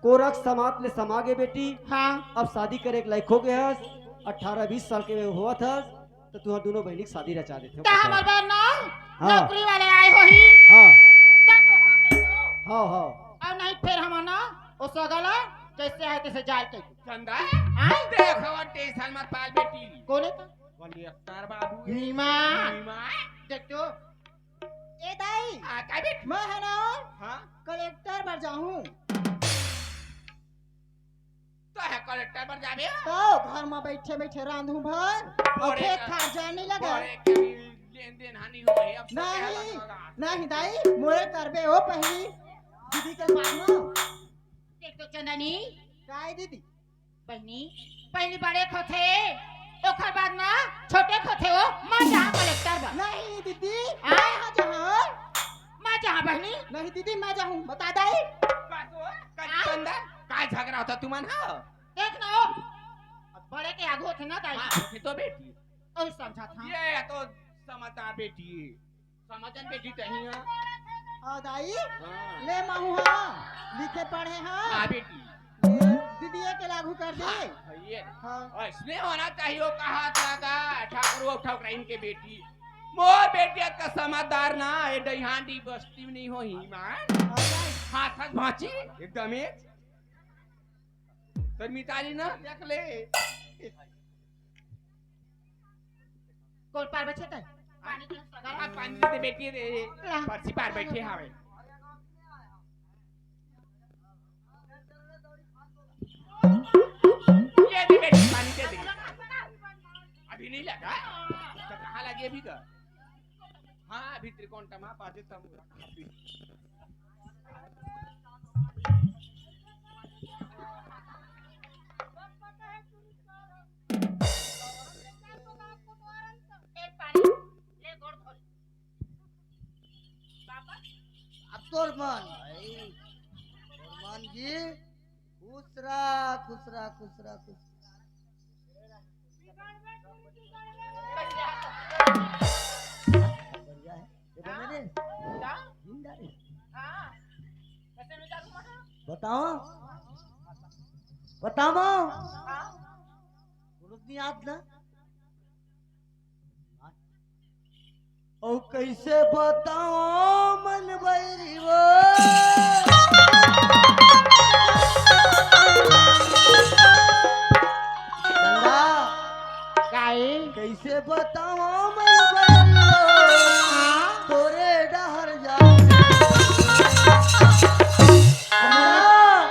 कोरख समाज ले समा गे बेटी। हाँ। अब शादी करे के लायक हो गए हस, अठारह बीस साल के होवत हस, तो तुहर दोनों बहिनी के शादी रचा देथे। त हमर बर ना हाँ। नौकरी वाले आए होही। हाँ। त तो हाँ कहिबो। हाँ, हाँ। अउ नहीं फेर हमन ना ओ सगा ला जैसे आए तैसे जाल कहिबो। चंदा, आय? देख हवन टेंशन मत पाल बेटी। कोन हे त? कलेक्टर बाबू हे। नीमा। नीमा। देख तो। ए दाई। हाँ, काय बेटी? मैं है ना। हाँ? कलेक्टर बर जाहूँ। तो है कलेक्टर बर जाबे? तो घर में बैठे बैठे रांधू भर। और बड़े खेत का-, खार जाए नहीं लगा। बड़े के लेन देन हानि हो है, अब सब नहीं, कहला लगा। नहीं दाई, मोरे करबे ओ पहली। दीदी के बाद में। देख तो चंदनी। काय दीदी? बहिनी, पहली बड़े के होथे, ओखर बाद ना छोटे के होथे, ओ मर जहाँ कलेक्टर बन। नहीं दीदी, आय? मैं जहाँ मैं जहाँ बहिनी। नहीं दीदी, मैं जाहूँ, बता दाई। का तो, का आ? अंदर, का झगड़ा होता तुमन हा? देख ना हो, अब बड़े के आगू होथे ना दाई। हाँ, होथे तो बेटी। ओही समझा था। ये तो समझदार बेटी, समझन बेटी तही हा। आ दाई, हाँ। ले महू हा, लिखे पढ़े हा। हाँ बेटी। ये दीदिया के लागू कर दे। हाँ, ये। हाँ। ऐसने होना चाहिए, वो कहा था का ठाकुर, वो ठाकुर इनके बेटी। मोर बेटी अतका समझदार ना, ये डैहांडी बस्ती में नहीं होही मान। हाँ दाई। हाथ हाथ भांची, एकदम ही। तो मिताली ना, देख ले। कोन पार बइठे तैं? पानी के सगा। आ, पानी दे बेटी रे। ला। परसी पार बइठे हावे। ये दे बेटी, पानी दे दे। अभी नहीं लगा? तो कहाँ लगे अभी का? हाँ, अभी त्रिकोण टमा पाजे तब। ए पानी, ले गोड़ धो ले। बाबा। अब तोर मन, भाई, तोर मन जी, खुश रह, खुश रह, खुश रह, खुश रह। बढ़िया है। ये बने रे। का? जिंदा रे। हाँ। कैसे मिजाज हुआ है? बताओ। बताओ। हाँ। कोनो नहीं याद ना। अउ कइसे बताओ मन बैरी वो। गंगा, काई? कइसे बताओ मन बैरी वो। हाँ? तोरे डहर जा। अमोल,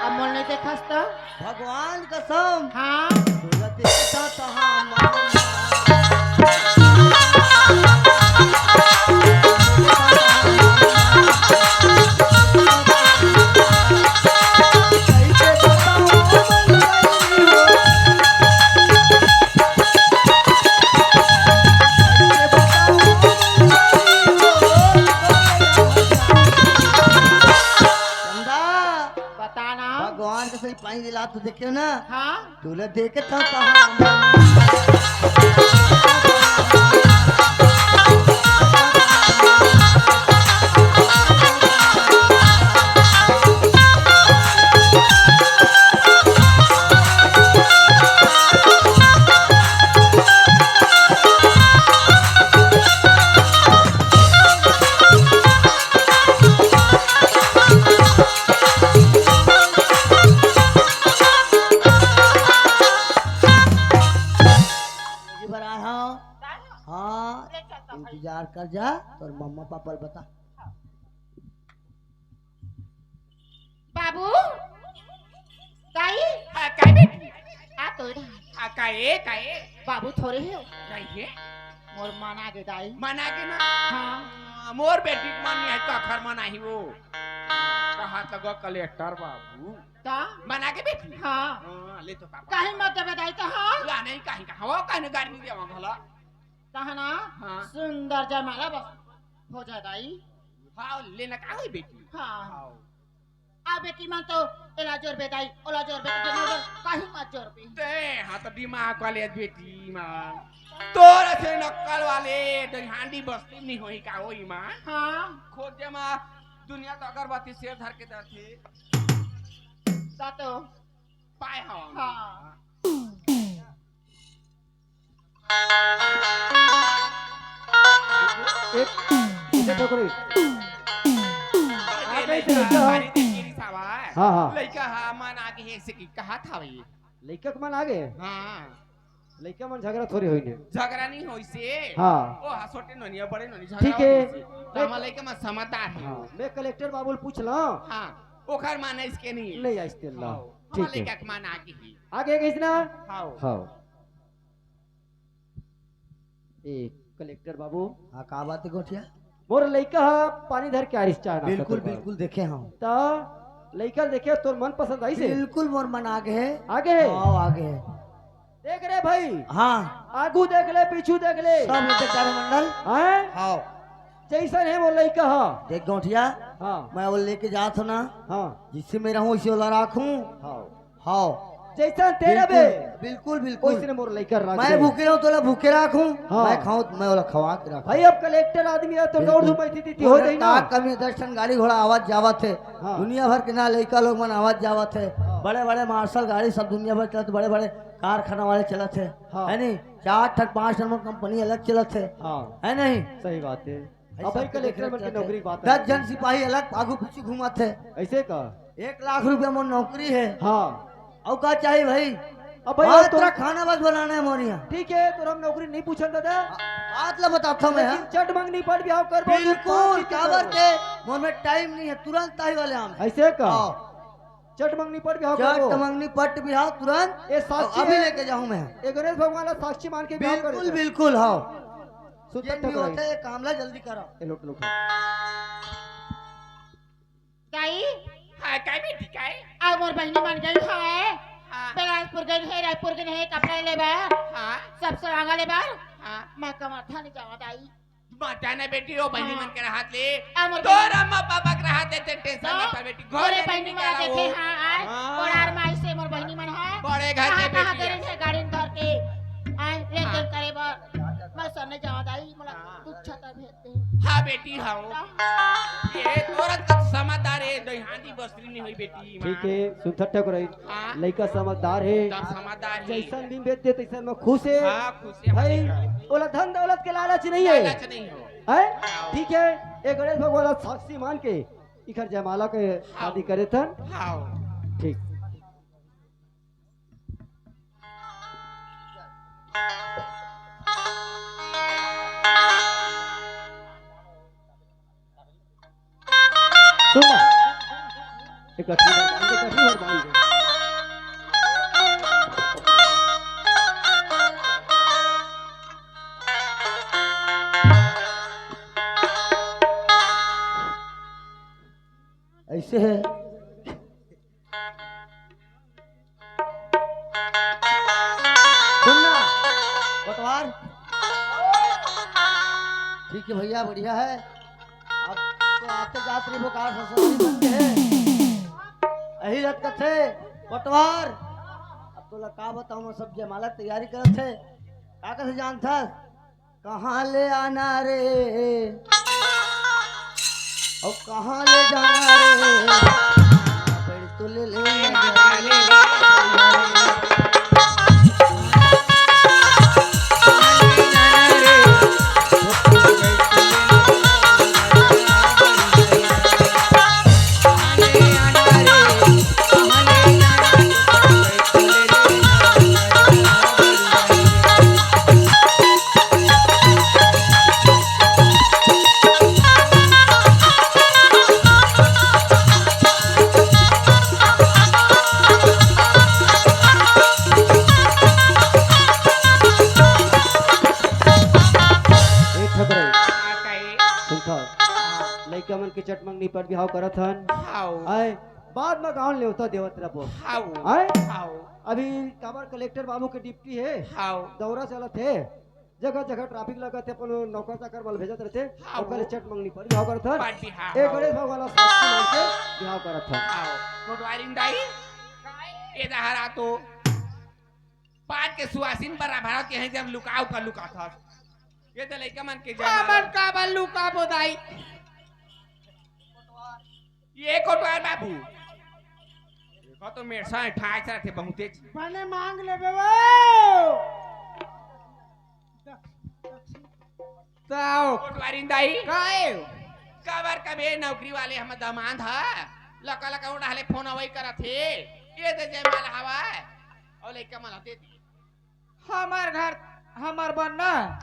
अमोल नहीं देखस तो? भगवान कसम। हाँ। तोला देखता तहाँ मामा। चंदा। बता ना। भगवान के सही पानी दिला, तू देखे ना? हाँ। तोला देखे था, था। जी बर आए हव। हाँ, इंतजार कर जा, तोर मम्मा पापा ल बता। बाबू, दाई। हाँ, काय बेटी? आ तो इधर। आ, काय, काय? बाबू थोरे हे। नहीं हे। मोर मन आगे दाई। मन आगे ना? हाँ। मोर बेटी के मन नहीं हे, काखर मन आही वो। कहा तो ग कलेक्टर बाबू। का? मन आगे बेटी? हाँ। हाँ, ले तो पापा। काहे मत देबे दाई तो हाँ? ला नहीं, काहे का? हवा काहे गाड़ी नहीं देवा भला? तहना हाँ। सुंदर जयमाला बस हो जाए दाई। हाँ, लेना का होई बेटी? हाँ। हाँ। आ बेटी मन तो एला जोर बे दाई, ओला जोर बे, तो जोर बे, काहे मत जोर बे? ते, हाँ, तो दिमाग वाले बेटी मन। तोर से नक्कल वाले, डैहांडी बस्ती में नहीं होही का होही मन? हाँ। खोजे मा दुनिया तो अगरबत्ती सेर धर के जाथे। ता तो। पाए हवा। हाँ। एक, एक ठोकरी। आ, कैसे लइका? हाँ, हाँ। लइका हा मन आगे हे से कि कहा था भाई? लइका के मन आगे? हाँ। लइका मन झगड़ा थोड़ी होई ने। झगड़ा नहीं होई से। हाँ। ओ हा छोटे नोनिया, बड़े नोनी झगड़ा ठीक है। होई से। तो हमार लइका मन समझदार हे। हाँ, मैं कलेक्टर बाबू ले पूछ ला। हाँ, ओखर मन इसके नहीं। नहीं आइस तेला। हाँ, ठीक हमार है। लइका के मन आगे ही। आगे गइस ना? हाँ। हाँ। ए, कलेक्टर बाबू। हाँ, का बात हे गोठिया? मोर लइका ह पानी धर के आइस चाय नाश्ता बिल्कुल, तोर बर। बिल्कुल देखे हंव। त लइका देखे तोर मन पसंद आइस हे? बिल्कुल मोर मन आगे हे। आगे हे? हाँ, आगे हे। देख रे भाई। हाँ। आगू देख ले, पीछू देख ले। सब लोग देख तारे मंडल। हैं? हाँ। जैसन हे वो लइका ह। देख गौंठिया, हाँ। मैं वो लेके जात हूँ ना, हाँ। जिससे मैं रहूँ, उसी वाला राखूँ। हाँ। हाँ। जैसन तेरा बे, बिल्कुल, बिल्कुल, बिल्कुल। वैसने मोर लइका राख मैं दे। भूखे रहूँ, तोला भूखे राखूँ। हाँ। मैं खाऊँ, मैं ओला खवा के राखूँ। भाई, अब कलेक्टर आदमी हे, तो बिल्कुल। दौड़ धूप ऐसी दीदी हो तोर जाई ना। का कमी, दस ठन गाड़ी घोड़ा आवत जावत हे। हाँ। दुनिया भर के ना लइका लोग मन आवत जावत हे। हाँ। बड़े-बड़े मार्शल गाड़ी सब दुनिया भर चलत, बड़े-बड़े कारखाना वाले चलत हे। हाँ। है नहीं? चार ठन, पाँच ठन मोर कंपनी अलग चलत हे। हाँ। है नहीं? सही बात हे। भाई, अब भाई, सब के कलेक्टर देख मन के रहे नौकरी के बात दस है। जन सिपाही अलग आगू पीछू घूमत हे। ऐसे का? एक लाख रुपया मोर नौकरी हे। हाँ। अउ का चाही भाई? अब भाई, मात्र तो खाना बस बनाना हे मोर इहाँ। ठीक हे, तो हम नौकरी नहीं पूछन दादा। बात ला बताता हूँ मैं, लेकिन हाँ। चट मंगनी पट बिहाव करबो, तो बिल्कुल, पाँच दिन काबर करबो। के मोर में टाइम नहीं हे, तुरंत ताही वाले आम। ऐसे का? हाँ। चट मंगनी पट बिहाव चट करबो। मंगनी पट बिहाव तुरंत ए साक्षी अभी हे। लेके जाहूँ मैं। ए गणेश भगवान ला साक्षी मान के बिहाव करे बिल्कुल, हे। बिल्कुल, हाँ। सुन जेन तक भी टकराई। होथे, ये काम ला जल्दी करो। ए लोट, लोट। दाई, हाँ, काय बेटी, काय? अउ मोर बहिनी मन गई हे। हाँ। बिलासपुर गई हे, रायपुर गई हे, कपड़ा ले बर। हाँ। सब सरांगा ले बर। हाँ। मैं कमरथा नहीं जावा दाई। मत जाना बेटी, वो बहिनी हाँ। मन के रहत ले। आ, मोर तोर बहिनी। अम्मा पापा के रहत ले, ते टेंशन तो मत ले बेटी। घोर मोरे ले बहिनी निकल मन आओ। देखे, हाँ, आय। हाँ। कोड़ार माई से मोर बहिनी मन हे। बड़े घर कहाँ, के कहाँ बेटी करे हे। हे गाड़ी में धर के? आय, लेन हाँ। देन करे बर। मैं सरने जावा दाई, मोला हाँ। कुछ छतर भेज दे। हाँ बेटी, हाँ। तो? ये तोर तो समझदार हे, दहिहांदी बस नहीं होई बेटी, माँ। ठीक हे, सुनथट ठकुराइन। हाँ। लइका समझदार हे। एकदम समझदार हे। जैसन भी बेच दे, तैसन में खुश हे। हाँ, खुश हे, भाई, हाँ। ओला धन दौलत के लालच नहीं हे। लालच नहीं हो। हैं? हाँ। ठीक हे, ए गणेश भगवान ला साक्षी मान के इखर जयमाला के हाँ। शादी करे थन। हाँ। ठीक। सुन ना। एक अठी बार बांध दे, एक अठी बार बांध दे। ऐसे हे। सुन ना, पटवार। ठीक हे भैया, बढ़िया हे। अब तो आते जात रहिबो, का ससुरारी बन के हे। यही रत कथे, पटवार। अब तोला का बताऊं, मैं सब जयमाला के तैयारी करत हे। का कथे जानथस? कहाँ ले आना रे, अउ कहाँ ले जाना रे, बड़ी तो ले ले। ए ठकुराइन, हाँ, कही। सुनथव? हाँ। लइका मन के चटमंगनी पर बिहाव करत हन। हाव। आय, बाद म गाँव नेवता देवत रहिबो। हाव। आय? हाव। अभी काबर कलेक्टर बाबू के ड्यूटी हे। हाव। दौरा चलत हे। जगह जगह ट्रैफिक लगत हे, अपन नौकर चाकर वाला भेजत रहिथे। हाव। ओकर ले चटमंगनी पर बिहाव करत हन। पर बिहाव, ए हाव। गणेश भगवान ला साक्षी मान के बिहाव करत हन। हाव। कोटवारिन दाई, ए दहरा तो पान के सुवासिन बरा भरत के हे, जब लुकाव का लुकाथस। ये तो लइका मन के जय हमन माला। काबर लुकाबो दाई? ये कोटवार बाबू। देखो तो मेरे साथ ठाक से रखे बहुते चीज। बने मांग लेबे वो। ताओ। कोटवारिन दाई। काहे? काबर कबे नौकरी वाले हम दमांद ह। लका लका उड़ा ले फोन अवई करत हे। ये दे जय माला हवा। अउ लइका मन दे दी। हमर घर, हमर बन्ना,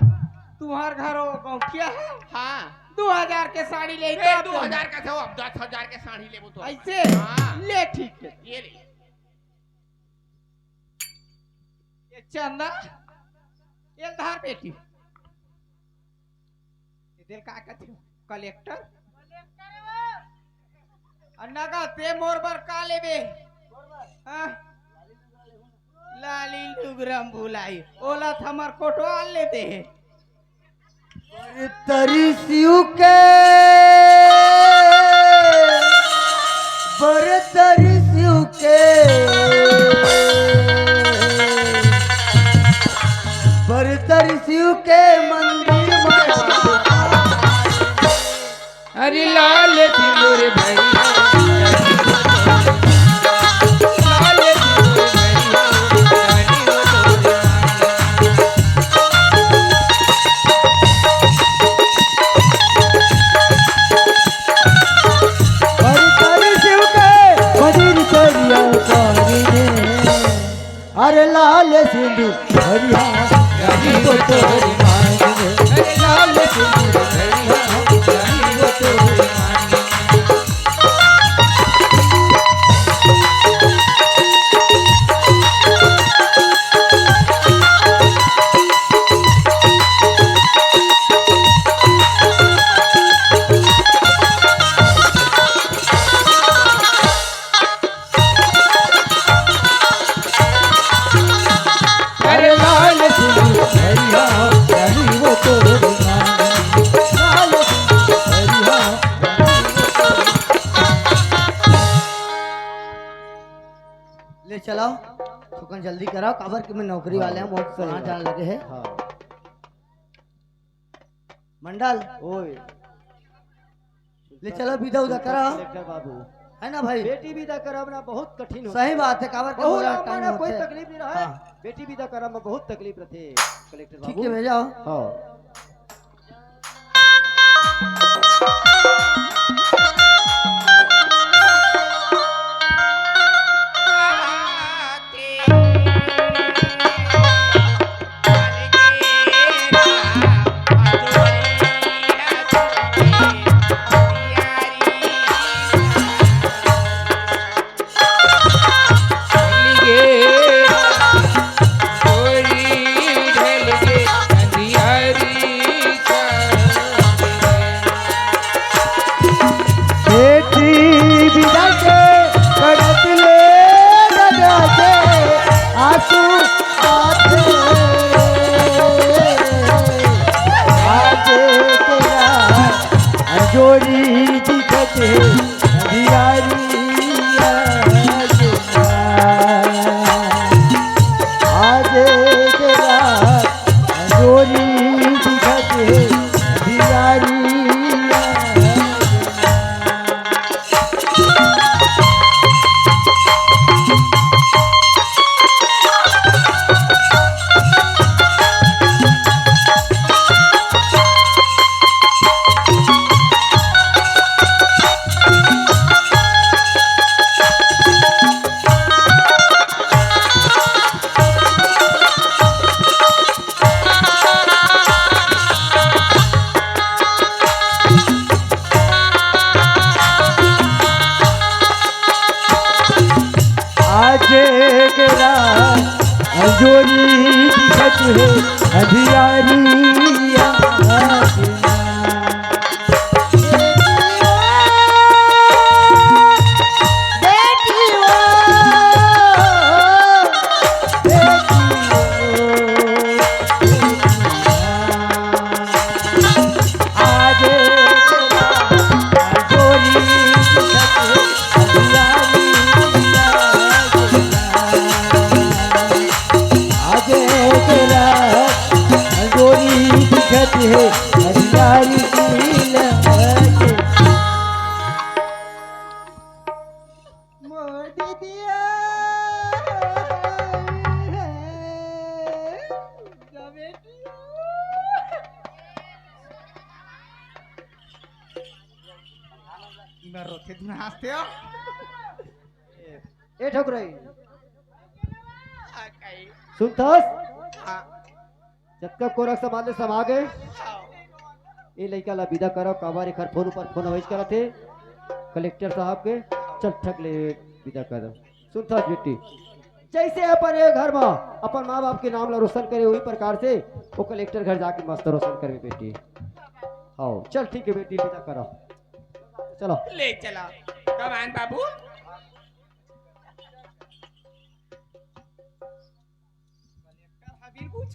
तुहर घर वो गौंठिया हे। हाँ। दू हजार के साड़ी ले ए, का दू हजार का से, अब दस हजार के साड़ी लेबो तो। ऐसे? हाँ। ले, ठीक हे। ये ले। ये चंदा, ये धार बेटी। ये दिल का कथे? कलेक्टर? अउ नगा ते मोर बर का लेबे? हाँ? लाली लुगरम भुलाई, ओला त हमर कोटवार ले दे हे। तरी शिव के, बर तरी शिव के, बर तरी शिव के मंदिर में। अरे लाल सिंदूर भैया, लाल सिंदूर भैया, बड़ी तारी शिव के, बड़ी तरिया तारी रे। अरे लाल सिंदूर भैया, रानी वो तोरी मांग रे। अरे लाल सिंदूर भैया, रानी वो तोरी मांग रे। अरे लाल सिंदूर भैया, रानी वो तोरी मांग रे। लाल सिंदूर भैया, रानी वो तोरी। ले चलाओ, थोकन जल्दी कराओ, काबर के मैं नौकरी वाले हैं, बहुत कहाँ जान लगे है। हाँ। मंडल, ओए। ले चलो, विदा उदा करा। कलेक्टर बाबू। है ना भाई? बेटी विदा करब ना बहुत कठिन होथे। सही बात है, काबर के बहुत बोला, लंबा टाइम ना, कोई होथे। तकलीफ नहीं रहा है। हाँ। बेटी विदा करब में बहुत तकलीफ रथे, कलेक्टर ठीक बाबू। है, भेजाओ। हाँ। बेटी विदा के करत ले नजर से आंसू आथे। आज तेरा जोड़ी दिखत हे अंधियारी। आज तेरा जोड़ी दिखत हे अंधियारी। आज केरा अंजोरी दिखत हे अंधियारी। मोर दीदिया। मैं रोथे धुन हंसते हो। ए ठकुराई। आ, कई। सुनथस? हाँ। जतका कोरक समाज ले सब आ गे। ए लइका ला विदा करव, काबर एखर फोन ऊपर फोन अवइच करत हे कलेक्टर साहब के। चल, ठक ले विदा कर दव। सुनथस बेटी, जइसे अपन ए घर म अपन माँ बाप के नाम ला रोशन करे, उही प्रकार से ओ कलेक्टर घर जाके मस्त रोशन करबे बेटी। हव, चल ठीक हे बेटी, विदा करव। चलो। ले चलो। कमान बाबू। कलेक्टर हबीर पूछ।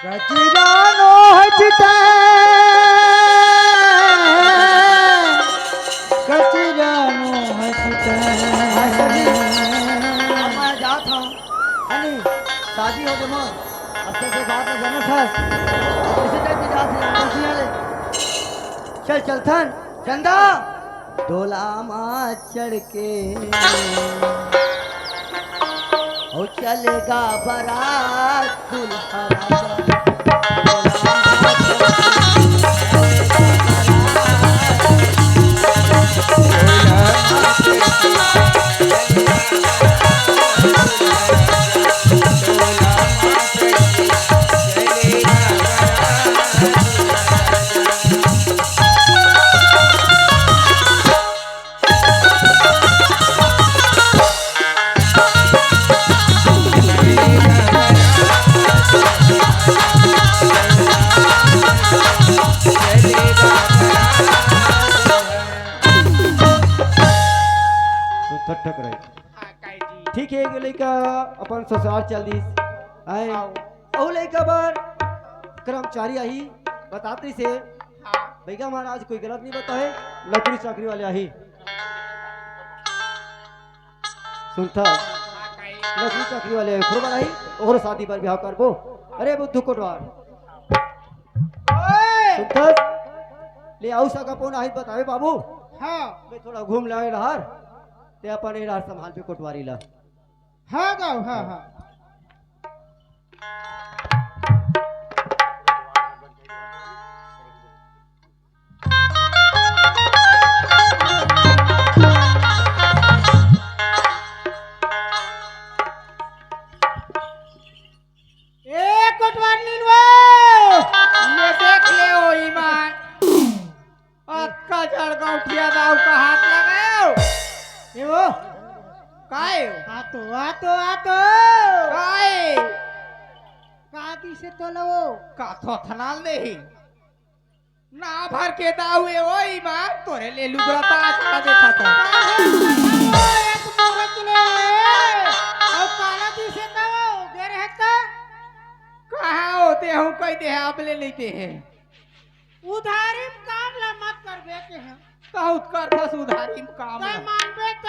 कचिरा नो हचित, कचिरा नो हचित। अब मैं जात हूँ, है नी? शादी हो गए मोर, अब तो बात में जाना था। कैसे जाके जात है, कैसे ले? चल, चल थन, चंदा। डोला मा चढ़ के ओ चलेगा बारात दूल्हा राजा। तो थक थक रहे। हाँ, काई जी। ठीक है, ये लइका अपन ससुराल चल दिस। आए। आओ। अउ लइका बर कर्मचारी आही, बतात रहिसे। हाँ। भैया महाराज कोई गलत नहीं बताए, नौकरी चाकरी वाले आही। सुनता? हाँ, काई। नौकरी चाकरी वाले आही, खुरबा नहीं, ओकरो शादी बर बिहाव करबो। अरे बुद्धू कोटवार। ओए! सुनता? ले आऊ सगा पौना आही बतावे बाबू। हाँ। मैं थोड़ा घूम लावे रहर, ते अपन ए रहर संभाल पे कोटवारी ला। हाँ गाँव, हाँ, हाँ। ए कोटवार नीनवा, ये देख ले ओ ईमान। अतका जड़ गौंटिया दाऊ का हाथ लगायो। ए ओ। काय? आ तो, आ तो, आ तो। काय? का दिसे तो लो। का थोथनाल नहीं। ना भर के दाऊ ए ओ ईमान तोरे ले लुगरा ता का देखा था। एक मुहूर्त ले। अब काला दिसे तो गे रहे तो। कहाँ होते हूँ कह दे आप ले लेते हैं। उधारी म काम ला मत करबे के ह। बहुत करथस उधारी म काम तै ला। मानबे त।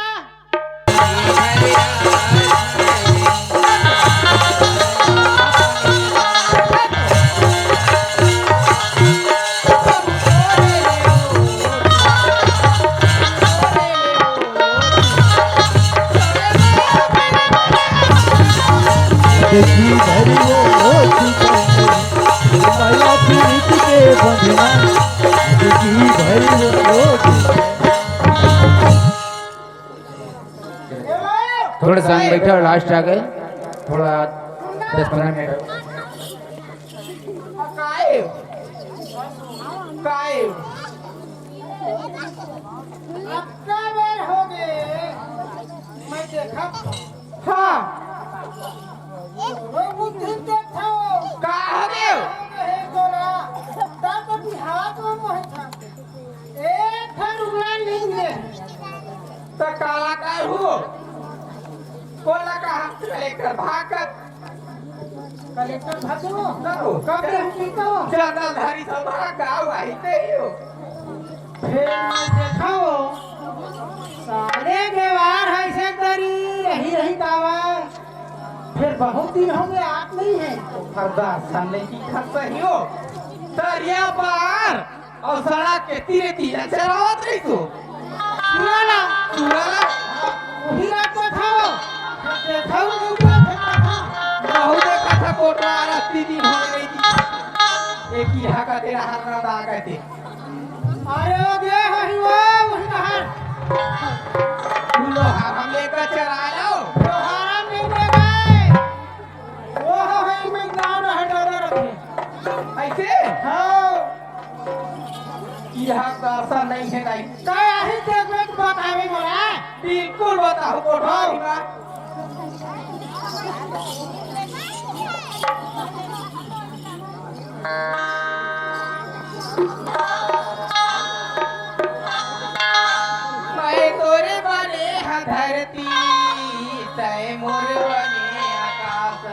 देखी भरी वो माया पीत के बंधना, जिंदगी भर वो। थोड़ा सा बैठो, लास्ट आ गए, थोड़ा दस पन्द्रह मिनट। काय? काय? अतका बेर हो गए, मैं देखा। हाँ। वो बुद्धि देखो। का हो गयो? हे तोरा, ता तो बिहार में मोहे था। एक ठन रुपया नहीं दे। त काला काय हो? बोला कहा कलेक्टर भाग कर। कलेक्टर भाग गयो? ना हो। कब के हम पीता हो? जंगल धारी सब भाग गाँव आई ते ही हो। फिर मैं देखा हो, सारे व्यवहार है से तरी रही रही तावा। फिर बहुत दिन हो गए, आप नहीं है। फरदा सामने की खत सही हो। तरिया पार और सड़क के तीरे तीरे चलावत रही तो। सुनाला। सुनाला। वही रात को था वो। देखा हूँ, नहीं देखा था। बहुत देखा था, कोटवार अस्सी दिन हो गई थी। एक ही ढाका तेरा हाथ ना दाग है। अरे ओ गे हरी ओ, वही बाहर। तू लोहारा में लेकर चला लो। लोहारा में ले गए। ओ हो, हो, मैं गाँव रह डरा रखे। ऐसे? हाँ। यहाँ का असर नहीं है, नहीं। काय आही देखबे तो बतावे मोला। बिल्कुल बताओ, कोठा हाँ। मैं तोरे बने हा धरती, तै मोर बने आकाश।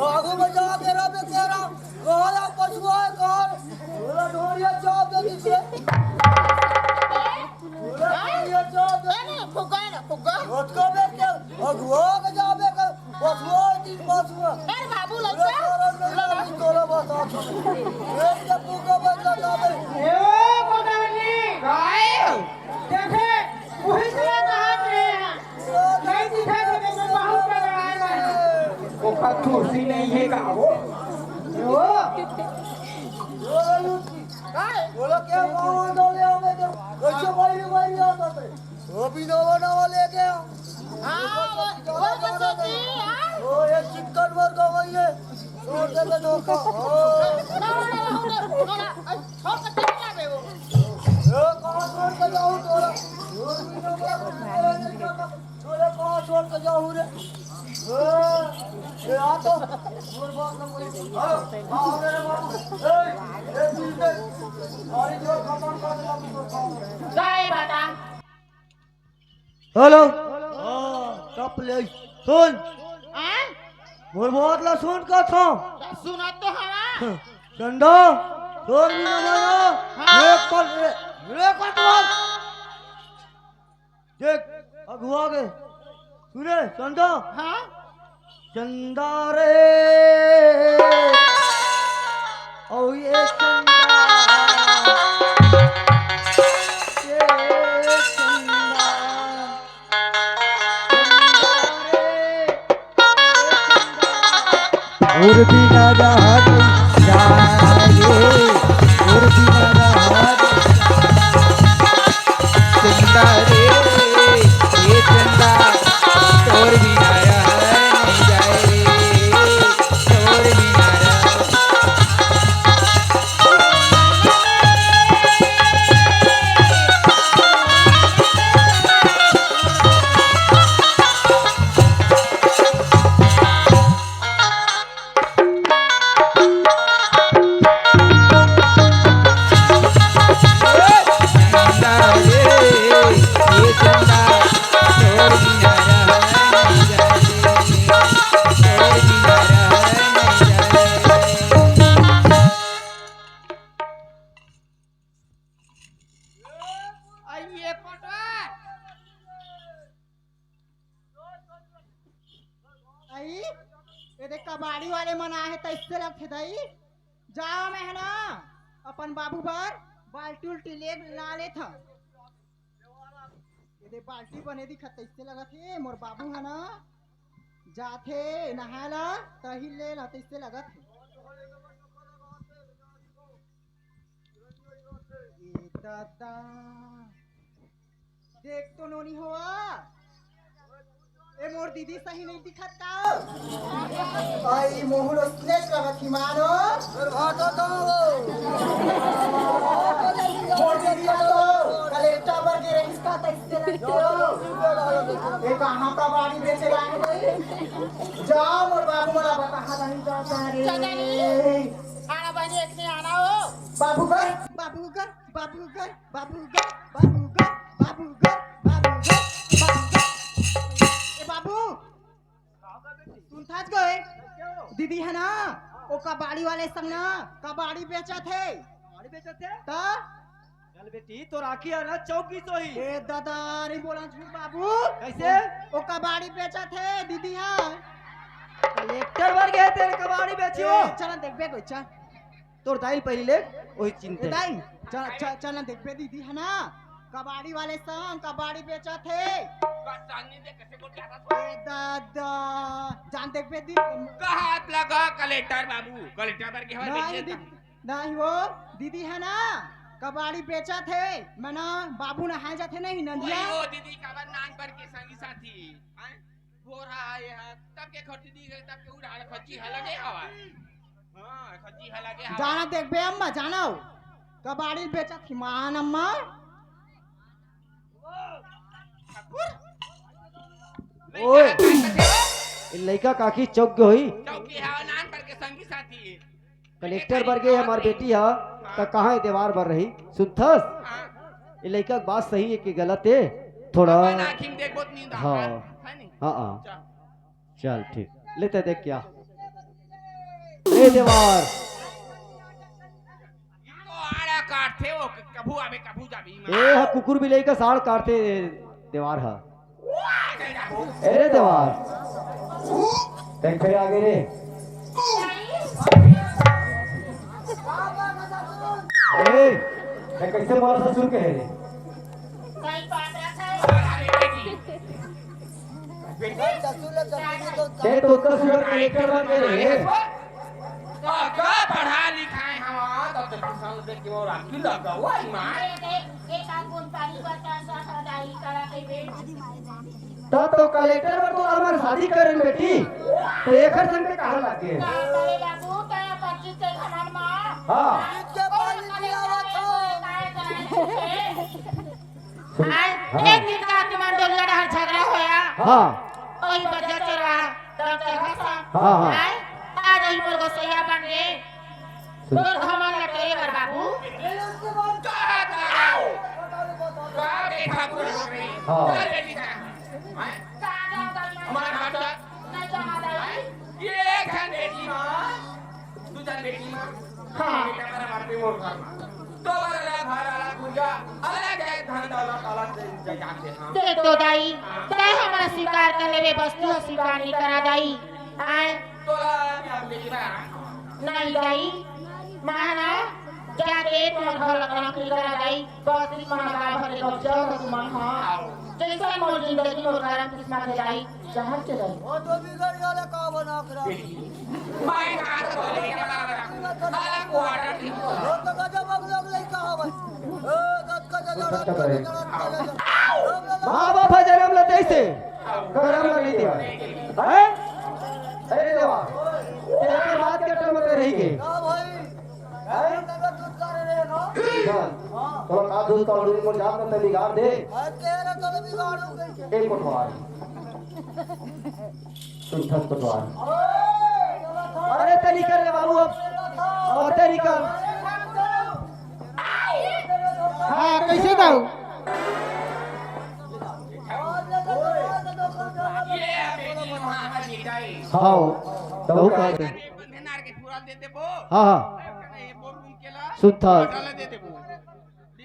आगू में जाके रबे केरा, कहला पछुआ है, कहाँ? पूरा ढोरिया चाप दे दीजिए। पूरा ढोरिया चाप दे। नहीं, नहीं, फुग्गा है ना, फुग्गा। रोज को बेच के अगुआ के जाबे कर, पछुआ है, तीन पछुआ। अरे बाबू, पूरा लइका। सारा नहीं जाबे, तोरा बता। बेच के फुग्गा बेच के जाबे। ए, कोटवानी, गाय। देखे, वही से कहा थे। नहीं दिखा तो मैं बहुत घबराए हुए हैं। ओकर कुर्सी नहीं है का वो? वो? बोला क्या मामा दौड़े हमें तो कैसे भाई भाई आता थे? वो भी नवा नवा लेके आ। हाँ, वो, वो तो सही है, हाँ। वो एक चिक्कन मर का वही है। छोड़ दे बे धोखा। ना, ना, ना, ना, ना, ना, छोड़ के चला गए वो। ए, कहाँ छोड़ के जाऊँ तोरा? छोड़ भी ना बे। छोड़े कहाँ छोड़ के जाऊँ रे? ए, ए, आ तो। मोर बात ना बोले। हाँ, हाँ, मेरे बाबू। ए, ए, तू इधर। अरे, जो खत्म कर दे, बाबू, तो खत्म। काय बता? हेलो। हाँ, कप ले। सुन। हाँ? मोर बात ला सुन का था। सुना तो हवा। चंदा, तोर भी ना जाना। हाँ। एक पल रे, एक पल तोर। देख, अगुआ के। सुने, चंदा। हाँ? चंदा रे, ओ ये चंदा, ये चंदा, चंदा रे, ये चंदा। और बिना रहत जाए, और बिना रहत चंदा रे, ये चंदा, तोर बिना रह नहीं जाए रे, तोर बिना रह। आइए पटवा। आई, ये देख कबाड़ी वाले मन आए हैं, तैसे लगथे दाई। जाओ मैं है ना, अपन बाबू बर बाल्टी उल्टी ले ला लेत हूँ। ये दे बाल्टी बने दिखत, तैसे लगत हे मोर बाबू है ना, जाथे नहाए ला, तही ले ला, तैसे लगत हे। ए दादा, देख तो नोनी होवा। ए मोर दीदी सही नहीं दिखत का? आई मोहन उसने करत ही मानो। मोर दीदी तो कलेक्टर पर गिरे इसका तैसे लगते हो। ए कहाँ का बाड़ी बेचे लाए भाई? जा मोर बाबू मोला बता नहीं जाता रे। चंदनी, खाना बनी एक नहीं आना हो। बाबू कर, बाबू कर, बाबू कर। बाबू गा, बाबू गा, बाबू गा, बाबू गा, बाबू गा। ए बाबू, सुनथस गोय? दीदी है ना, वो कबाड़ी वाले संग ना, कबाड़ी बेचत हे। कबाड़ी बेचत हे? त? चल बेटी, तोर आँखी है ना, चौकी सोही। ए दादा, नहीं बोला झूठ बाबू। कैसे? वो कबाड़ी बेचत हे, दीदी है। कलेक्टर बर गए तेरे कबाड़ी बेचियो। ए, चल देखबे गोय, चल। तोर दाई ल पहिली ले, ओही चिंता ए हे। दाई, च-, च-, चल ना देखबे दीदी है ना, कबाड़ी वाले संग कबाड़ी बेचत हे। ए दादा, जान देखबे दी। कहात लगा कलेक्टर बाबू, कलेक्टर बर के हवा नहीं बेचे दीदी, नहीं वो दीदी है ना, कबाड़ी बेचत हे। मैं ना बाबू नहाए जाथे नहीं नंदिया। वही वो दीदी काबर नान बर के संगी साथी, हैं? हो रहा है ये हाथ, तब के खर्ची दी गई, तब के उड़ा खर्ची हला गया हवा। हाँ, खर्ची हला गया हवा। जाना देखबे अम्मा, जाना हो। कबाड़ी बेचत ही मान अम्मा। ठाकुर। ओए। लइका काकी चौक गे होही। चौकी हवा नान करके संगी साथी। कलेक्टर बर गे हमार बेटी ह, त कहाँ ए देवार बर रही? सुनथस? हाँ। ये लइका के बात सही है कि गलत है? थोड़ा अपन आँखी में देखबो त नींद हाँ। आता है, है नहीं? हाँ, हाँ। चल। चल, ठीक। लेते देख क्या। ए देवार। इनको आड़ा काटथे वो, कभू आवे, कभू जावे, माँ। ए, हा कुकुर बिलाई का साड़ काटथे देवार हा। अरे देवार। देख फिर आगे रे। ए, ए, कैसे बोला ससुर कहे रे? ए, तो उसका सुअर कलेक्टर बन गए रे। का, का पढ़ा लिखाए हवा, तब तो किसान देख के वो राखी लगा हुआ है, माँ। ए, देख, एक आध बूंद पानी बरसा, सा, सा, डाली करा के बेच। तब तो कलेक्टर बर तो हमार शादी करेन बेटी, तो एकर संग में कहाँ लग गए? का करे बाबू, का पच्चीस के घमंड मा? हाँ। पच्चीस के पानी पियावत हो। आय, हाँ। एक दिन का तुमन डोलिया डहर झगड़ा होया। हाँ। ओही बज्जा चोरवा, डॉक्टर हसन। हाँ, हाँ। आय, आज ओही मोर गोसैया बन गे। तोर घमंड लटोरे बर बाबू। का देखा पूरा हो गई? हाँ। चल बेटी जा। आय, हमारा घर चल। नहीं जाना दाई। आय, ये एक झन बेटी माँ। दू झन बेटी माँ। हाँ। बेटा मेरा बाप भी मोर घर माँ। तो अलग घर, अलग गुड़िया, अलग जाए धन दौलत, अलग जाए जाते हम। ते तो दाई, ते हमारा स्वीकार कर लेवे, बस तू स्वीकार नहीं करा दाई। आय। तो अलग हम बेटी माँ। नहीं दाई, माना, जाके तुम्हार घर लगना की करा दाई, बस इस माना का भरे को चल तुम हाँ। जैसे मोर जिंदगी मोर करम किस्मत है दाई। जहर चढ़ाई। वो तो बिगड़ गया, का बना के रख। मैं कहाँ से बोले, क्या बना के रख? साला quarter ठीक हो। वो तो गजब हम लोग लइका हवन। ए, गद का जजा, रद का जजा, रद का जजा। वाह, वाह, भाई, जन्म लेते ही से। करम लग नहीं दिया। हैं? अरे देवा, तेरे के बात के टर्म में रही गई। का भाई? हैं? हाँ। तोला का दोस्त का उड़ी मोर जात में ते बिगाड़ दे। अरे तेरा तो बिगाड़ू कहीं के। एक कोटवार। सुन, ठस कोटवार। अरे ते निकल रे बाबू अब। अब ते निकल। हाँ, कैसे दाऊ? हाँ, तहु का दे। बंधे नार के पूरा दे देबो। हाँ, हाँ। ये बोल रूम के ला, सुन था। बटाला दे देबो।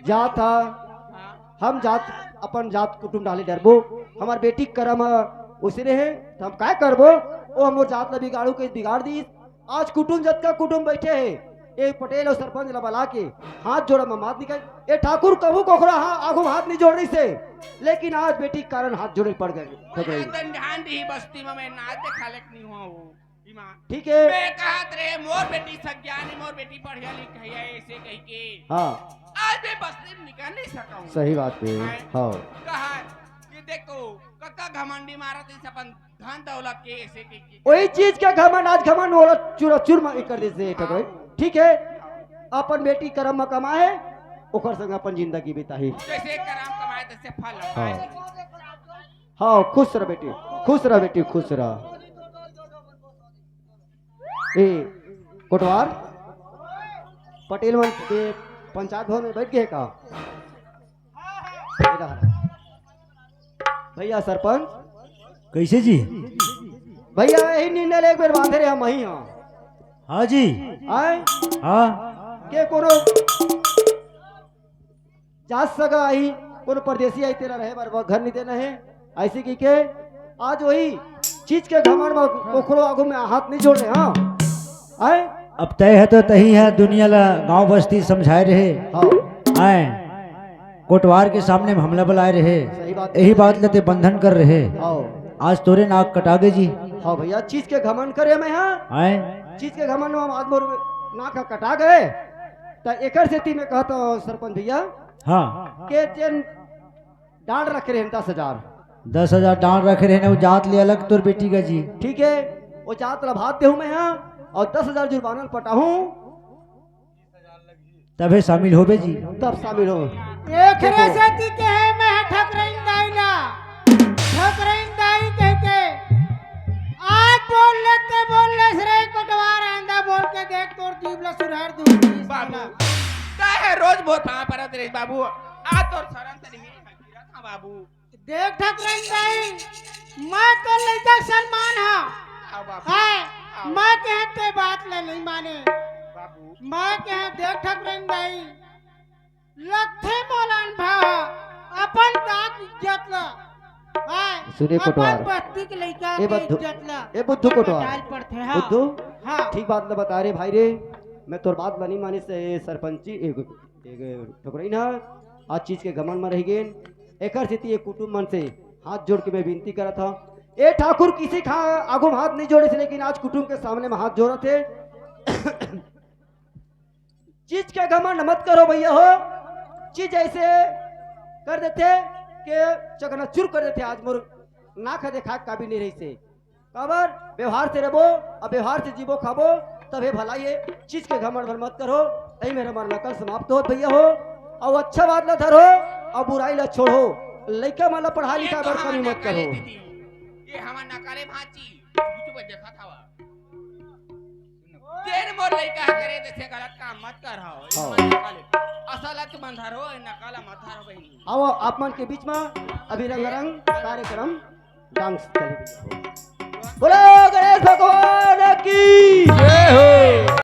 जात हा, हाँ। हम जात, अपन जात कुटुम डाले डरबो। हमार बेटी करम ह, उसने है, तो हम काय करबो? ओ हमर जात ला बिगाड़ू के बिगाड़ दीस। आज कुटुम जतका कुटुम बैठे हे, ए पटेल अउ सरपंच ला बला के हाथ जोड़ा म मात निकाल। ए ठाकुर कभू कोखरो हा-, आगू हाथ नहीं जोड़ रही से, लेकिन आज बेटी के कारण हाथ जोड़े पड़ गए। ठकुराइन। तन ध्यान दी बस्ती में मैं नाच देखा लेक नहीं हुआ हूँ। ठीक है। मैं कहत रहे मोर बेटी सज्ञानी, मोर बेटी पढ़िया लिखिया ऐसे कह के। हाँ। आज मैं बस्ती में निकल नहीं सका हूँ। सही बात है। हाँ। हाँ। कहा कि देखो कक्का घमंडी मारत इस अपन धन दौलत के ऐसे के, के। वही चीज के घमंड आज घमंड वाला चूरा चूर मा-, कर दे से ठकुराइन। हाँ। ठीक है, अपन बेटी करम में कमाए, ओकर संग अपन जिंदगी बिताही। जैसे करम कमाए तैसे फल हाँ। पाए। हाँ, खुश रह बेटी, खुश रह बेटी, खुश रह। ए कोटवार, पटेल मन के पंचायत भवन में बैठ गए का? भैया सरपंच। कैसे जी? भैया यही निर्णय ले एक बेर बांधे रहे हम ही हाँ। हाँ जी। आए? हाँ। के कोनो जात सगा आही, कोनो परदेसी आही, तेला रहे बर घर नहीं देना है। ऐसे की के आज वही चीज के घमंड में कोखरो आगू में हाथ नहीं जोड़े, हाँ। आए? अब तय है तो तही है, दुनिया ला गांव बस्ती समझाए रहे। हाँ। आए? कोटवार के सामने में हमला बुलाए रहे। सही बात। यही बात लेते बंधन कर रहे। हाँ। आज तोरे नाक कटा गए जी। हाँ भैया, चीज के घमंड करे मैं हाँ। आए? चीज के घमंड में आज मोर नाक कटा गए। त एकर सेती मैं कहता हूँ सरपंच भैया। हाँ। के जेन डांड रखे रहे दस हजार। दस हजार डांड रखे रहे, वो जात ले अलग तोर बेटी का जी। ठीक है, वो जात ला भात देहूँ मैं हाँ, और दस हजार जुर्माना पटाहूँ। तबे शामिल होबे जी। तब शामिल हो। एकरे सेती कहे मैं ठकुराइन दाई ला, ठकुराइन दाई कह के। आ बहुत पाँव परत रहिस बाबू। आज तोर शरण से नहीं गिरत हँव बाबू। देख ठकुराइन दाई, मैं तोर लइका सलमान हँव। आओ बाबू। हाय, आओ। मैं कहे ते बात ला नहीं माने। बाबू। मैं कहे देख ठकुराइन दाई, लगथे मोला अनुभव ह, अपन दाई के इज्जत ला। हाय, सुने अपन कोटवार। बस्ती के लइका ए के बुद्धू, इज्जत ला। ए बुद्धू कोटवार। बचाए पड़थे, हाँ। बुद्धू, हाँ। ठीक बात ला बता रे भाई रे। मैं तोर बात ला नहीं मानिस, ए सरपंची, ए, ए ठकुराइन ह, आज चीज के घमंड म रहि गेन। एकर सेती ए कुटुम मन से हाथ जोड़ के मैं विनती करत हँव। ए ठाकुर किसी के आगू म हाथ नहीं जोड़िस, लेकिन आज कुटुम के सामने म हाथ जोड़त हे। चीज के घमंड मत करो भैया हो, चीज ऐसे कर देथे के चकनाचूर कर देथे। आज मोर नाक ह देखा काबिल नहीं रहिसे। काबर व्यवहार से रहिबो, अब व्यवहार से जीबो खाबो, तभे भलाई हे। चीज के घमंड भर मत करो। तही मेर हमर नकल समाप्त होत भैया हो। अउ अच्छा बात ला धरो, अउ बुराई ला छोड़ो। लइका मन ला पढ़ाई लिखाई बर कमी मत करो। दीदी, ये हमर नकल हे भांची, YouTube पर देखत हवा। तेन मोर लइका ह करे जैसे गलत काम मत कर हो। हाँ। असल ला तुमन धरो, नकल ला मत धरो बहिनी। आओ आप मन के बीच में अभी रंगारंग कार्यक्रम डांस चली। बोलो गणेश भगवान की जय हो।